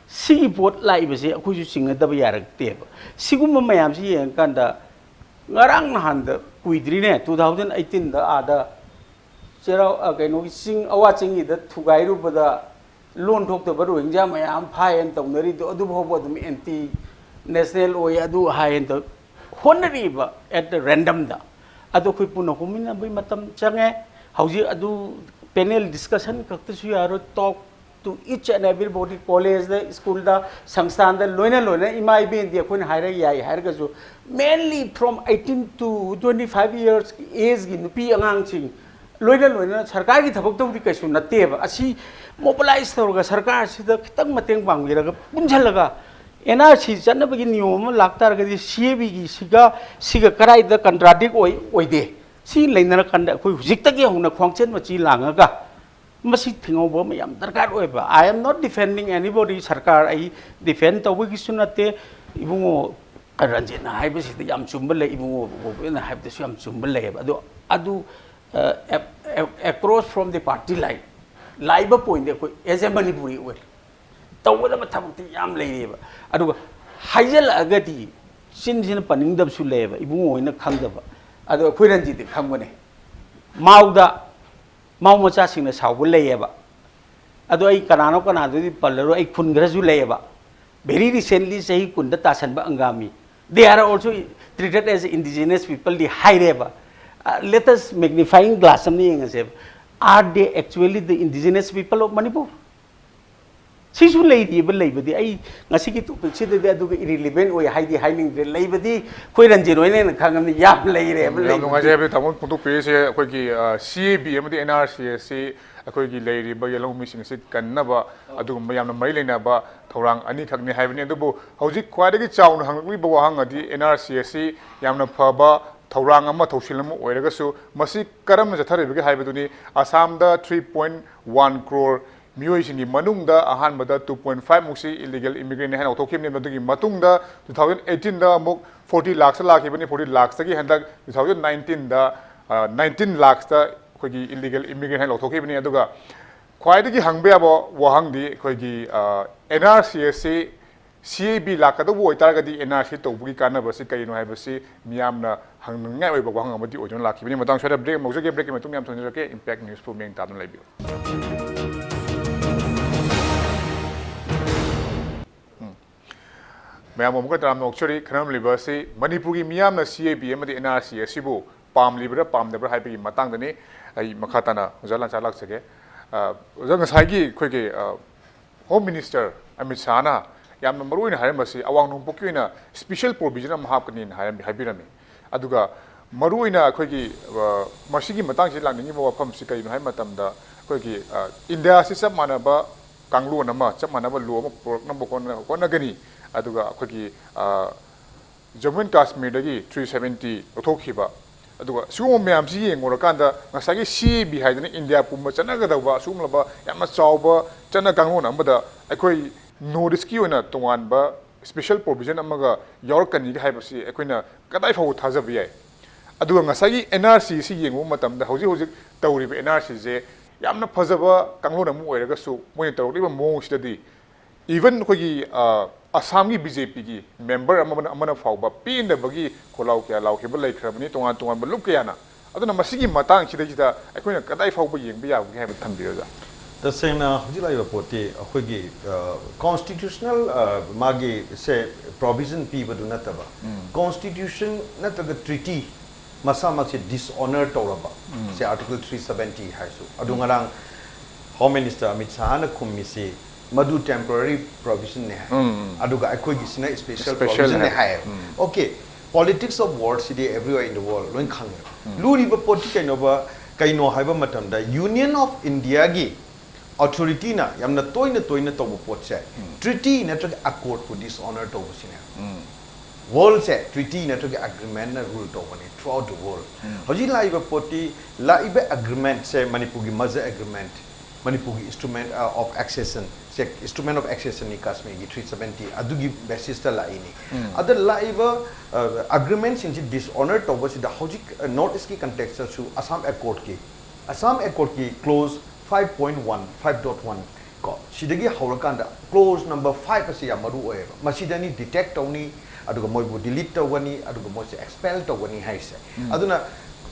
ꯁꯤꯒꯤ ꯄꯣꯠ ꯂꯥꯛꯏꯕꯁꯦ ꯑꯩꯈꯣꯏꯁꯨ ꯆꯤꯡꯅꯗꯕ ꯌꯥꯔꯛꯇꯦꯕ꯫ ꯁꯤꯒꯨꯝꯕ ꯃꯌꯥꯝꯁꯤ ꯌꯦꯡꯉꯀꯥꯟꯗ, ꯉꯔꯥꯡ ꯅꯍꯥꯟꯗ ꯀꯨꯏꯗ꯭ꯔꯤꯅꯦ, two thousand eighteenꯗ ꯑꯥꯗ ꯆꯩꯔꯥꯎ, ꯑ, ꯀꯩꯅꯣꯒꯤ ꯆꯤꯡ, ꯑꯋꯥ ꯆꯤꯡꯒꯤꯗ ꯊꯨꯒꯥꯏꯔꯨꯕꯗ ꯂꯣꯟ ꯊꯣꯛꯇꯕ ꯔꯣꯍꯤꯡꯖꯥ ꯃꯌꯥꯝ ꯐꯥꯏꯌꯦꯅ ꯇꯧꯅꯔꯤꯗꯣ, ꯑꯗꯨ ꯐꯥꯎꯕ ꯑꯗꯨꯝ anti national ꯑꯣꯏ, ꯑꯗꯨ ꯍꯥꯏꯌꯦꯅ ꯇꯧ-, ꯍꯣꯠꯅꯔꯤꯕ at the randomꯗ꯫ ꯑꯗꯣ ꯑꯩꯈꯣꯏ ꯄꯨꯟꯅ ꯍꯣꯡꯃꯤꯟꯅꯕꯒꯤ ꯃꯇꯝ ꯆꯪꯉꯦ꯫ ꯍꯧꯖꯤꯛ ꯑꯗꯨ panel discussion ꯈꯛꯇꯁꯨ ꯌꯥꯔꯣꯏ, talk to each and everybody, ꯀꯣꯂꯦꯖꯇ, ꯁ꯭ꯀꯨꯜꯗ, ꯁꯪꯁꯊꯥꯟꯗ, ꯂꯣꯏꯅ ꯂꯣꯏꯅ ꯏꯃꯥ ꯏꯕꯦꯟꯗꯤ ꯑꯩꯈꯣꯏꯅ ꯍꯥꯏꯔ ꯌꯥꯏ ꯍꯥꯏꯔꯒꯁꯨ, mainly from eighteen to twenty five years ageꯀꯤ ꯅꯨꯄꯤ ꯑꯉꯥꯡꯁꯤꯡ, ꯂꯣꯏꯅ ꯂꯣꯏꯅꯅ ꯁꯔꯀꯥꯔꯒꯤ ꯊꯕꯛꯇꯕꯨꯗꯤ ꯀꯩꯁꯨ ꯅꯠꯇꯦꯕ꯫ ꯑꯁꯤ mobilize ꯇꯧꯔꯒ ꯁꯔꯀꯥꯔꯁꯤꯗ ꯈꯤꯇꯪ ꯃꯇꯦꯡ ꯄꯥꯡꯕꯤꯔꯒ ꯄꯨꯟꯁꯤꯜꯂꯒ ꯑꯦꯟ ꯑꯥꯔ ꯁꯤ ꯆꯠꯅꯕꯒꯤ ꯅꯤꯌꯣꯝ ꯑꯃ ꯂꯥꯛꯇꯥꯔꯒꯗꯤ ꯁꯤ ꯑꯦ ꯕꯤꯒꯤ ꯁꯤꯒ ꯁꯤꯒ ꯀꯗꯥꯏꯗ contradict ꯑꯣꯏ ꯑꯣꯏꯗꯦ? ꯁꯤ ꯂꯩꯅꯔꯀꯥꯟꯗ ꯑꯩꯈꯣꯏ ꯍꯧꯖꯤꯛꯇꯒꯤ ꯍꯧꯅ ꯈꯣꯡꯆꯦꯟ ꯃꯆꯤ ꯂꯥꯡꯉꯒ ꯃꯁꯤ ꯊꯤꯡꯍꯧꯕ ꯑꯃ ꯌꯥꯝ ꯗꯔꯀꯥꯔ ꯑꯣꯏꯕ꯫ I am not defending anybody꯫ ꯁꯔꯀꯥꯔ ꯑꯩ defend ꯇꯧꯕꯒꯤꯁꯨ ꯅꯠꯇꯦ꯫ ꯏꯕꯨꯡꯉꯣ ꯔꯟꯖꯤꯠꯅ ꯍꯥꯏꯕꯁꯤꯗ ꯌꯥꯝ ꯆꯨꯝꯕ ꯂꯩ, ꯏꯕꯨꯡꯉꯣ ꯒꯣꯕꯤꯟꯗꯅ ꯍꯥꯏꯕꯗꯁꯨ ꯌꯥꯝ ꯆꯨꯝꯕ ꯂꯩꯌꯦꯕ꯫ ꯑꯗꯣ ꯑꯗꯨ across from the party line ꯂꯥꯛꯏꯕ point ꯗꯤ ꯑꯩꯈꯣꯏ as a Manipuri ꯑꯣꯏ ꯇꯧꯒꯗꯕ ꯊꯕꯛꯇꯤ ꯌꯥꯝ ꯂꯩꯔꯤꯑꯕ꯫ ꯑꯗꯨꯒ ꯍꯥꯏꯖꯤꯜꯂꯛꯑꯒꯗꯤ ꯆꯤꯟꯁꯤꯅ ꯄꯟꯅꯤꯡꯗꯕꯁꯨ ꯂꯩꯌꯦꯕ, ꯏꯕꯨꯡꯉꯣ ꯍꯣꯏꯅ ꯈꯪꯗꯕ꯫ ꯑꯗꯣ ꯑꯩꯈꯣꯏ ꯔꯟꯖꯤꯠꯇꯤ ꯈꯪꯕꯅꯦ꯫ ꯃꯥꯎꯗ ꯃꯥꯎ ꯃꯆꯥꯁꯤꯡꯅ ꯁꯥꯎꯕ ꯂꯩꯌꯦꯕ꯫ ꯑꯗꯣ ꯑꯩ ꯀꯅꯥꯅꯣ ꯀꯅꯥꯗꯨꯗꯤ ꯄꯜꯂꯔꯣꯏ, ꯑꯩ ꯈꯨꯟ ꯈꯔꯁꯨ ꯂꯩꯌꯦꯕ꯫ Very recently ꯆꯍꯤ ꯀꯨꯟꯗ ꯇꯥꯁꯟꯕ Angami, they are also treated as indigenous people D ꯍꯥꯏꯔꯦꯕ꯫ Let us magnifying glass ꯑꯃ ꯌꯦꯡꯉꯁꯦꯕ꯫ Are they actually the indigenous people of Manipur? ꯁꯤꯁꯨ ꯂꯩꯔꯤꯕ꯫ ꯂꯩꯕꯗꯤ ꯑꯩ ꯉꯁꯤꯒꯤ topic ꯁꯤꯗꯗꯤ ꯑꯗꯨꯒ irrelevant ꯑꯣꯏ ꯍꯥꯏꯗꯤ ꯍꯥꯏꯅꯤꯡꯗ꯭ꯔꯦ꯫ ꯂꯩꯕꯗꯤ ꯑꯩꯈꯣꯏ ꯔꯟꯖꯤꯠ ꯍꯣꯏꯅ ꯍꯦꯟꯅ ꯈꯪꯉꯝꯅꯤ, ꯌꯥꯝ ꯂꯩꯔꯦꯕ꯫ ꯌꯥꯝ ꯂꯩꯕꯗꯤ꯫ ꯅꯨꯡꯉꯥꯏꯖꯩ ꯍꯥꯏꯕꯗꯤ ꯇꯥꯃꯣꯅ ꯐꯣꯡꯗꯣꯛꯄꯤꯔꯤꯁꯦ꯫ ꯑꯩꯈꯣꯏꯒꯤ ꯁꯤ ꯑꯦ ꯕꯤ ꯑꯃꯗꯤ ꯑꯦꯟ ꯑꯥꯔ ꯁꯤ ꯑꯁꯤ ꯑꯩꯈꯣꯏꯒꯤ ꯂꯩꯔꯤꯕ ꯌꯦꯜꯍꯧꯃꯤꯁꯤꯡ ꯑꯁꯤ ꯀꯟꯅꯕ ꯑꯗꯨꯒꯨꯝꯕ ꯌꯥꯝꯅ ꯃꯔꯤ ꯂꯩꯅꯕ ꯊꯧꯔꯥꯡ ꯑꯅꯤꯈꯛꯅꯤ ꯍꯥꯏꯕꯅꯤ꯫ ꯑꯗꯨꯕꯨ ꯍꯧꯖꯤꯛ ꯈ꯭ꯋꯥꯏꯗꯒꯤ ꯆꯥꯎꯅ ꯍꯪꯂꯛꯂꯤꯕ ꯋꯥꯍꯪ ꯑꯗꯤ ꯑꯦꯟ ꯑꯥꯔ ꯁꯤ ꯑꯁꯤ ꯌꯥꯝꯅ ꯐꯕ ꯊꯧꯔꯥꯡ ꯑꯃ, ꯊꯧꯁꯤꯜ ꯑꯃ ꯑꯣꯏꯔꯒꯁꯨ ꯃꯁꯤ ꯀꯔꯝꯅ ꯆꯠꯊꯔꯤꯕꯒꯦ ꯍꯥꯏꯕꯗꯨꯅꯤ꯫ ꯑꯁꯥꯝꯗ three point one crore ꯃꯤꯑꯣꯏꯁꯤꯡꯒꯤ ꯃꯅꯨꯡꯗ ꯑꯍꯥꯟꯕꯗ two point five ꯃꯨꯛꯁꯤ illegal immigrant ꯍꯥꯏꯅ ꯂꯥꯎꯊꯣꯛꯈꯤꯕꯅꯤ꯫ ꯃꯗꯨꯒꯤ ꯃꯇꯨꯡꯗ two thousand eighteen ꯗ ꯑꯃꯨꯛ forty lakhs ꯂꯥꯛꯈꯤꯕꯅꯤ꯫ Forty lakhs ꯇꯒꯤ ꯍꯟꯗꯛ two thousand nineteen ꯗ nineteen lakhs ꯇ ꯑꯩꯈꯣꯏꯒꯤ illegal immigrant ꯍꯥꯏꯅ ꯂꯥꯎꯊꯣꯛꯈꯤꯕꯅꯤ꯫ ꯑꯗꯨꯒ ꯈ꯭ꯋꯥꯏꯗꯒꯤ ꯍꯪꯕ ꯌꯥꯕ ꯋꯥꯍꯪꯗꯤ ꯑꯩꯈꯣꯏꯒꯤ ꯑꯦꯟ ꯑꯥꯔ ꯁꯤ ꯑꯁꯤ ꯁꯤ ꯑꯦ ꯕꯤ ꯂꯥꯛꯀꯗꯧꯕ ꯑꯣꯏꯇꯥꯔꯒꯗꯤ ꯑꯦꯟ ꯑꯥꯔ ꯁꯤ ꯇꯧꯕꯒꯤ ꯀꯥꯟꯅꯕꯁꯤ ꯀꯔꯤꯅꯣ ꯍꯥꯏꯕꯁꯤ ꯃꯤꯌꯥꯝꯅ ꯍꯪꯅꯤꯡꯉꯥꯏ ꯑꯣꯏꯕ ꯋꯥꯍꯪ ꯑꯃꯗꯤ ꯑꯣꯏꯗꯨꯅ ꯂꯥꯛꯈꯤꯕꯅꯤ꯫ ꯃꯇꯥꯡ ꯁ꯭ꯋꯥꯏꯗ break ꯑꯃ ꯂꯧꯖꯒꯦ꯫ Break ꯀꯤ ꯃꯇꯨꯡ ꯌꯥꯝ ꯊꯝꯖꯔꯛꯀꯦ꯫ Impact News ꯄꯨ ꯃꯤꯠꯌꯦꯡ ꯇꯥꯗꯨꯅ ꯂꯩꯕꯤꯌꯨ꯫ ꯎꯝ꯫ ꯃꯌꯥꯝ ꯑꯃꯨꯛꯀ ꯇꯔꯥꯝꯅ ꯑꯣꯛꯆꯔꯤ꯫ ꯈꯟꯅꯔꯝꯂꯤꯕ ꯑꯁꯤ ꯃꯅꯤꯄꯨꯔꯒꯤ ꯃꯤꯌꯥꯝꯅ ꯁꯤ ꯑꯦ ꯕꯤ ꯑꯃꯗꯤ ꯑꯦꯟ ꯑꯥꯔ ꯁꯤ ꯑꯁꯤꯕꯨ ꯄꯥꯝꯂꯤꯕ꯭ꯔꯥ ꯄꯥꯝꯗꯕ꯭ꯔꯥ ꯍꯥꯏꯕꯒꯤ ꯃꯇꯥꯡꯗꯅꯤ꯫ ꯑꯩ ꯃꯈꯥ ꯇꯥꯅ ꯑꯣꯖꯥ ꯂꯥꯟꯆꯥ ꯂꯥꯛꯆꯒꯦ꯫ ꯑ, ꯑꯣꯖꯥ, ꯉꯁꯥꯏꯒꯤ ꯑꯩꯈꯣꯏꯒꯤ, ꯑ, Home Minister ꯑꯃꯤꯠ ꯁꯥꯍꯅ ꯌꯥꯝꯅ ꯃꯔꯨ ꯑꯣꯏꯅ ꯍꯥꯏꯔꯝꯕꯁꯤ ꯑꯋꯥꯡ ꯅꯣꯡꯄꯣꯛꯀꯤ ꯑꯣꯏꯅ special provision ꯑꯃ ꯍꯥꯞꯀꯅꯤꯅ ꯍꯥꯏꯔꯝꯃꯤ, ꯍꯥꯏꯕꯤꯔꯝꯃꯤ꯫ ꯑꯗꯨꯒ ꯃꯔꯨꯑꯣꯏꯅ ꯑꯩꯈꯣꯏꯒꯤ, ꯑ, ꯃꯁꯤꯒꯤ ꯃꯇꯥꯡꯁꯤ ꯂꯥꯛꯅꯤꯡꯉꯤꯕ ꯋꯥꯐꯝꯁꯤ ꯀꯔꯤꯅꯣ ꯍꯥꯏꯕ ꯃꯇꯝꯗ, ꯑꯩꯈꯣꯏꯒꯤ, ꯑ, ꯏꯟꯗꯤꯌꯥꯁꯤ ꯆꯞ ꯃꯥꯟꯅꯕ ꯀꯥꯡꯂꯣꯟ ꯑꯃ, ꯆꯞ ꯃꯥꯟꯅꯕ ꯂꯣ ꯑꯃ ꯄꯨꯔꯛꯅꯕ ꯍꯣꯠꯅ-, ꯍꯣꯠꯅꯒꯅꯤ꯫ ꯑꯗꯨꯒ ꯑꯩꯈꯣꯏꯒꯤ, ꯑ, ꯖꯝꯃꯨ ꯑꯦꯟ ꯀꯥꯁꯃꯤꯔꯗꯒꯤ ꯊ꯭ꯔꯤ ꯁꯕꯦꯟꯇꯤ ꯂꯧꯊꯣꯛꯈꯤꯕ, ꯑꯗꯨꯒ ꯁꯤꯒꯨꯝꯕ ꯃꯌꯥꯝꯁꯤ ꯌꯦꯡꯉꯨꯔꯀꯥꯟꯗ ꯉꯁꯥꯏꯒꯤ ꯁꯤ ꯑꯦ ꯕꯤ ꯍꯥꯏꯗꯅ ꯏꯟꯗꯤꯌꯥ ꯄꯨꯝꯕ ꯆꯠꯅꯒꯗꯧꯕ ꯑꯁꯤꯒꯨꯝꯂꯕ ꯌꯥꯝꯅ ꯆꯥꯎꯕ ꯆꯠꯅ ꯀꯥꯡꯂꯣꯟ ꯑꯃꯗ ꯑꯩꯈꯣꯏ ꯅꯣꯔꯠ ꯏꯁꯀꯤ ꯑꯣꯏꯅ ꯇꯣꯉꯥꯟꯕ ꯏꯁꯄꯤꯁꯦꯜ ꯄ꯭ꯔꯣꯕꯤꯖꯟ ꯑꯃꯒ ꯌꯥꯎꯔꯛꯀꯅꯤꯒ ꯍꯥꯏꯕꯁꯤ ꯑꯩꯈꯣꯏꯅ ꯀꯗꯥꯏ ꯐꯥꯎꯕ ꯊꯥꯖꯕ ꯌꯥꯏ? ꯑꯗꯨꯒ ꯉꯁꯥꯏꯒꯤ ꯑꯦꯟ ꯑꯥꯔ ꯁꯤ ꯁꯤ ꯌꯦꯡꯉꯨꯕ ꯃꯇꯝꯗ ꯍꯧꯖꯤꯛ ꯍꯧꯖꯤꯛ ꯇꯧꯔꯤꯕ ꯑꯦꯟ ꯑꯥꯔ ꯁꯤꯁꯦ ꯌꯥꯝꯅ ꯐꯖꯕ ꯀꯥꯡꯂꯣꯟ ꯑꯃ ꯑꯣꯏꯔꯒꯁꯨ ꯃꯣꯏꯅ ꯇꯧꯔꯛꯂꯤꯕ ꯃꯑꯣꯡꯁꯤꯗꯗꯤ even ꯑꯩꯈꯣꯏꯒꯤ, ꯑ, ꯑꯁꯥꯝꯒꯤ ꯕꯤ ꯖꯦ ꯄꯤꯒꯤ ꯃꯦꯝꯕꯔ ꯑꯃꯅ, ꯑꯃꯅ ꯐꯥꯎꯕ ꯄꯦꯟꯗꯕꯒꯤ ꯈꯣꯜꯂꯥꯎ ꯀꯌꯥ ꯂꯥꯎꯈꯤꯕ ꯂꯩꯈ꯭ꯔꯕꯅꯤ, ꯇꯣꯉꯥꯟ ꯇꯣꯉꯥꯟꯕ ꯂꯨꯞ ꯀꯌꯥꯅ꯫ ꯑꯗꯨꯅ ꯃꯁꯤꯒꯤ ꯃꯇꯥꯡꯁꯤꯗꯩꯁꯤꯗ ꯑꯩꯈꯣꯏꯅ ꯀꯗꯥꯏ ꯐꯥꯎꯕ ꯌꯦꯡꯕ ꯌꯥꯕꯒꯦ ꯍꯥꯏꯕ ꯊꯝꯕꯤꯌꯨ, ꯑꯣꯖꯥ꯫ ꯇꯁꯦꯡꯅ ꯍꯧꯖꯤꯛ ꯂꯥꯛꯏꯕ ꯄꯣꯠꯇꯤ ꯑꯩꯈꯣꯏꯒꯤ, ꯑ, constitutional, ꯑ, ꯃꯥꯒꯤ ꯁꯦ ꯄ꯭ꯔꯣꯕꯤꯖꯟ ꯄꯤꯕꯗꯨ ꯅꯠꯇꯕ, constitution ꯅꯠꯇ꯭ꯔꯒ treaty ꯃꯁꯥꯃꯛꯁꯦ ꯗꯤꯁꯑꯣꯅꯔ ꯇꯧꯔꯕ, ꯁꯦ ꯑꯥꯔꯇꯤꯀꯜ ꯊ꯭ꯔꯤ ꯁꯕꯦꯟꯇꯤ ꯍꯥꯏꯔꯁꯨ꯫ ꯑꯗꯨ ꯉꯔꯥꯡ ꯍꯣꯝ ꯃꯤꯅꯤꯁꯇꯔ ꯑꯃꯤꯠ ꯁꯥꯍꯅ ꯈꯨꯝꯃꯤꯁꯤ ꯃꯗꯨ ꯇꯦꯝꯄꯣꯔꯔꯤ ꯄ꯭ꯔꯣꯕꯤꯖꯟꯅꯦ ꯍꯥꯏ꯫ ꯑꯗꯨꯒ ꯑꯩꯈꯣꯏꯒꯤꯁꯤꯅ ꯏꯁꯄꯦꯁꯦꯜ Special ꯄ꯭ꯔꯣꯕꯤꯖꯟꯅꯦ ꯍꯥꯏ꯫ ꯍꯥꯏꯌꯦꯕ꯫ ꯑꯣꯀꯦ, politics of war ꯁꯤꯗꯤ everywhere in the world ꯂꯣꯏ ꯈꯪꯉꯦꯕ꯫ ꯂꯨꯔꯤꯕ ꯄꯣꯠꯇꯤ ꯀꯩꯅꯣꯕ, ꯀꯩꯅꯣ ꯍꯥꯏꯕ ꯃꯇꯝꯗ Union of Indiaꯒꯤ ꯑꯣꯊꯣꯔꯤꯇꯤꯅ ꯌꯥꯝꯅ ꯇꯣꯏꯅ ꯇꯣꯏꯅ ꯇꯧꯕ ꯄꯣꯠꯁꯦ treaty ꯅꯠꯇ꯭ꯔꯒ accordꯄꯨ dishonor ꯇꯧꯕꯁꯤꯅꯦ꯫ Worldꯁꯦ treaty ꯅꯠꯇ꯭ꯔꯒ agreementꯅ rule ꯇꯧꯕꯅꯤ throughout the world꯫ ꯍꯧꯖꯤꯛ ꯂꯥꯛꯏꯕ ꯄꯣꯠꯇꯤ, ꯂꯥꯛꯏꯕ agreementꯁꯦ ꯃꯅꯤꯄꯨꯔꯒꯤ merger agreement, ꯃꯅꯤꯄꯨꯔꯒꯤ instrument, ꯑ, of accession ꯁꯦ, instrument of accessionꯅꯤ ꯀꯥꯁꯃꯤꯔꯒꯤ ꯊ꯭ꯔꯤ ꯁꯕꯦꯟꯇꯤ ꯑꯗꯨꯒꯤ basisꯇ ꯂꯥꯛꯏꯅꯤ꯫ ꯑꯗ ꯂꯥꯛꯏꯕ, ꯑ, agreementꯁꯤꯡꯁꯤ dishonor ꯇꯧꯕꯁꯤꯗ ꯍꯧꯖꯤꯛ, ꯑ, North Eastꯀꯤ contextꯇꯁꯨ Assam Accordꯀꯤ, Assam Accordꯀꯤ clause five point one, five dot one ꯀꯣ, ꯁꯤꯗꯒꯤ ꯍꯧꯔꯀꯥꯟꯗ clause number five ꯑꯁꯤ ꯌꯥꯝ ꯃꯔꯨ ꯑꯣꯏꯌꯦꯕ꯫ ꯃꯁꯤꯗꯅꯤ detect ꯇꯧꯅꯤ, ꯑꯗꯨꯒ ꯃꯣꯏꯕꯨ delete ꯇꯧꯒꯅꯤ, ꯑꯗꯨꯒ ꯃꯣꯏꯁꯦ expel ꯇꯧꯒꯅꯤ ꯍꯥꯏꯁꯦ꯫ ꯑꯗꯨꯅ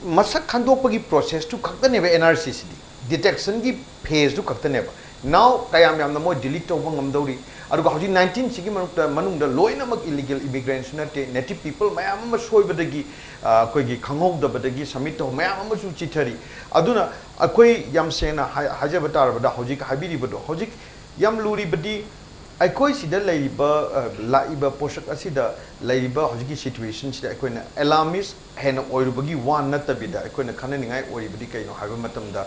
ꯃꯁꯛ ꯈꯪꯗꯣꯛꯄꯒꯤ processꯇꯨ ꯈꯛꯇꯅꯦꯕ N R Cꯁꯤꯗꯤ, detectionꯒꯤ phaseꯇꯨ ꯈꯛꯇꯅꯦꯕ꯫ Now ꯀꯌꯥꯝ ꯌꯥꯝꯅ ꯃꯣꯏ delete ꯇꯧꯕ ꯉꯝꯗꯧꯔꯤ, ꯑꯗꯨꯒ ꯍꯧꯖꯤꯛ ꯅꯥꯏꯟꯇꯤꯟꯁꯤꯒꯤ ꯃꯅꯨꯡꯗ, ꯃꯅꯨꯡꯗ ꯂꯣꯏꯅꯃꯛ illegal immigrantꯁꯨ ꯅꯠꯇꯦ, native people ꯃꯌꯥꯝ ꯑꯃ ꯁꯣꯏꯕꯗꯒꯤ, ꯑ, ꯑꯩꯈꯣꯏꯒꯤ ꯈꯪꯍꯧꯗꯕꯗꯒꯤ submit ꯇꯧꯕ ꯃꯌꯥꯝ ꯑꯃꯁꯨ ꯆꯤꯊꯔꯤ꯫ ꯑꯗꯨꯅ ꯑꯩꯈꯣꯏ ꯌꯥꯝ ꯁꯦꯡꯅ ꯍꯥꯏ-, ꯍꯥꯏꯖꯕ ꯇꯥꯔꯕꯗ, ꯍꯧꯖꯤꯛ ꯍꯥꯏꯕꯤꯔꯤꯕꯗꯣ, ꯍꯧꯖꯤꯛ ꯌꯥꯝ ꯂꯨꯔꯤꯕꯗꯤ ꯑꯩꯈꯣꯏ ꯁꯤꯗ ꯂꯩꯔꯤꯕ ꯑ, ꯂꯥꯛꯏꯕ ꯄꯣꯠꯁꯛ ꯑꯁꯤꯗ ꯂꯩꯔꯤꯕ ꯍꯧꯖꯤꯛꯀꯤ ꯁꯤꯆꯨꯋꯦꯁꯟꯁꯤꯗ ꯑꯩꯈꯣꯏꯅ ꯑꯦꯂꯥꯔꯃꯤꯁ ꯍꯦꯟꯅ ꯑꯣꯏꯔꯨꯕꯒꯤ ꯋꯥ ꯅꯠꯇꯕꯤꯗ, ꯑꯩꯈꯣꯏꯅ ꯈꯟꯅꯅꯤꯡꯉꯥꯏ ꯑꯣꯏꯔꯤꯕꯗꯤ ꯀꯩꯅꯣ ꯍꯥꯏꯕ ꯃꯇꯝꯗ,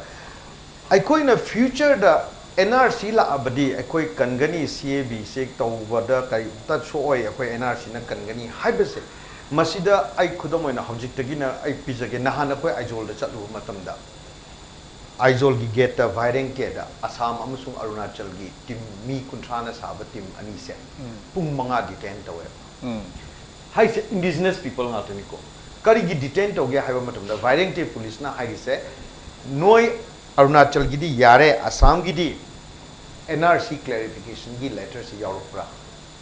ꯑꯩꯈꯣꯏꯅ ꯐ꯭ꯌꯨꯆꯔꯗ ꯑꯦꯟ ꯑꯥꯔ ꯁꯤ ꯂꯥꯛꯑꯕꯗꯤ ꯑꯩꯈꯣꯏ ꯀꯟꯒꯅꯤ, ꯁꯤ ꯑꯦ ꯕꯤꯁꯦ ꯇꯧꯕꯗ ꯀꯔꯤꯝꯇ ꯁꯣꯛꯑꯣꯏ, ꯑꯩꯈꯣꯏ ꯑꯦꯟ ꯑꯥꯔ ꯁꯤꯅ ꯀꯟꯒꯅꯤ ꯍꯥꯏꯕꯁꯦ, ꯃꯁꯤꯗ ꯑꯩ ꯈꯨꯗꯝ ꯑꯣꯏꯅ ꯍꯧꯖꯤꯛꯇꯒꯤꯅ ꯑꯩ ꯄꯤꯖꯒꯦ꯫ ꯅꯍꯥꯟ ꯑꯩꯈꯣꯏ ꯑꯥꯏꯖꯣꯜꯗ ꯆꯠꯂꯨꯕ ꯃꯇꯝꯗ, ꯑꯥꯏꯖꯣꯜꯒꯤ ꯒꯦꯠꯇ ꯚꯥꯏꯔꯦꯡꯇꯦꯗ ꯑꯁꯥꯝ ꯑꯃꯁꯨꯡ ꯑꯔꯨꯅꯥꯆꯜꯒꯤ ꯇꯤꯝ ꯃꯤ ꯀꯨꯟꯊ꯭ꯔꯥꯅ ꯁꯥꯕ ꯇꯤꯝ ꯑꯅꯤꯁꯦ ꯄꯨꯡ ꯃꯉꯥ ꯗꯤꯇꯦꯟ ꯇꯧꯋꯦꯕ꯫ ꯍꯥꯏꯁꯦ ꯏꯟꯗꯤꯖꯤꯅꯁ ꯄꯤꯄꯜ ꯉꯥꯛꯇꯅꯤꯀꯣ꯫ ꯀꯔꯤꯒꯤ ꯗꯤꯇꯦꯟ ꯇꯧꯒꯦ ꯍꯥꯏꯕ ꯃꯇꯝꯗ, ꯚꯥꯏꯔꯦꯡꯇꯦ ꯄꯨꯂꯤꯁꯅ ꯍꯥꯏꯔꯤꯁꯦ, ꯅꯣꯏ ꯑꯔꯨꯅꯥꯆꯜꯒꯤꯗꯤ ꯌꯥꯔꯦ, ꯑꯁꯥꯝꯒꯤꯗꯤ ꯑꯦꯟ ꯑꯥꯔ ꯁꯤ ꯀ꯭ꯂꯦꯔꯤꯐꯤꯀꯦꯁꯟꯒꯤ ꯂꯦꯇꯔꯁꯤ ꯌꯥꯎꯔꯛꯄ꯭ꯔꯥ?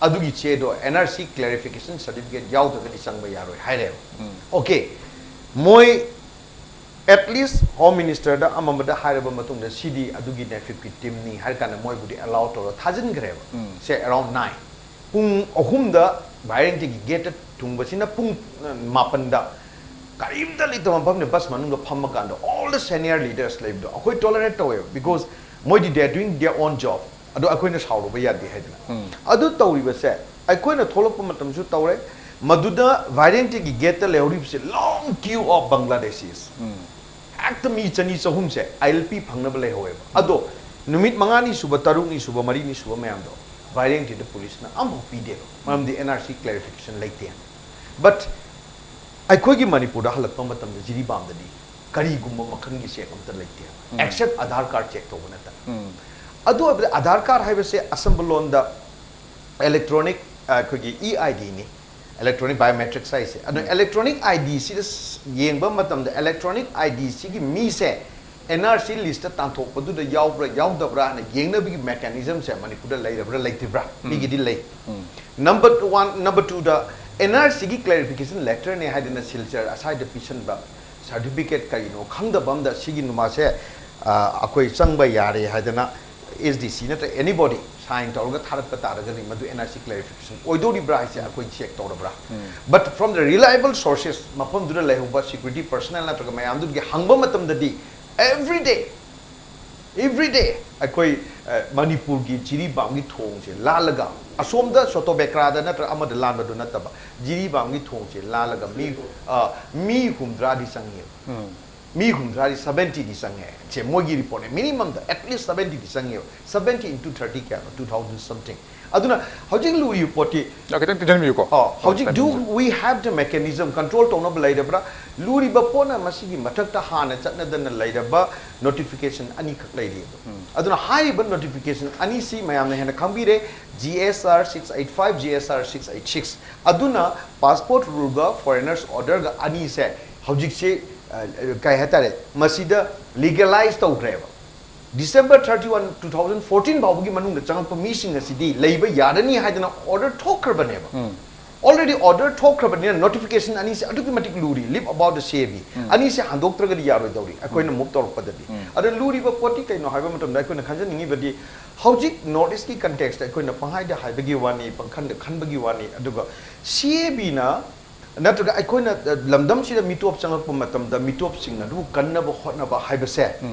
ꯑꯗꯨꯒꯤ ꯆꯦꯗꯣ, N R C clarification certificate ꯌꯥꯎꯗ꯭ꯔꯒꯗꯤ ꯆꯪꯕ ꯌꯥꯔꯣꯏ ꯍꯥꯏꯔꯦꯕ꯫ ꯑꯣꯀꯦ, ꯃꯣꯏ ꯑꯦꯠꯂꯤꯁ ꯍꯣꯝ ꯃꯤꯅꯤꯁꯇꯔꯗ ꯑꯃꯃꯗ ꯍꯥꯏꯔꯕ ꯃꯇꯨꯡꯗ, ꯁꯤꯗꯤ ꯑꯗꯨꯒꯤ ꯅꯦꯐꯤꯞꯀꯤ ꯇꯤꯝꯅꯤ ꯍꯥꯏꯔ ꯀꯥꯟꯗ ꯃꯣꯏꯕꯨꯗꯤ ꯑꯦꯂꯥꯎ ꯇꯧꯔ ꯊꯥꯖꯤꯟꯈ꯭ꯔꯦꯕ꯫ ꯁꯦ, ꯑꯦꯔꯥꯎꯟ ꯅꯥꯏꯟ, ꯄꯨꯡ ꯑꯍꯨꯝꯗ ꯚꯥꯏꯔꯦꯡꯇꯦꯒꯤ ꯒꯦꯠꯇ ꯊꯨꯡꯕꯁꯤꯅ ꯄꯨꯡ, ꯑ, ꯃꯥꯄꯟꯗ ꯀꯔꯤꯝꯇ ꯂꯩꯇꯕ ꯃꯐꯝꯗ ꯕꯁ ꯃꯅꯨꯡꯗ ꯐꯝꯃꯀꯥꯟꯗ all the senior leaders ꯂꯩꯕꯗꯣ ꯑꯩꯈꯣꯏ ꯇꯣꯂꯔꯦꯠ ꯇꯧꯋꯦꯕ, because ꯃꯣꯏꯗꯤ they are doing their own job꯫ ꯑꯗꯣ ꯑꯩꯈꯣꯏꯅ ꯁꯥꯎꯔꯨꯕ ꯌꯥꯗꯦ ꯍꯥꯏꯗꯅ꯫ ꯑꯗꯨ ꯇꯧꯔꯤꯕꯁꯦ ꯑꯩꯈꯣꯏꯅ ꯊꯣꯛꯂꯛꯄ ꯃꯇꯝꯁꯨ ꯇꯧꯔꯦ꯫ ꯃꯗꯨꯗ ꯚꯥꯏꯔꯦꯡꯇꯦꯒꯤ ꯒꯦꯠꯇ ꯂꯩꯍꯧꯔꯤꯕꯁꯦ long queue of Bangladeshis꯫ ꯍꯦꯛꯇ ꯃꯤ ꯆꯅꯤ ꯆꯍꯨꯝꯁꯦ ꯑꯥꯏ ꯑꯦꯜ ꯄꯤ ꯐꯪꯅꯕ ꯂꯩꯍꯧꯋꯦꯕ꯫ ꯑꯗꯣ ꯅꯨꯃꯤꯠ ꯃꯉꯥꯅꯤ ꯁꯨꯕ, ꯇꯔꯨꯛꯅꯤ ꯁꯨꯕ, ꯃꯔꯤꯅꯤ ꯁꯨꯕ ꯃꯌꯥꯝꯗꯣ ꯚꯥꯏꯔꯦꯡꯇꯦꯗ ꯄꯨꯂꯤꯁꯅ ꯑꯃꯐꯥꯎ ꯄꯤꯗꯦꯕ, ꯃꯔꯝꯗꯤ ꯑꯦꯟ ꯑꯥꯔ ꯁꯤ ꯀ꯭ꯂꯦꯔꯤꯐꯤꯀꯦꯁꯟ ꯂꯩꯇꯦ꯫ ꯕꯠ ꯑꯩꯈꯣꯏꯒꯤ ꯃꯅꯤꯄꯨꯔꯗ ꯍꯜꯂꯛꯄ ꯃꯇꯝꯗ ꯖꯤꯔꯤꯕꯥꯝꯗꯗꯤ ꯀꯔꯤꯒꯨꯝꯕ ꯃꯈꯜꯒꯤ ꯆꯦꯛ ꯑꯝꯇ ꯂꯩꯇꯦꯕ, ꯑꯦꯛꯁꯦꯞ ꯑꯙꯥꯔ ꯀꯥꯔꯗ ꯆꯦꯛ ꯇꯧꯕ ꯅꯠꯇꯅ꯫ ꯑꯗꯨ ꯑꯣꯏꯕꯗ ꯑꯙꯥꯔ ꯀꯥꯔꯗ ꯍꯥꯏꯕꯁꯦ ꯑꯁꯝꯕ ꯂꯣꯟꯗ ꯏꯂꯦꯛꯇ꯭ꯔꯣꯅꯤꯛ, ꯑꯩꯈꯣꯏꯒꯤ ꯏ ꯑꯥꯏ ꯗꯤꯅꯤ, ꯏꯂꯦꯛꯇ꯭ꯔꯣꯅꯤꯛ ꯕꯥꯏꯑꯣꯃꯦꯇ꯭ꯔꯤꯛꯁ ꯍꯥꯏꯁꯦ꯫ ꯑꯗꯣ ꯏꯂꯦꯛꯇ꯭ꯔꯣꯅꯤꯛ ꯑꯥꯏ ꯗꯤꯁꯤꯗ ꯌꯦꯡꯕ ꯃꯇꯝꯗ, ꯏꯂꯦꯛꯇ꯭ꯔꯣꯅꯤꯛ ꯑꯥꯏ ꯗꯤꯁꯤꯒꯤ ꯃꯤꯁꯦ ꯑꯦꯟ ꯑꯥꯔ ꯁꯤ ꯂꯤꯁꯇ ꯇꯥꯟꯊꯣꯛꯄꯗꯨꯗ ꯌꯥꯎꯕ꯭ꯔꯥ ꯌꯥꯎꯗꯕ꯭ꯔꯥ ꯍꯥꯏꯅ ꯌꯦꯡꯅꯕꯒꯤ ꯃꯦꯀꯥꯅꯤꯖꯝꯁꯦ ꯃꯅꯤꯄꯨꯔꯗ ꯂꯩꯔꯕ꯭ꯔꯥ ꯂꯩꯇ꯭ꯔꯤꯕ꯭ꯔꯥ? ꯃꯤꯒꯤꯗꯤ ꯂꯩ꯫ Number one. ꯅꯝꯕꯔ ꯇꯨꯗ, ꯑꯦꯟ ꯑꯥꯔ ꯁꯤꯒꯤ ꯀ꯭ꯂꯦꯔꯤꯐꯤꯀꯦꯁꯟ ꯂꯦꯇꯔꯅꯦ ꯍꯥꯏꯗꯅ ꯁꯤꯜꯆꯔ ꯑꯁ꯭ꯋꯥꯏꯗ ꯄꯤꯁꯟꯕ ꯁꯥꯔꯇꯤꯐꯤꯀꯦꯠ ꯀꯔꯤꯅꯣ ꯈꯪꯗꯕ ꯑꯝꯗ, ꯁꯤꯒꯤ ꯅꯨꯃꯥꯁꯦ, ꯑ, ꯑꯩꯈꯣꯏ ꯆꯪꯕ ꯌꯥꯔꯦ ꯍꯥꯏꯗꯅ ꯑꯦꯁ ꯗꯤ ꯁꯤ ꯅꯠꯇ꯭ꯔꯒ ꯑꯦꯅꯤꯕꯣꯗꯤ ꯁꯥꯏꯟ ꯇꯧꯔꯒ ꯊꯥꯔꯛꯄ ꯇꯥꯔꯒꯗꯤ, ꯃꯗꯨ ꯑꯦꯟ ꯑꯥꯔ ꯁꯤ ꯀ꯭ꯂꯦꯔꯤꯐꯤꯀꯦꯁꯟ ꯑꯣꯏꯗꯣꯔꯤꯕ꯭ꯔꯥ ꯍꯥꯏꯁꯦ ꯑꯩꯈꯣꯏ ꯆꯦꯛ ꯇꯧꯔꯕ꯭ꯔꯥ? But from the reliable sources, ꯃꯐꯝꯗꯨꯗ ꯂꯩꯍꯧꯕ ꯁꯦꯀ꯭ꯌꯨꯔꯤꯇꯤ ꯄꯔꯁꯅꯦꯜ ꯅꯠꯇ꯭ꯔꯒ ꯃꯌꯥꯝꯗꯨꯗꯒꯤ ꯍꯪꯕ ꯃꯇꯝꯗꯗꯤ, every day Every day ꯑꯩꯈꯣꯏ ꯑ, ꯃꯅꯤꯄꯨꯔꯒꯤ ꯖꯤꯔꯤꯕꯥꯝꯒꯤ ꯊꯣꯡꯁꯦ ꯂꯥꯜꯂꯒ, ꯑꯁꯣꯝꯗ ꯁꯣꯇꯣꯕꯦꯀ꯭ꯔꯥꯗ ꯅꯠꯇ꯭ꯔꯒ ꯑꯃꯗ ꯂꯥꯟꯕꯗꯨ ꯅꯠꯇꯕ, ꯖꯤꯔꯤꯕꯥꯝꯒꯤ ꯊꯣꯡꯁꯦ ꯂꯥꯜꯂꯒ ꯃꯤ ꯑ, ꯃꯤ ꯍꯨꯝꯗ꯭ꯔꯥꯗꯤ ꯆꯪꯉꯦꯕ꯫ ꯃꯤ ꯍꯨꯝꯗ꯭ꯔꯥꯗꯤ, ꯁꯕꯦꯟꯇꯤꯗꯤ ꯆꯪꯉꯦ꯫ ꯁꯦ ꯃꯣꯏꯒꯤ ꯔꯤꯄꯣꯔꯠꯅꯦ꯫ ꯃꯤꯅꯤꯃꯝꯗ at least ꯁꯕꯦꯟꯇꯤꯗꯤ ꯆꯪꯉꯦꯕ꯫ Seventy into thirty ꯀꯌꯥꯅꯣ? Two thousand something꯫ ꯑꯗꯨꯅ ꯍꯧꯖꯤꯛ ꯂꯨꯔꯤꯕ ꯄꯣꯠꯇꯤ, ꯑ, ꯈꯤꯇꯪ ꯇꯦꯟꯁꯤꯟꯕꯤꯌꯨꯀꯣ꯫ ꯑꯣ, ꯍꯧꯖꯤꯛ do we have the mechanism, control ꯇꯧꯅꯕ ꯂꯩꯔꯕ꯭ꯔꯥ? ꯂꯨꯔꯤꯕ ꯄꯣꯠꯅ ꯃꯁꯤꯒꯤ ꯃꯊꯛꯇ ꯍꯥꯟꯅ ꯆꯠꯅꯗꯅ ꯂꯩꯔꯕ notification ꯑꯅꯤꯈꯛ ꯂꯩꯔꯤꯕ꯫ ꯑꯗꯨꯅ ꯍꯥꯏꯔꯤꯕ notification ꯑꯅꯤꯁꯤ ꯃꯌꯥꯝꯅ ꯍꯦꯟꯅ ꯈꯪꯕꯤꯔꯦ, G S R six eight five, G S R six eight six꯫ ꯑꯗꯨꯅ passport ruleꯒ foreigners orderꯒ ꯑꯅꯤꯁꯦ ꯍꯧꯖꯤꯛꯁꯦ, ꯑ, ꯀꯩ ꯍꯥꯏꯇꯥꯔꯦ, ꯃꯁꯤꯗ legalize ꯇꯧꯈ꯭ꯔꯦꯕ꯫ December thirty one, two thousand fourteen ꯐꯥꯎꯕꯒꯤ ꯃꯅꯨꯡꯗ ꯆꯪꯉꯛꯄ ꯃꯤꯁꯤꯡ ꯑꯁꯤꯗꯤ ꯂꯩꯕ ꯌꯥꯔꯅꯤ ꯍꯥꯏꯗꯅ order ꯊꯣꯛꯈ꯭ꯔꯕꯅꯦꯕ꯫ Already order ꯊꯣꯛꯈ꯭ꯔꯕꯅꯤꯅ notification ꯑꯅꯤꯁꯦ ꯑꯗꯨꯛꯀꯤ ꯃꯇꯤꯛ ꯂꯨꯔꯤ꯫ Leave about the C A B ꯑꯅꯤꯁꯦ ꯍꯟꯗꯣꯛꯇ꯭ꯔꯒꯗꯤ ꯌꯥꯔꯣꯏꯗꯧꯔꯤ ꯑꯩꯈꯣꯏꯅ move ꯇꯧꯔꯛꯄꯗꯗꯤ꯫ ꯑꯗ ꯂꯨꯔꯤꯕ ꯄꯣꯠꯇꯤ ꯀꯩꯅꯣ ꯍꯥꯏꯕ ꯃꯇꯝꯗ ꯑꯩꯈꯣꯏꯅ ꯈꯟꯖꯅꯤꯡꯉꯤꯕꯗꯤ, ꯍꯧꯖꯤꯛ North Eastꯀꯤ contextꯇ ꯑꯩꯈꯣꯏꯅ ꯄꯪꯍꯥꯏꯗ ꯍꯥꯏꯕꯒꯤ ꯋꯥꯅꯤ, ꯄꯪꯈꯟꯗ ꯈꯟꯕꯒꯤ ꯋꯥꯅꯤ, ꯑꯗꯨꯒ C A Bꯅ ꯅꯠꯇ꯭ꯔꯒ ꯑꯩꯈꯣꯏꯅ, ꯑ, ꯂꯝꯗꯝꯁꯤꯗ ꯃꯤꯇꯣꯞ ꯆꯪꯂꯛꯄ ꯃꯇꯝꯗ ꯃꯤꯇꯣꯞꯁꯤꯡ ꯑꯗꯨꯕꯨ ꯀꯟꯅꯕ ꯍꯣꯠꯅꯕ ꯍꯥꯏꯕꯁꯦ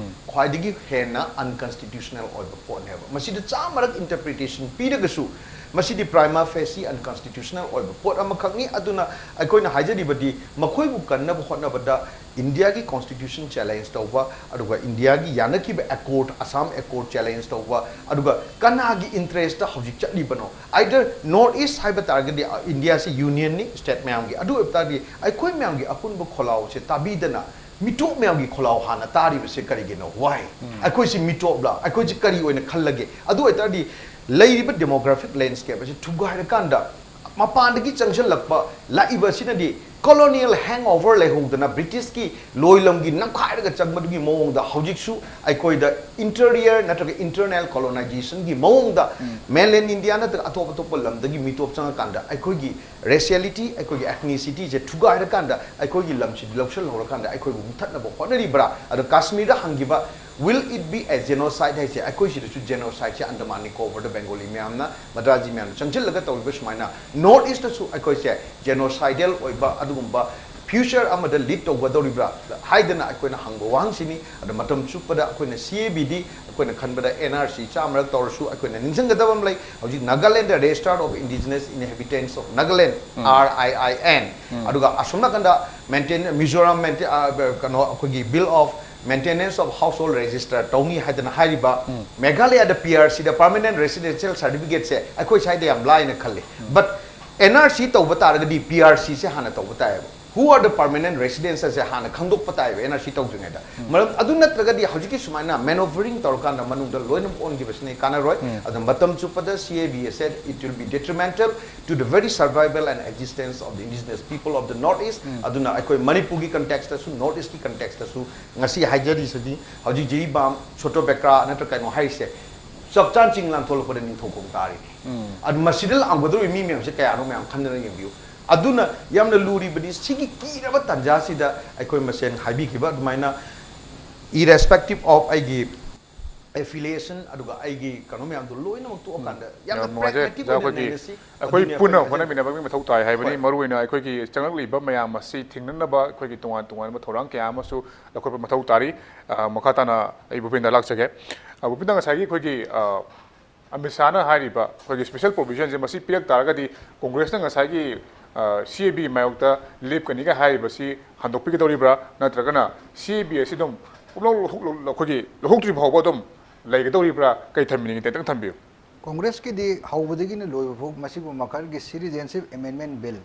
ꯈ꯭ꯋꯥꯏꯗꯒꯤ ꯍꯦꯟꯅ unconstitutional ꯑꯣꯏꯕ ꯄꯣꯠꯅꯦꯕ꯫ ꯃꯁꯤꯗ ꯆꯥꯝꯃꯔꯛ interpretation ꯄꯤꯔꯒꯁꯨ ꯃꯁꯤꯗꯤ prima facie unconstitutional ꯑꯣꯏꯕ ꯄꯣꯠ ꯑꯃꯈꯛꯅꯤ꯫ ꯑꯗꯨꯅ ꯑꯩꯈꯣꯏꯅ ꯍꯥꯏꯖꯔꯤꯕꯗꯤ ꯃꯈꯣꯏꯕꯨ ꯀꯟꯅꯕ ꯍꯣꯠꯅꯕꯗ Indiaꯒꯤ constitution challenge ꯇꯧꯕ, ꯑꯗꯨꯒ Indiaꯒꯤ ꯌꯥꯅꯈꯤꯕ accord, Assam Accord challenge ꯇꯧꯕ, ꯑꯗꯨꯒ ꯀꯅꯥꯒꯤ interestꯇ ꯍꯧꯖꯤꯛ ꯆꯠꯂꯤꯕꯅꯣ? Either North East ꯍꯥꯏꯕ ꯇꯥꯔꯒꯗꯤ, ꯑ, Indiaꯁꯤ unionꯅꯤ, state ꯃꯌꯥꯝꯒꯤ꯫ ꯑꯗꯨ ꯑꯣꯏꯕ ꯇꯥꯔꯗꯤ ꯑꯩꯈꯣꯏ ꯃꯌꯥꯝꯒꯤ ꯑꯄꯨꯟꯕ ꯈꯣꯜꯂꯥꯎꯁꯦ ꯇꯥꯕꯤꯗꯅ ꯃꯤꯇꯣꯞ ꯃꯌꯥꯝꯒꯤ ꯈꯣꯜꯂꯥꯎ ꯍꯥꯟꯅ ꯇꯥꯔꯤꯕꯁꯦ ꯀꯔꯤꯒꯤꯅꯣ? Why? ꯑꯩꯈꯣꯏꯁꯤ ꯃꯤꯇꯣꯞꯂ? ꯑꯩꯈꯣꯏꯁꯤ ꯀꯔꯤ ꯑꯣꯏꯅ ꯈꯜꯂꯒꯦ? ꯑꯗꯨ ꯑꯣꯏꯇꯥꯔꯗꯤ ꯂꯩꯔꯤꯕ demographic landscape ꯑꯁꯤ ꯊꯨꯒꯥꯏꯔꯀꯥꯟꯗ ꯃꯄꯥꯟꯗꯒꯤ ꯆꯪꯁꯤꯜꯂꯛꯄ ꯂꯥꯛꯏꯕ ꯑꯁꯤꯅꯗꯤ colonial hangover ꯂꯩꯍꯧꯗꯅ Britishꯀꯤ ꯂꯣꯏꯂꯝꯒꯤ ꯅꯝꯈꯥꯏꯔꯒ ꯆꯪꯕꯗꯨꯒꯤ ꯃꯑꯣꯡꯗ ꯍꯧꯖꯤꯛꯁꯨ ꯑꯩꯈꯣꯏꯗ interior ꯅꯠꯇ꯭ꯔꯒ internal colonizationꯒꯤ ꯃꯑꯣꯡꯗ mainland India ꯅꯠꯇ꯭ꯔꯒ ꯑꯇꯣꯞ ꯑꯇꯣꯞꯄ ꯂꯝꯗꯒꯤ ꯃꯤꯇꯣꯞ ꯆꯪꯉꯀꯥꯟꯗ ꯑꯩꯈꯣꯏꯒꯤ raciality, ꯑꯩꯈꯣꯏꯒꯤ ethnicityꯁꯦ ꯊꯨꯒꯥꯏꯔꯀꯥꯟꯗ ꯑꯩꯈꯣꯏꯒꯤ ꯂꯝꯁꯤꯗꯤ ꯂꯧꯁꯤꯜꯍꯧꯔꯀꯥꯟꯗ ꯑꯩꯈꯣꯏꯕꯨ ꯃꯨꯊꯠꯅꯕ ꯍꯣꯠꯅꯔꯤꯕ꯭ꯔꯥ? ꯑꯗꯣ ꯀꯥꯁꯃꯤꯔꯗ ꯍꯪꯈꯤꯕ, will it be a genocide ꯍꯥꯏꯁꯦ, ꯑꯩꯈꯣꯏ ꯁꯤꯗꯁꯨ genocideꯁꯦ ꯑꯟꯗꯃꯥꯟ ꯅꯤꯀꯣꯕꯔꯗ ꯕꯦꯡꯒꯣꯂꯤ ꯃꯌꯥꯝꯅ, ꯃꯗ꯭ꯔꯥꯖꯤ ꯃꯌꯥꯝꯅ ꯆꯪꯁꯤꯜꯂꯒ ꯇꯧꯔꯤꯕ ꯁꯨꯃꯥꯏꯅ North Eastꯇꯁꯨ ꯑꯩꯈꯣꯏꯁꯦ genocidal ꯑꯣꯏꯕ ꯑꯗꯨꯒꯨꯝꯕ future ꯑꯃꯗ lead ꯇꯧꯒꯗꯧꯔꯤꯕ꯭ꯔꯥ ꯍꯥꯏꯗꯅ ꯑꯩꯈꯣꯏꯅ ꯍꯪꯕ ꯋꯥꯍꯪꯁꯤꯅꯤ꯫ ꯑꯗꯣ ꯃꯇꯝ ꯆꯨꯞꯄꯗ ꯑꯩꯈꯣꯏꯅ C A B ꯗꯤ ꯑꯩꯈꯣꯏꯅ ꯈꯟꯕꯗ N R C ꯆꯥꯝꯃꯔꯛ ꯇꯧꯔꯁꯨ ꯑꯩꯈꯣꯏꯅ ꯅꯤꯡꯁꯤꯡꯒꯗꯕ ꯑꯃ ꯂꯩ꯫ ꯍꯧꯖꯤꯛ Nagaland, the Registrar of Indigenous Inhabitants of Nagaland, R I I N, ꯑꯗꯨꯒ ꯑꯁꯣꯝ ꯅꯥꯀꯟꯗ maintain, Mizoram maintain, ꯑ, ꯀꯩꯅꯣ, ꯑꯩꯈꯣꯏꯒꯤ Bill of Maintenance of Household Register ꯇꯧꯅꯤ ꯍꯥꯏꯗꯅ ꯍꯥꯏꯔꯤꯕ, ꯃꯦꯘꯥꯂꯌꯥꯗ P R C ꯗ Permanent Residential Certificate ꯁꯦ ꯑꯩꯈꯣꯏ ꯁ꯭ꯋꯥꯏꯗ ꯌꯥꯝ ꯂꯥꯏꯅ ꯈꯜꯂꯤ꯫ But N R C ꯇꯧꯕ ꯇꯥꯔꯒꯗꯤ P R C ꯁꯦ ꯍꯥꯟꯅ ꯇꯧꯕ ꯇꯥꯏꯌꯦꯕ꯫ Who are the permanent residents ꯁꯦ ꯍꯥꯟꯅ ꯈꯪꯗꯣꯛꯄ ꯇꯥꯏꯌꯦꯕ N R C ꯇꯧꯗ꯭ꯔꯤꯉꯩꯗ꯫ ꯃꯔꯝ ꯑꯗꯨ ꯅꯠꯇ꯭ꯔꯒꯗꯤ ꯍꯧꯖꯤꯛꯀꯤ ꯁꯨꯃꯥꯏꯅ maneuvering ꯇꯧꯔꯀꯥꯟꯗ ꯃꯅꯨꯡꯗ ꯂꯣꯏꯅ ꯑꯣꯟꯈꯤꯕꯁꯤꯅ ꯀꯥꯟꯅꯔꯣꯏ꯫ ꯑꯗꯨꯅ ꯃꯇꯝ ꯆꯨꯞꯄꯗ C A B say, it will be detrimental to the very survival and existence of the indigenous people of the North East. ꯑꯗꯨꯅ ꯑꯩꯈꯣꯏ ꯃꯅꯤꯄꯨꯔꯒꯤ context ꯇꯁꯨ, North East ꯀꯤ context ꯇꯁꯨ ꯉꯁꯤ ꯍꯥꯏꯖꯔꯤꯁꯤꯗꯤ, ꯍꯧꯖꯤꯛ ꯖꯤꯔꯤꯕꯥꯝ, ꯁꯣꯇꯣ ꯕꯦꯀ꯭ꯔꯥ ꯅꯠꯇ꯭ꯔ ꯀꯩꯅꯣ ꯍꯥꯏꯔꯤꯁꯦ, ꯆꯞ ꯆꯥꯅ ꯆꯤꯡ ꯂꯥꯟꯊꯣꯛꯂꯛꯄꯗ ꯅꯤꯡꯊꯧꯈꯣꯡ ꯇꯥꯔꯤꯅꯤ꯫ ꯑꯗꯨ ꯃꯁꯤꯗ ꯂꯥꯡꯒꯗꯧꯔꯤꯕ ꯃꯤ ꯃꯌꯥꯝꯁꯦ ꯀꯌꯥꯅꯣ ꯃꯌꯥꯝ ꯈꯟꯗꯅ ꯌꯦꯡꯕꯤꯌꯨ꯫ ꯑꯗꯨꯅ ꯌꯥꯝꯅ ꯂꯨꯔꯤꯕꯗꯤ ꯁꯤꯒꯤ ꯀꯤꯔꯕ ꯇꯥꯟꯖꯥꯁꯤꯗ ꯑꯩꯈꯣꯏ ꯃꯁꯦꯟ ꯍꯥꯏꯕꯤꯈꯤꯕ ꯑꯗꯨꯃꯥꯏꯅ, irrespective of ꯑꯩꯒꯤ affiliation ꯑꯗꯨꯒ ꯑꯩꯒꯤ ꯀꯩꯅꯣ ꯃꯌꯥꯝꯗꯣ ꯂꯣꯏꯅꯃꯛ ꯇꯣꯛꯑꯀꯥꯟꯗ ꯌꯥꯝꯅ ꯌꯥꯝ ꯅꯨꯡꯉꯥꯏꯖꯔꯦ꯫ pragmatic ꯑꯣꯏꯅ ꯖꯥ, ꯑꯩꯈꯣꯏꯒꯤ ꯅꯩꯅꯁꯤ꯫ ꯄꯨꯟꯅ ꯑꯗꯨꯅꯤ ꯑꯩꯈꯣꯏꯅ ꯍꯣꯠꯅꯃꯤꯟꯅꯕꯒꯤ ꯃꯊꯧ ꯇꯥꯏ ꯍꯥꯏꯕꯅꯤ꯫ ꯍꯣꯏ꯫ ꯃꯔꯨꯑꯣꯏꯅ ꯑꯩꯈꯣꯏꯒꯤ ꯆꯪꯂꯛꯂꯤꯕ ꯃꯌꯥꯝ ꯑꯁꯤ ꯊꯦꯡꯅꯅꯕ ꯑꯩꯈꯣꯏꯒꯤ ꯇꯣꯉꯥꯟ ꯇꯣꯉꯥꯟꯕ ꯊꯧꯔꯥꯡ ꯀꯌꯥ ꯑꯃꯁꯨ ꯂꯧꯈꯠꯄ ꯃꯊꯧ ꯇꯥꯔꯤ꯫ ꯑ, ꯃꯈꯥ ꯇꯥꯅ ꯑꯩ ꯚꯨꯄꯦꯟꯗ ꯂꯥꯛꯆꯒꯦ꯫ ꯑ, ꯚꯨꯄꯦꯟꯗ, ꯉꯁꯥꯏꯒꯤ ꯑꯩꯈꯣꯏꯒꯤ, ꯑ, ꯑꯃꯤꯠ ꯁꯥꯍꯅ ꯍꯥꯏꯔꯤꯕ ꯑꯩꯈꯣꯏꯒꯤ special provision ꯁꯦ ꯃꯁꯤ ꯄꯤꯔꯛ ꯇꯥꯔꯒꯗꯤ ꯀꯣꯡꯒ꯭ꯔꯦꯁꯅ ꯉꯁꯥꯏꯒꯤ, ꯑ, C A B ꯒꯤ ꯃꯥꯌꯣꯛꯇ ꯂꯦꯞꯀꯅꯤꯒ ꯍꯥꯏꯔꯤꯕꯁꯤ ꯍꯟꯗꯣꯛꯄꯤꯒꯗꯧꯔꯤꯕ꯭ꯔꯥ, ꯅꯠꯇ꯭ꯔꯒꯅ C A B ꯑꯁꯤ ꯑꯗꯨꯝ ꯄꯨꯝꯂꯧ ꯂꯧꯊꯣꯛ-, ꯑꯩꯈꯣꯏꯒꯤ ꯂꯧꯊꯣꯛꯇ꯭ꯔꯤ ꯐꯥꯎꯕ ꯑꯗꯨꯝ ꯂꯩꯒꯗꯧꯔꯤꯕ꯭ꯔꯥ? ꯀꯩ ꯊꯝꯕꯤꯅꯤꯡꯉꯤ? ꯇꯦꯟꯇꯪ ꯊꯝꯕꯤꯌꯨ꯫ ꯀꯣꯡꯒ꯭ꯔꯦꯁꯀꯤꯗꯤ ꯍꯧꯕꯗꯒꯤꯅ ꯂꯣꯏꯕ ꯐꯥꯎ ꯃꯁꯤꯒꯨꯝꯕ ꯃꯈꯜꯒꯤ Citizenship Amendment Bill,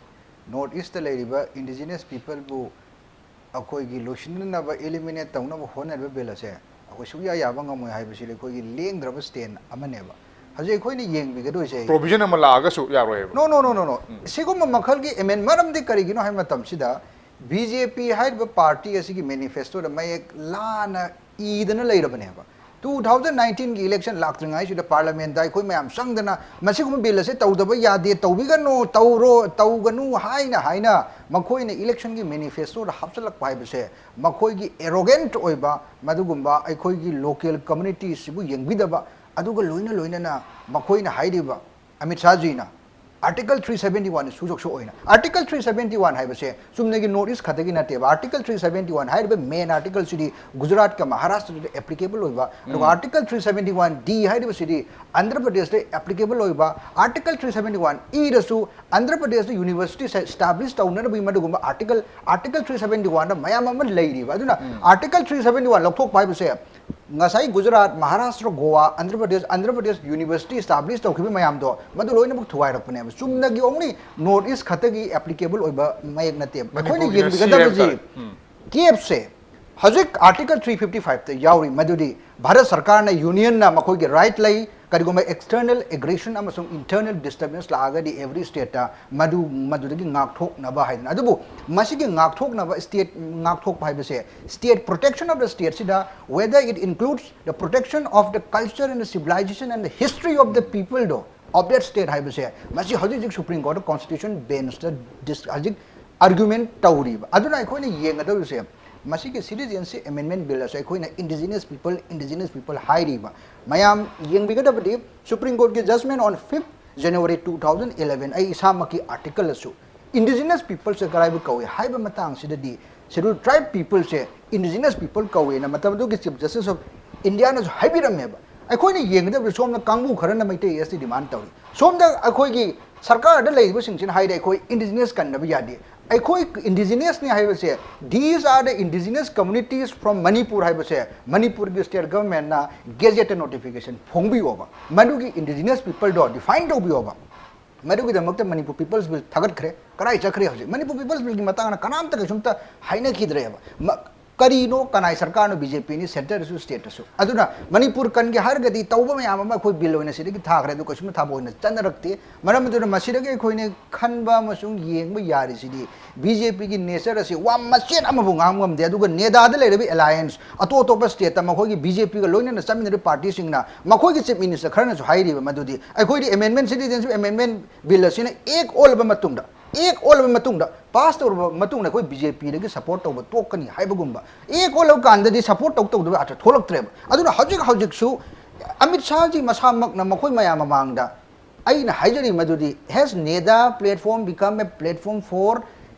North East ꯇ ꯂꯩꯔꯤꯕ indigenous people ꯕꯨ ꯑꯩꯈꯣꯏꯒꯤ ꯂꯣꯏꯁꯤꯟꯅꯅꯕ, eliminate ꯇꯧꯅꯕ ꯍꯣꯠꯅꯔꯤꯕ bill ꯑꯁꯦ ꯑꯩꯈꯣꯏ ꯁꯨꯡꯌꯥ ꯌꯥꯕ ꯉꯝꯃꯣꯏ ꯍꯥꯏꯕꯁꯤꯗꯤ ꯑꯩꯈꯣꯏꯒꯤ ꯂꯦꯡꯗ꯭ꯔꯕ stand ꯑꯃꯅꯦꯕ꯫ ꯍꯧꯖꯤꯛ ꯑꯩꯈꯣꯏꯅ ꯌꯦꯡꯕꯤꯒꯗꯣꯏꯁꯦ, provision ꯑꯃ ꯂꯥꯛꯑꯒꯁꯨ ꯌꯥꯔꯣꯏꯕ꯫ No, no, no, no, no. ꯎꯝ꯫ ꯁꯤꯒꯨꯝꯕ ꯃꯈꯜꯒꯤ amend-, ꯃꯔꯝꯗꯤ ꯀꯔꯤꯒꯤꯅꯣ ꯍꯥꯏꯕ ꯃꯇꯝꯁꯤꯗ, B J P ꯍꯥꯏꯔꯤꯕ party ꯑꯁꯤꯒꯤ manifesto ꯗ ꯃꯌꯦꯛ ꯂꯥꯅ ꯏꯗꯅ ꯂꯩꯔꯕꯅꯦꯕ꯫ Two thousand nineteen ꯒꯤ election ꯂꯥꯛꯇ꯭ꯔꯤꯉꯩꯁꯤꯗ parliament ꯇ ꯑꯩꯈꯣꯏ ꯃꯌꯥꯝ ꯆꯪꯗꯅ ꯃꯁꯤꯒꯨꯝꯕ bill ꯑꯁꯦ ꯇꯧꯗꯕ ꯌꯥꯗꯦ, ꯇꯧꯕꯤꯒꯅꯨ, ꯇꯧꯔꯣ, ꯇꯧꯒꯅꯨ ꯍꯥꯏꯅ ꯍꯥꯏꯅ ꯃꯈꯣꯏꯅ election ꯒꯤ manifesto ꯗ ꯍꯥꯞꯆꯤꯜꯂꯛꯄ ꯍꯥꯏꯕꯁꯦ ꯃꯈꯣꯏꯒꯤ arrogant ꯑꯣꯏꯕ, ꯃꯗꯨꯒꯨꯝꯕ ꯑꯩꯈꯣꯏꯒꯤ local community ꯁꯤꯕꯨ ꯌꯦꯡꯕꯤꯗꯕ, ꯑꯗꯨꯒ ꯂꯣꯏꯅ ꯂꯣꯏꯅꯅ ꯃꯈꯣꯏꯅ ꯍꯥꯏꯔꯤꯕ Amit ꯁꯥꯍꯖꯤꯅ Article three seventy one ꯁꯨ ꯁꯣꯛꯁꯨ ꯑꯣꯏꯅ Article three seventy one ꯍꯥꯏꯕꯁꯦ ꯆꯨꯝꯅꯒꯤ North East ꯈꯛꯇꯒꯤ ꯅꯠꯇꯦꯕ꯫ Article three seventy one ꯍꯥꯏꯔꯤꯕ main article ꯁꯤꯗꯤ ꯒꯨꯖꯔꯥꯠꯀ ꯃꯍꯥꯔꯥꯁꯇ꯭ꯔꯗ applicable ꯑꯣꯏꯕ, ꯑꯗꯨꯒ Article three seventy one D ꯍꯥꯏꯔꯤꯕꯁꯤꯗꯤ Andhra ꯄ꯭ꯔꯗꯦꯁꯇ applicable ꯑꯣꯏꯕ꯫ Article three seventy one E ꯗꯁꯨ ꯑꯟꯙ꯭ꯔ ꯄ꯭ꯔꯗꯦꯁꯇ university establish ꯇꯧꯅꯅꯕꯒꯤ ꯃꯗꯨꯒꯨꯝꯕ article, Article three seventy one ꯗ ꯃꯌꯥꯝ ꯑꯃ ꯂꯩꯔꯤꯕ꯫ ꯑꯗꯨꯅ Article three seventy one ꯂꯧꯊꯣꯛꯄ ꯍꯥꯏꯕꯁꯦ ꯉꯁꯥꯏ ꯒꯨꯖꯔꯥꯠ, ꯃꯍꯥꯔꯥꯁꯇ꯭ꯔ, ꯒꯣꯋꯥ, ꯑꯟꯙ꯭ꯔ ꯄ꯭ꯔꯗꯦꯁ, ꯑꯟꯙ꯭ꯔ ꯄ꯭ꯔꯗꯦꯁ university establish ꯇꯧꯈꯤꯕ ꯃꯌꯥꯝꯗꯣ ꯃꯗꯨ ꯂꯣꯏꯅꯃꯛ ꯊꯨꯒꯥꯏꯔꯛꯄꯅꯦꯕ꯫ ꯆꯨꯝꯅꯒꯤ only North East ꯈꯛꯇꯒꯤ applicable ꯑꯣꯏꯕ ꯃꯌꯦꯛ ꯅꯠꯇꯦꯕ꯫ ꯑꯩꯈꯣꯏꯅ ꯃꯅꯤꯄꯨꯔꯒꯤꯅ ꯌꯦꯡꯕꯤꯒꯗꯕꯁꯤ ꯁꯤ ꯍꯥꯏꯕ ꯇꯥꯔꯦ꯫ ꯎꯝ꯫ ꯀꯦꯞꯁꯦ ꯍꯧꯖꯤꯛ Article three fifty five ꯇ ꯌꯥꯎꯔꯤ, ꯃꯗꯨꯗꯤ ꯚꯥꯔꯠ ꯁꯔꯀꯥꯔꯅ, unionꯅ ꯃꯈꯣꯏꯒꯤ right ꯂꯩ, ꯀꯔꯤꯒꯨꯝꯕ external aggression ꯑꯃꯁꯨꯡ internal disturbance ꯂꯥꯛꯑꯒꯗꯤ every stateꯇ ꯃꯗꯨ, ꯃꯗꯨꯗꯒꯤ ꯉꯥꯛꯊꯣꯛꯅꯕ ꯍꯥꯏꯗꯅ꯫ ꯑꯗꯨꯕꯨ ꯃꯁꯤꯒꯤ ꯉꯥꯛꯊꯣꯛꯅꯕ state, ꯉꯥꯛꯊꯣꯛꯄ ꯍꯥꯏꯕꯁꯦ state protection of the stateꯁꯤꯗ whether it includes the protection of the culture and the civilization and the history of the peopleꯗꯣ of that state ꯍꯥꯏꯕꯁꯦ ꯃꯁꯤ ꯍꯧꯖꯤꯛ ꯍꯧꯖꯤꯛ Supreme Court constitution benchꯇ dis-, ꯍꯧꯖꯤꯛ argument ꯇꯧꯔꯤꯕ꯫ ꯑꯗꯨꯅ ꯑꯩꯈꯣꯏꯅ ꯌꯦꯡꯒꯗꯧꯔꯤꯁꯦ ꯃꯁꯤꯒꯤ Citizenship Amendment Bill ꯑꯁꯦ ꯑꯩꯈꯣꯏꯅ indigenous people, indigenous people ꯍꯥꯏꯔꯤꯕ꯫ ꯃꯌꯥꯝ ꯌꯦꯡꯕꯤꯒꯗꯕꯗꯤ Supreme Courtꯀꯤ judgment on fifth January two thousand eleven, ꯑꯩ ꯏꯁꯥꯃꯛꯀꯤ article ꯑꯁꯨ indigenous peopleꯁꯦ ꯀꯔꯥꯏꯕꯨ ꯀꯧꯏ ꯍꯥꯏꯕ ꯃꯇꯥꯡꯁꯤꯗꯗꯤ Scheduled Tribe peopleꯁꯦ indigenous people ꯀꯧꯏꯅ ꯃꯇꯝ ꯑꯗꯨꯒꯤ Chief Justice of Indiaꯅꯁꯨ ꯍꯥꯏꯕꯤꯔꯝꯃꯦꯕ꯫ ꯑꯩꯈꯣꯏꯅ ꯌꯦꯡꯒꯗꯕꯗꯤ ꯁꯣꯝꯗ ꯀꯥꯡꯕꯨ ꯈꯔꯅ ꯃꯩꯇꯩ ST demand ꯇꯧꯔꯤ, ꯁꯣꯝꯗ ꯑꯩꯈꯣꯏꯒꯤ ꯁꯔꯀꯥꯔꯗ ꯂꯩꯔꯤꯕꯁꯤꯡꯁꯤꯅ ꯍꯥꯏꯔꯦ ꯑꯩꯈꯣꯏ indigenous ꯀꯟꯗꯕ ꯌꯥꯗꯦ꯫ ꯑꯩꯈꯣꯏ indigenousꯅꯤ ꯍꯥꯏꯕꯁꯦ, these are the indigenous communities from Manipur ꯍꯥꯏꯕꯁꯦ ꯃꯅꯤꯄꯨꯔꯒꯤ state governmentꯅ gazetteꯇ notification ꯐꯣꯡꯕꯤꯌꯣꯕ, ꯃꯗꯨꯒꯤ indigenous peopleꯗꯣ define ꯇꯧꯕꯤꯌꯣꯕ꯫ ꯃꯗꯨꯒꯤꯗꯃꯛꯇ Manipur People's Bill ꯊꯥꯒꯠꯈ꯭ꯔꯦ꯫ ꯀꯔꯥꯏ ꯆꯠꯈ꯭ꯔꯦ ꯍꯧꯖꯤꯛ? Manipur People's Billꯒꯤ ꯃꯇꯥꯡꯗ ꯀꯅꯥꯝꯇ ꯀꯩꯁꯨꯝꯇ ꯍꯥꯏꯅꯈꯤꯗ꯭ꯔꯦꯕ꯫ ꯃ-, ꯀꯔꯤꯅꯣ, ꯀꯅꯥꯏ ꯁꯔꯀꯥꯔꯅꯣ? BJPꯅꯤ centreꯗꯁꯨ stateꯇꯁꯨ꯫ ꯑꯗꯨꯅ ꯃꯅꯤꯄꯨꯔ ꯀꯟꯒꯦ ꯍꯥꯏꯔꯒꯗꯤ ꯇꯧꯕ ꯃꯌꯥꯝ ꯑꯃ ꯑꯩꯈꯣꯏ bill ꯑꯣꯏꯅ ꯁꯤꯗꯒꯤ ꯊꯥꯈ꯭ꯔꯦ, ꯑꯗꯨ ꯀꯩꯁꯨꯝ ꯊꯥꯕ ꯑꯣꯏꯅ ꯆꯠꯅꯔꯛꯇꯦ꯫ ꯃꯔꯝ ꯑꯗꯨꯅ ꯃꯁꯤꯗꯒꯤ ꯑꯩꯈꯣꯏꯅ ꯈꯟꯕ ꯑꯃꯁꯨꯡ ꯌꯦꯡꯕ ꯌꯥꯔꯤꯁꯤꯗꯤ BJPꯒꯤ nature ꯑꯁꯤ ꯋꯥ ꯃꯆꯦꯠ ꯑꯃꯐꯥꯎ ꯉꯥꯡꯕ ꯉꯝꯗꯦ꯫ ꯑꯗꯨꯒ NEDAꯗ ꯂꯩꯔꯤꯕ alliance, ꯑꯇꯣꯞ ꯑꯇꯣꯞꯄ stateꯇ ꯃꯈꯣꯏꯒꯤ BJPꯒ ꯂꯣꯏꯅꯅ ꯆꯠꯃꯤꯟꯅꯔꯤꯕ partyꯁꯤꯡꯅ, ꯃꯈꯣꯏꯒꯤ Chief Minister ꯈꯔꯅꯁꯨ ꯍꯥꯏꯔꯤꯕ ꯃꯗꯨꯗꯤ ꯑꯩꯈꯣꯏꯗꯤ amendment, Citizenship Amendment Bill ꯑꯁꯤꯅ act ꯑꯣꯜꯂꯕ ꯃꯇꯨꯡꯗ, act ꯑꯣꯜꯂꯕ ꯃꯇꯨꯡꯗ, pass ꯇꯧꯔꯕ ꯃꯇꯨꯡꯗ ꯑꯩꯈꯣꯏ BJPꯗꯒꯤ support ꯇꯧꯕ ꯇꯣꯛꯀꯅꯤ ꯍꯥꯏꯕꯒꯨꯝꯕ, act ꯑꯣꯜꯂꯕ ꯀꯥꯟꯗꯗꯤ support ꯇꯧ ꯇꯧꯗꯕ ꯑꯥꯔꯊ ꯊꯣꯛꯂꯛꯇ꯭ꯔꯦꯕ꯫ ꯑꯗꯨꯅ ꯍꯧꯖꯤꯛ ꯍꯧꯖꯤꯛꯁꯨ ꯑꯃꯤꯠ ꯁꯥꯍꯖꯤ ꯃꯁꯥꯃꯛꯅ ꯃꯈꯣꯏ ꯃꯌꯥꯝ ꯃꯃꯥꯡꯗ ꯑꯩꯅ ꯍꯥꯏꯖꯔꯤ ꯃꯗꯨꯗꯤ, has NEDA platform become a platform for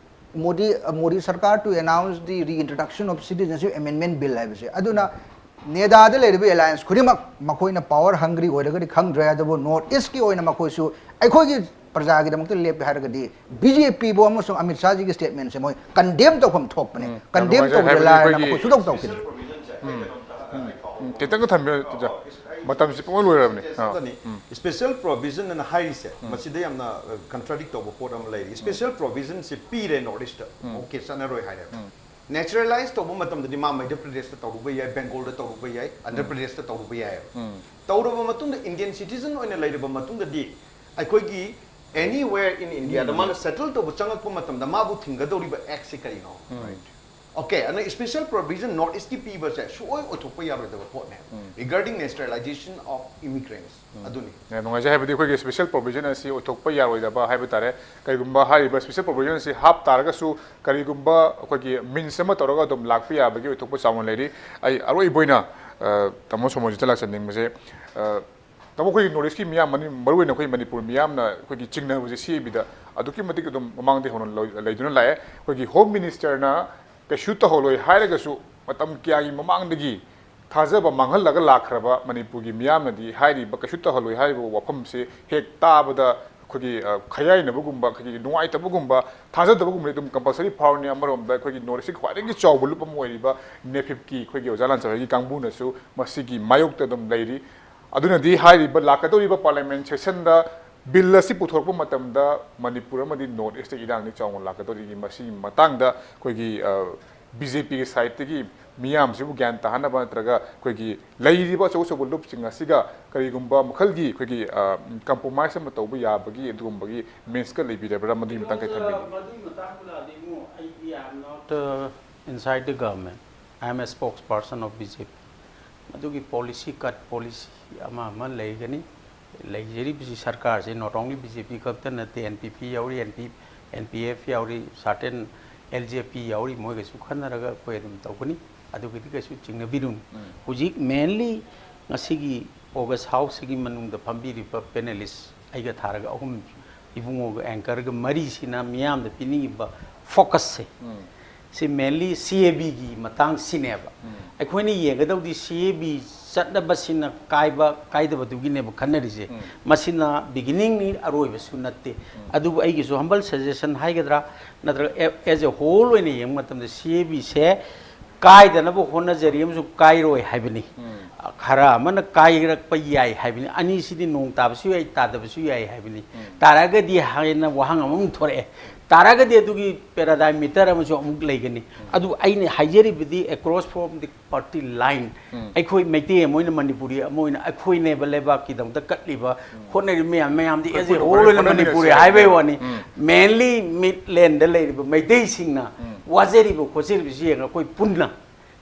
Modi, uh, Modi Sarkar to announce the reintroduction of Citizenship Amendment Bill ꯍꯥꯏꯕꯁꯦ? ꯑꯗꯨꯅ ꯅꯦꯗꯥꯗ ꯂꯩꯔꯤꯕ alliance ꯈꯨꯗꯤꯡꯃꯛ ꯃꯈꯣꯏꯅ power hungry ꯑꯣꯏꯔꯒꯗꯤ ꯈꯪꯗ꯭ꯔꯦ, ꯑꯗꯨꯕꯨ North East ꯀꯤ ꯑꯣꯏꯅ ꯃꯈꯣꯏꯁꯨ ꯑꯩꯈꯣꯏꯒꯤ ꯄ꯭ꯔꯖꯥꯒꯤꯗꯃꯛꯇ ꯂꯦꯞꯄꯦ ꯍꯥꯏꯔꯒꯗꯤ ꯕꯤ ꯖꯦ ꯄꯤꯕꯨ ꯑꯃꯁꯨꯡ ꯑꯃꯤꯠ ꯁꯥꯍꯖꯤꯒꯤ statement ꯁꯦ ꯃꯣꯏ condemn ꯇꯧꯐꯝ ꯊꯣꯛꯄꯅꯦ꯫ ꯎꯝ, ꯌꯥꯝ condemn ꯅꯨꯡꯉꯥꯏꯖꯔꯦ꯫ ꯇꯧꯕꯗ ꯍꯥꯏꯕꯗꯤ ꯂꯥꯏꯔꯅ ꯑꯩꯈꯣꯏꯒꯤ ꯃꯈꯣꯏ ꯁꯨꯡꯇꯧ ꯇꯧꯈꯤꯗ꯭ꯔꯦ꯫ ꯎꯝ, ꯎꯝ, ꯈꯤꯇꯪꯒ ꯊꯝꯕꯤꯌꯨ, ꯇꯤꯆꯔ꯫ ꯃꯇꯝꯁꯤ ꯄꯨꯡꯂꯣꯏ ꯂꯣꯏꯔꯕꯅꯤ꯫ ꯑꯥ, ꯎꯝ꯫ Special provision ꯑꯅ ꯍꯥꯏꯔꯤꯁꯦ, ꯎꯝ꯫ ꯃꯁꯤꯗ ꯌꯥꯝꯅ, ꯑ, contradict ꯇꯧꯕ ꯄꯣꯠ ꯑꯃ ꯂꯩꯔꯤ꯫ ꯎꯝ꯫ Special provision ꯁꯦ ꯄꯤꯔꯦ North East ꯇ꯫ ꯎꯝ꯫ Okay, ꯆꯠꯅꯔꯣꯏ ꯍꯥꯏꯔꯦ꯫ ꯎꯝ꯫ Naturalize ꯇꯧꯕ ꯃꯇꯝꯗꯗꯤ ꯃꯥ ꯃꯙ꯭ꯌ ꯄ꯭ꯔꯗꯦꯁꯇ ꯇꯧꯔꯨꯕ ꯌꯥꯏ, ꯕꯦꯡꯒꯣꯜꯗ ꯇꯧꯔꯨꯕ ꯌꯥꯏ, ꯑꯟꯙ꯭ꯔ ꯎꯝ꯫ ꯄ꯭ꯔꯗꯦꯁꯇ ꯇꯧꯔꯨꯕ ꯌꯥꯏꯑꯕ꯫ ꯎꯝ꯫ ꯇꯧꯔꯕ ꯃꯇꯨꯡꯗ Indian citizen ꯑꯣꯏꯅ ꯂꯩꯔꯕ ꯃꯇꯨꯡꯗꯗꯤ ꯑꯩꯈꯣꯏꯒꯤ anywhere in India ꯗ ꯃꯥꯅ settle ꯇꯧꯕ ꯆꯪꯉꯛꯄ ꯃꯇꯝꯗ ꯃꯥꯕꯨ ꯊꯤꯡꯒꯗꯧꯔꯤꯕ act ꯁꯤ ꯀꯔꯤꯅꯣ? ꯎꯝ꯫ Okay, ꯑꯗꯨꯅ special provision North East ꯀꯤ ꯄꯤꯕꯁꯦ ꯁꯨꯡꯑꯣꯏ ꯑꯣꯏꯊꯣꯛꯄ ꯌꯥꯔꯣꯏꯗꯕ ꯄꯣꯠꯅꯦ꯫ ꯎꯝ꯫ Regarding naturalization of immigrants꯫ ꯎꯝ꯫ ꯑꯗꯨꯅꯤ꯫ ꯌꯥꯝ ꯅꯨꯡꯉꯥꯏꯖꯩ꯫ ꯍꯥꯏꯕꯗꯤ ꯑꯩꯈꯣꯏꯒꯤ special provision ꯑꯁꯤ ꯑꯣꯏꯊꯣꯛꯄ ꯌꯥꯔꯣꯏꯗꯕ ꯍꯥꯏꯕ ꯇꯥꯔꯦ꯫ ꯀꯔꯤꯒꯨꯝꯕ ꯍꯥꯏꯔꯤꯕ special provision ꯑꯁꯤ ꯍꯥꯞ ꯇꯥꯔꯒꯁꯨ ꯀꯔꯤꯒꯨꯝꯕ ꯑꯩꯈꯣꯏꯒꯤ means ꯑꯃ ꯇꯧꯔꯒ ꯑꯗꯨꯝ ꯂꯥꯛꯄ ꯌꯥꯕꯒꯤ ꯑꯣꯏꯊꯣꯛꯄ ꯆꯥꯎꯅ ꯂꯩꯔꯤ꯫ ꯑꯩ ꯑꯔꯣꯏꯕ ꯑꯣꯏꯅ, ꯑ, ꯇꯥꯃꯣ ꯁꯣꯃꯣꯔꯖꯤꯠꯇ ꯂꯥꯛꯆꯅꯤꯡꯕꯁꯦ, ꯑ, ꯇꯥꯃꯣ, ꯑꯩꯈꯣꯏꯒꯤ North East ꯀꯤ ꯃꯤꯌꯥꯝ, ꯃꯅꯤ-, ꯃꯔꯨꯑꯣꯏꯅ ꯑꯩꯈꯣꯏ ꯃꯅꯤꯄꯨꯔ ꯃꯤꯌꯥꯝꯅ ꯑꯩꯈꯣꯏꯒꯤ ꯆꯤꯡꯅꯕꯁꯦ C A B ꯗ ꯑꯗꯨꯛꯀꯤ ꯃꯇꯤꯛ ꯑꯗꯨꯝ ꯃꯃꯥꯡꯗꯒꯤ ꯍꯧꯅ ꯂꯣꯏ-, ꯂꯩꯗꯨꯅ ꯂꯥꯛꯑꯦ꯫ ꯑꯩꯈꯣꯏꯒꯤ Home Minister ꯅ ꯀꯩꯁꯨ ꯇꯧꯍꯜꯂꯣꯏ ꯍꯥꯏꯔꯒꯁꯨ ꯃꯇꯝ ꯀꯌꯥꯒꯤ ꯃꯃꯥꯡꯗꯒꯤ ꯊꯥꯖꯕ ꯃꯥꯡꯍꯜꯂꯒ ꯂꯥꯛꯈ꯭ꯔꯕ ꯃꯅꯤꯄꯨꯔꯒꯤ ꯃꯤꯌꯥꯝꯅꯗꯤ ꯍꯥꯏꯔꯤꯕ ꯀꯩꯁꯨ ꯇꯧꯍꯜꯂꯣꯏ ꯍꯥꯏꯔꯤꯕ ꯋꯥꯐꯝꯁꯦ ꯍꯦꯛ ꯇꯥꯕꯗ ꯑꯩꯈꯣꯏꯒꯤ, ꯑ, ꯈꯌꯥꯏꯅꯕꯒꯨꯝꯕ, ꯑꯩꯈꯣꯏꯒꯤ ꯅꯨꯡꯉꯥꯏꯇꯕꯒꯨꯝꯕ, ꯊꯥꯖꯗꯕꯒꯨꯝꯕꯗꯤ ꯑꯗꯨꯝ compulsory ꯐꯥꯎꯔꯅꯤ꯫ ꯑꯃꯔꯣꯝꯗ ꯑꯩꯈꯣꯏꯒꯤ North East ꯀꯤ ꯈ꯭ꯋꯥꯏꯗꯒꯤ ꯆꯥꯎꯕ ꯂꯨꯞ ꯑꯃ ꯑꯣꯏꯔꯤꯕ NEFIP ꯀꯤ ꯑꯩꯈꯣꯏꯒꯤ ꯑꯣꯖꯥ ꯂꯥꯟꯆꯥꯎ ꯍꯣꯏꯒꯤ ꯀꯥꯡꯕꯨꯅꯁꯨ ꯃꯁꯤꯒꯤ ꯃꯥꯌꯣꯛꯇ ꯑꯗꯨꯝ ꯂꯩꯔꯤ꯫ ꯑꯗꯨꯅꯗꯤ ꯍꯥꯏꯔꯤꯕ ꯂꯥꯛꯀꯗꯧꯔꯤꯕ Parliament session ꯗ Bill ꯑꯁꯤ ꯄꯨꯊꯣꯔꯛꯄ ꯃꯇꯝꯗ ꯃꯅꯤꯄꯨꯔ ꯑꯃꯗꯤ North East ꯇ ꯏꯔꯥꯡꯗꯤ ꯆꯥꯎꯅ ꯂꯥꯛꯀꯗꯧꯔꯤ꯫ ꯃꯁꯤꯒꯤ ꯃꯇꯥꯡꯗ ꯑꯩꯈꯣꯏꯒꯤ, ꯑ, B J P ꯒꯤ side ꯇꯒꯤ ꯃꯤꯌꯥꯝꯁꯤꯕꯨ ꯒ꯭ꯌꯥꯟ ꯇꯥꯍꯟꯅꯕ ꯅꯠꯇ꯭ꯔꯒ ꯑꯩꯈꯣꯏꯒꯤ ꯂꯩꯔꯤꯕ ꯑꯆꯧ ꯑꯆꯧꯕ ꯂꯨꯞꯁꯤꯡ ꯑꯁꯤꯒ ꯀꯔꯤꯒꯨꯝꯕ ꯃꯈꯜꯒꯤ ꯑꯩꯈꯣꯏꯒꯤ, ꯑ, compromise ꯑꯃ ꯇꯧꯕ ꯌꯥꯕꯒꯤ ꯑꯗꯨꯒꯨꯝꯕꯒꯤ means ꯀ ꯂꯩꯕꯤꯔꯕ꯭ꯔꯥ? ꯃꯗꯨꯒꯤ ꯃꯇꯥꯡ ꯈꯔ ꯊꯝꯕꯤꯌꯨ꯫ ꯃꯗꯨꯒꯤ ꯃꯇꯥꯡꯗꯨꯗꯗꯤ ꯑꯃꯨꯛ ꯑꯩꯗꯤ I am not, uh, inside the government. I am a spokesperson of B J P. ꯃꯗꯨꯒꯤ policy cut, policy ꯑꯃ ꯑꯃ ꯂꯩꯒꯅꯤ꯫ ꯂꯩꯖꯔꯤꯕꯁꯤ ꯁꯔꯀꯥꯔꯁꯤ not only B J P ꯈꯛꯇ ꯅꯠꯇꯦ, N P P ꯌꯥꯎꯔꯤ, N P, N P F ꯌꯥꯎꯔꯤ, certain L J P ꯌꯥꯎꯔꯤ, ꯃꯣꯏꯒꯁꯨ ꯈꯟꯅꯔꯒ ꯑꯩꯈꯣꯏ ꯑꯗꯨꯝ ꯇꯧꯒꯅꯤ꯫ ꯑꯗꯨꯒꯤꯗꯤ ꯀꯩꯁꯨ ꯆꯤꯡꯅꯕꯤꯔꯨꯅꯨ꯫ ꯎꯝ꯫ ꯍꯧꯖꯤꯛ mainly ꯉꯁꯤꯒꯤ August House ꯁꯤꯒꯤ ꯃꯅꯨꯡꯗ ꯐꯝꯕꯤꯔꯤꯕ panelist ꯑꯩꯒ ꯊꯥꯔꯒ ꯑꯍꯨꯝ, ꯏꯕꯨꯡꯉꯣꯒ anchorꯒ ꯃꯔꯤꯁꯤꯅ ꯃꯤꯌꯥꯝꯗ ꯄꯤꯅꯤꯡꯉꯤꯕ focusꯁꯦ, ꯁꯤ mainly C A Bꯒꯤ ꯃꯇꯥꯡꯁꯤꯅꯦꯕ꯫ ꯑꯩꯈꯣꯏꯅ ꯌꯦꯡꯒꯗꯧꯗꯤ C A B ꯆꯠꯅꯕꯁꯤꯅ ꯀꯥꯏꯕ ꯀꯥꯏꯗꯕꯗꯨꯒꯤꯅꯦꯕ ꯈꯟꯅꯔꯤꯁꯦ꯫ ꯃꯁꯤꯅ beginningꯅꯤ, ꯑꯔꯣꯏꯕꯁꯨ ꯅꯠꯇꯦ꯫ ꯑꯗꯨꯕꯨ ꯑꯩꯒꯤꯁꯨ humble suggestion ꯍꯥꯏꯒꯗ꯭ꯔꯥ, ꯅꯠꯇ꯭ꯔꯒ as a whole ꯑꯣꯏꯅ ꯌꯦꯡꯕ ꯃꯇꯝꯗ C A Bꯁꯦ ꯀꯥꯏꯗꯅꯕ ꯍꯣꯠꯅꯖꯔꯤ ꯑꯃꯁꯨꯡ ꯀꯥꯏꯔꯣꯏ ꯍꯥꯏꯕꯅꯤ꯫ ꯈꯔ ꯑꯃꯅ ꯀꯥꯏꯔꯛꯄ ꯌꯥꯏ ꯍꯥꯏꯕꯅꯤ꯫ ꯑꯅꯤꯁꯤꯗꯤ ꯅꯣꯡ ꯇꯥꯕꯁꯨ ꯌꯥꯏ, ꯇꯥꯗꯕꯁꯨ ꯌꯥꯏ ꯍꯥꯏꯕꯅꯤ꯫ ꯇꯥꯔꯛꯑꯒꯗꯤ ꯍꯥꯏꯅ ꯋꯥꯍꯪ ꯑꯃꯃꯨꯛ ꯊꯣꯔꯛꯑꯦ꯫ ꯇꯥꯔꯛꯑꯒꯗꯤ ꯑꯗꯨꯒꯤ paradigm matter ꯑꯃꯁꯨ ꯑꯃꯨꯛ ꯂꯩꯒꯅꯤ꯫ ꯑꯗꯨ ꯑꯩꯅ ꯍꯥꯏꯖꯔꯤꯕꯗꯤ across from the party line, ꯑꯩꯈꯣꯏ ꯃꯩꯇꯩ ꯑꯃ ꯑꯣꯏꯅ, ꯃꯅꯤꯄꯨꯔꯤ ꯑꯃ ꯑꯣꯏꯅ ꯑꯩꯈꯣꯏꯅꯦꯕ ꯂꯩꯕꯥꯛꯀꯤꯗꯃꯛꯇ ꯀꯠꯂꯤꯕ, ꯍꯣꯠꯅꯔꯤꯕ ꯃꯌꯥꯝ, ꯃꯌꯥꯝꯗꯤ ꯑꯩꯈꯣꯏ as a ꯄꯨꯟꯅ whole ꯑꯣꯏꯅ ꯍꯣꯠꯅꯃꯤꯟꯅꯁꯤ ꯃꯅꯤꯄꯨꯔꯤ ꯍꯥꯏꯕꯒꯤ ꯍꯥꯏꯕꯅꯤ꯫ ꯋꯥꯅꯤ꯫ Mainly midlandꯗ ꯂꯩꯔꯤꯕ ꯃꯩꯇꯩꯁꯤꯡꯅ ꯋꯥꯖꯔꯤꯕ ꯈꯣꯠꯆꯔꯤꯕꯁꯤ ꯌꯦꯡꯉꯒ ꯑꯩꯈꯣꯏ ꯄꯨꯟꯅ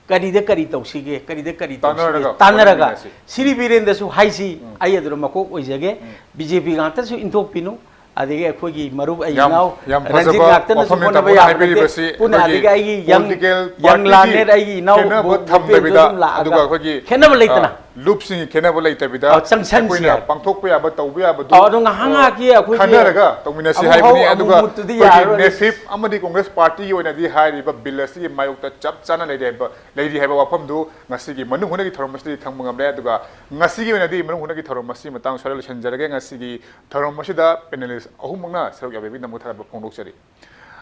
ꯀꯔꯤꯗ ꯀꯔꯤ ꯇꯧꯁꯤꯒꯦ, ꯀꯔꯤꯗ ꯀꯔꯤ ꯇꯧꯁꯤꯒꯦ, ꯇꯥꯟꯅꯔꯒ ꯇꯥꯟꯅꯔꯒ ꯍꯣꯠꯅꯃꯤꯟꯅꯁꯤ꯫ ꯁꯤꯔꯤ ꯕꯤꯔꯦꯟꯗꯁꯨ ꯍꯥꯏꯁꯤ, ꯑꯩ ꯑꯗꯨꯗ ꯃꯀꯣꯛ ꯑꯣꯏꯖꯒꯦ꯫ B J P ꯉꯥꯛꯇꯁꯨ ꯏꯟꯊꯣꯛꯄꯤꯅꯨ꯫ ꯑꯗꯒꯤ ꯑꯩꯈꯣꯏꯒꯤ ꯃꯔꯨꯞ ꯑꯩꯒꯤ ꯌꯥꯝ, ꯏꯅꯥꯎ ꯌꯥꯝ ꯔꯟꯖꯤꯠ ꯐꯖꯕ ꯉꯥꯛꯇꯅꯁꯨ ꯋꯥꯐꯝꯅꯤ ꯍꯣꯠꯅꯕ ꯇꯥꯃꯣꯅ ꯌꯥꯕ ꯅꯠꯇꯦ꯫ ꯍꯥꯏꯕꯤꯔꯤꯕꯁꯤ꯫ ꯄꯨꯟꯅ ꯑꯩꯈꯣꯏꯒꯤ ꯑꯗꯒꯤ ꯑꯩꯒꯤ ꯌꯪ, political ꯌꯪ partyꯒꯤ ꯂꯥꯅꯦꯠ ꯑꯩꯒꯤ ꯏꯅꯥꯎ ꯈꯦꯠꯅꯕ ꯕꯣ-, ꯕꯣꯄꯦꯟꯁꯨ ꯊꯝꯗꯕꯤꯗ, ꯑꯗꯨꯝ ꯂꯥꯛꯑꯒ ꯑꯗꯨꯒ ꯑꯩꯈꯣꯏꯒꯤ, ꯈꯦꯠꯅꯕ ꯂꯩꯇꯅ꯫ ꯑ, ꯂꯨꯞꯁꯤꯡꯒꯤ ꯈꯦꯠꯅꯕ ꯂꯩꯇꯕꯤꯗ ꯑꯧ, ꯆꯪꯁꯟꯁꯤ ꯑꯩꯈꯣꯏꯅ ꯍꯥꯏꯕ꯫ ꯄꯥꯡꯊꯣꯛꯄ ꯌꯥꯕ, ꯇꯧꯕ ꯌꯥꯕꯗꯨ, ꯑꯧ, ꯑꯗꯣ ꯉꯥꯏꯍꯥꯛ ꯑ, ꯉꯥꯏꯍꯥꯛꯀꯤ ꯑꯩꯈꯣꯏꯒꯤ ꯈꯟꯅꯔꯒ ꯇꯧꯃꯤꯟꯅꯁꯤ ꯑꯃꯨꯛ ꯍꯥꯏꯕꯅꯤ꯫ ꯍꯧ-, ꯑꯃꯨꯛ ꯑꯗꯨꯒ ꯃꯨꯠꯇꯨꯗꯤ ꯑꯩꯈꯣꯏꯒꯤ ꯌꯥꯔꯔꯣꯏ꯫ NEFIP ꯑꯃꯗꯤ Congress partyꯒꯤ ꯑꯣꯏꯅꯗꯤ ꯍꯥꯏꯔꯤꯕ bill ꯑꯁꯤꯒꯤ ꯃꯥꯌꯣꯛꯇ ꯆꯞ ꯆꯥꯅ ꯂꯩꯔꯤ ꯍꯥꯏꯕ, ꯂꯩꯔꯤ ꯍꯥꯏꯕ ꯋꯥꯐꯝꯗꯨ ꯉꯁꯤꯒꯤ ꯃꯅꯨꯡ ꯍꯨꯠꯅꯒꯤ ꯊꯧꯔꯝ ꯑꯁꯤꯗꯤ ꯈꯪꯕ ꯉꯝꯂꯦ꯫ ꯑꯗꯨꯒ ꯉꯁꯤꯒꯤ ꯑꯣꯏꯅꯗꯤ ꯃꯅꯨꯡ ꯍꯨꯠꯅꯒꯤ ꯊꯧꯔꯝ ꯑꯁꯤ ꯃꯇꯥꯡ ꯁ꯭ꯋꯥꯏꯗ ꯂꯣꯏꯁꯤꯟꯖꯔꯒꯦ꯫ ꯉꯁꯤꯒꯤ ꯊꯧꯔꯝ ꯑꯁꯤꯗ panelist ꯑꯍꯨꯝꯃꯛꯅ ꯁꯔꯨꯛ ꯌꯥꯕꯤꯕꯒꯤꯗꯃꯛ ꯊꯥꯒꯠꯄ ꯐꯣꯡꯗꯣꯛꯆꯔꯤ꯫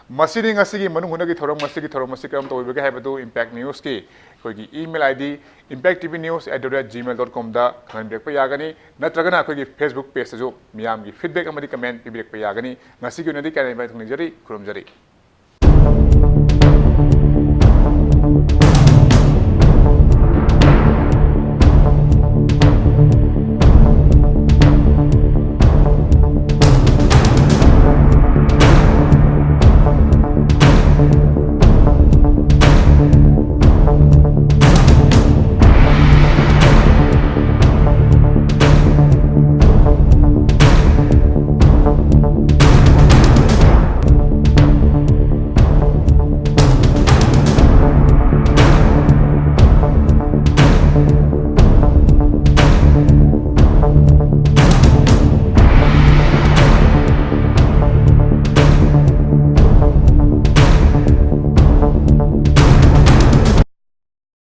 ꯃꯁꯤꯅꯤ ꯉꯁꯤꯒꯤ ꯃꯅꯨꯡ ꯍꯨꯠꯅꯒꯤ ꯊꯧꯔꯝ꯫ ꯃꯁꯤꯒꯤ ꯊꯧꯔꯝ ꯑꯁꯤ ꯀꯔꯝ ꯇꯧꯕꯤꯕꯒꯦ ꯍꯥꯏꯕꯗꯨ Impact Newsꯀꯤ ꯑꯩꯈꯣꯏꯒꯤ email ID impacttvnews@gmail.comꯗ ꯈꯪꯍꯟꯕꯤꯔꯛꯄ ꯌꯥꯒꯅꯤ, ꯅꯠꯇ꯭ꯔꯒꯅ ꯑꯩꯈꯣꯏꯒꯤ Facebook pageꯇꯁꯨ ꯃꯤꯌꯥꯝꯒꯤ feedback ꯑꯃꯗꯤ comment ꯄꯤꯕꯤꯔꯛꯄ ꯌꯥꯒꯅꯤ꯫ ꯉꯁꯤꯒꯤ ꯑꯣꯏꯅꯗꯤ ꯀꯌꯥ ꯊꯝꯖꯔꯤ, ꯈꯨꯔꯨꯝꯖꯔꯤ꯫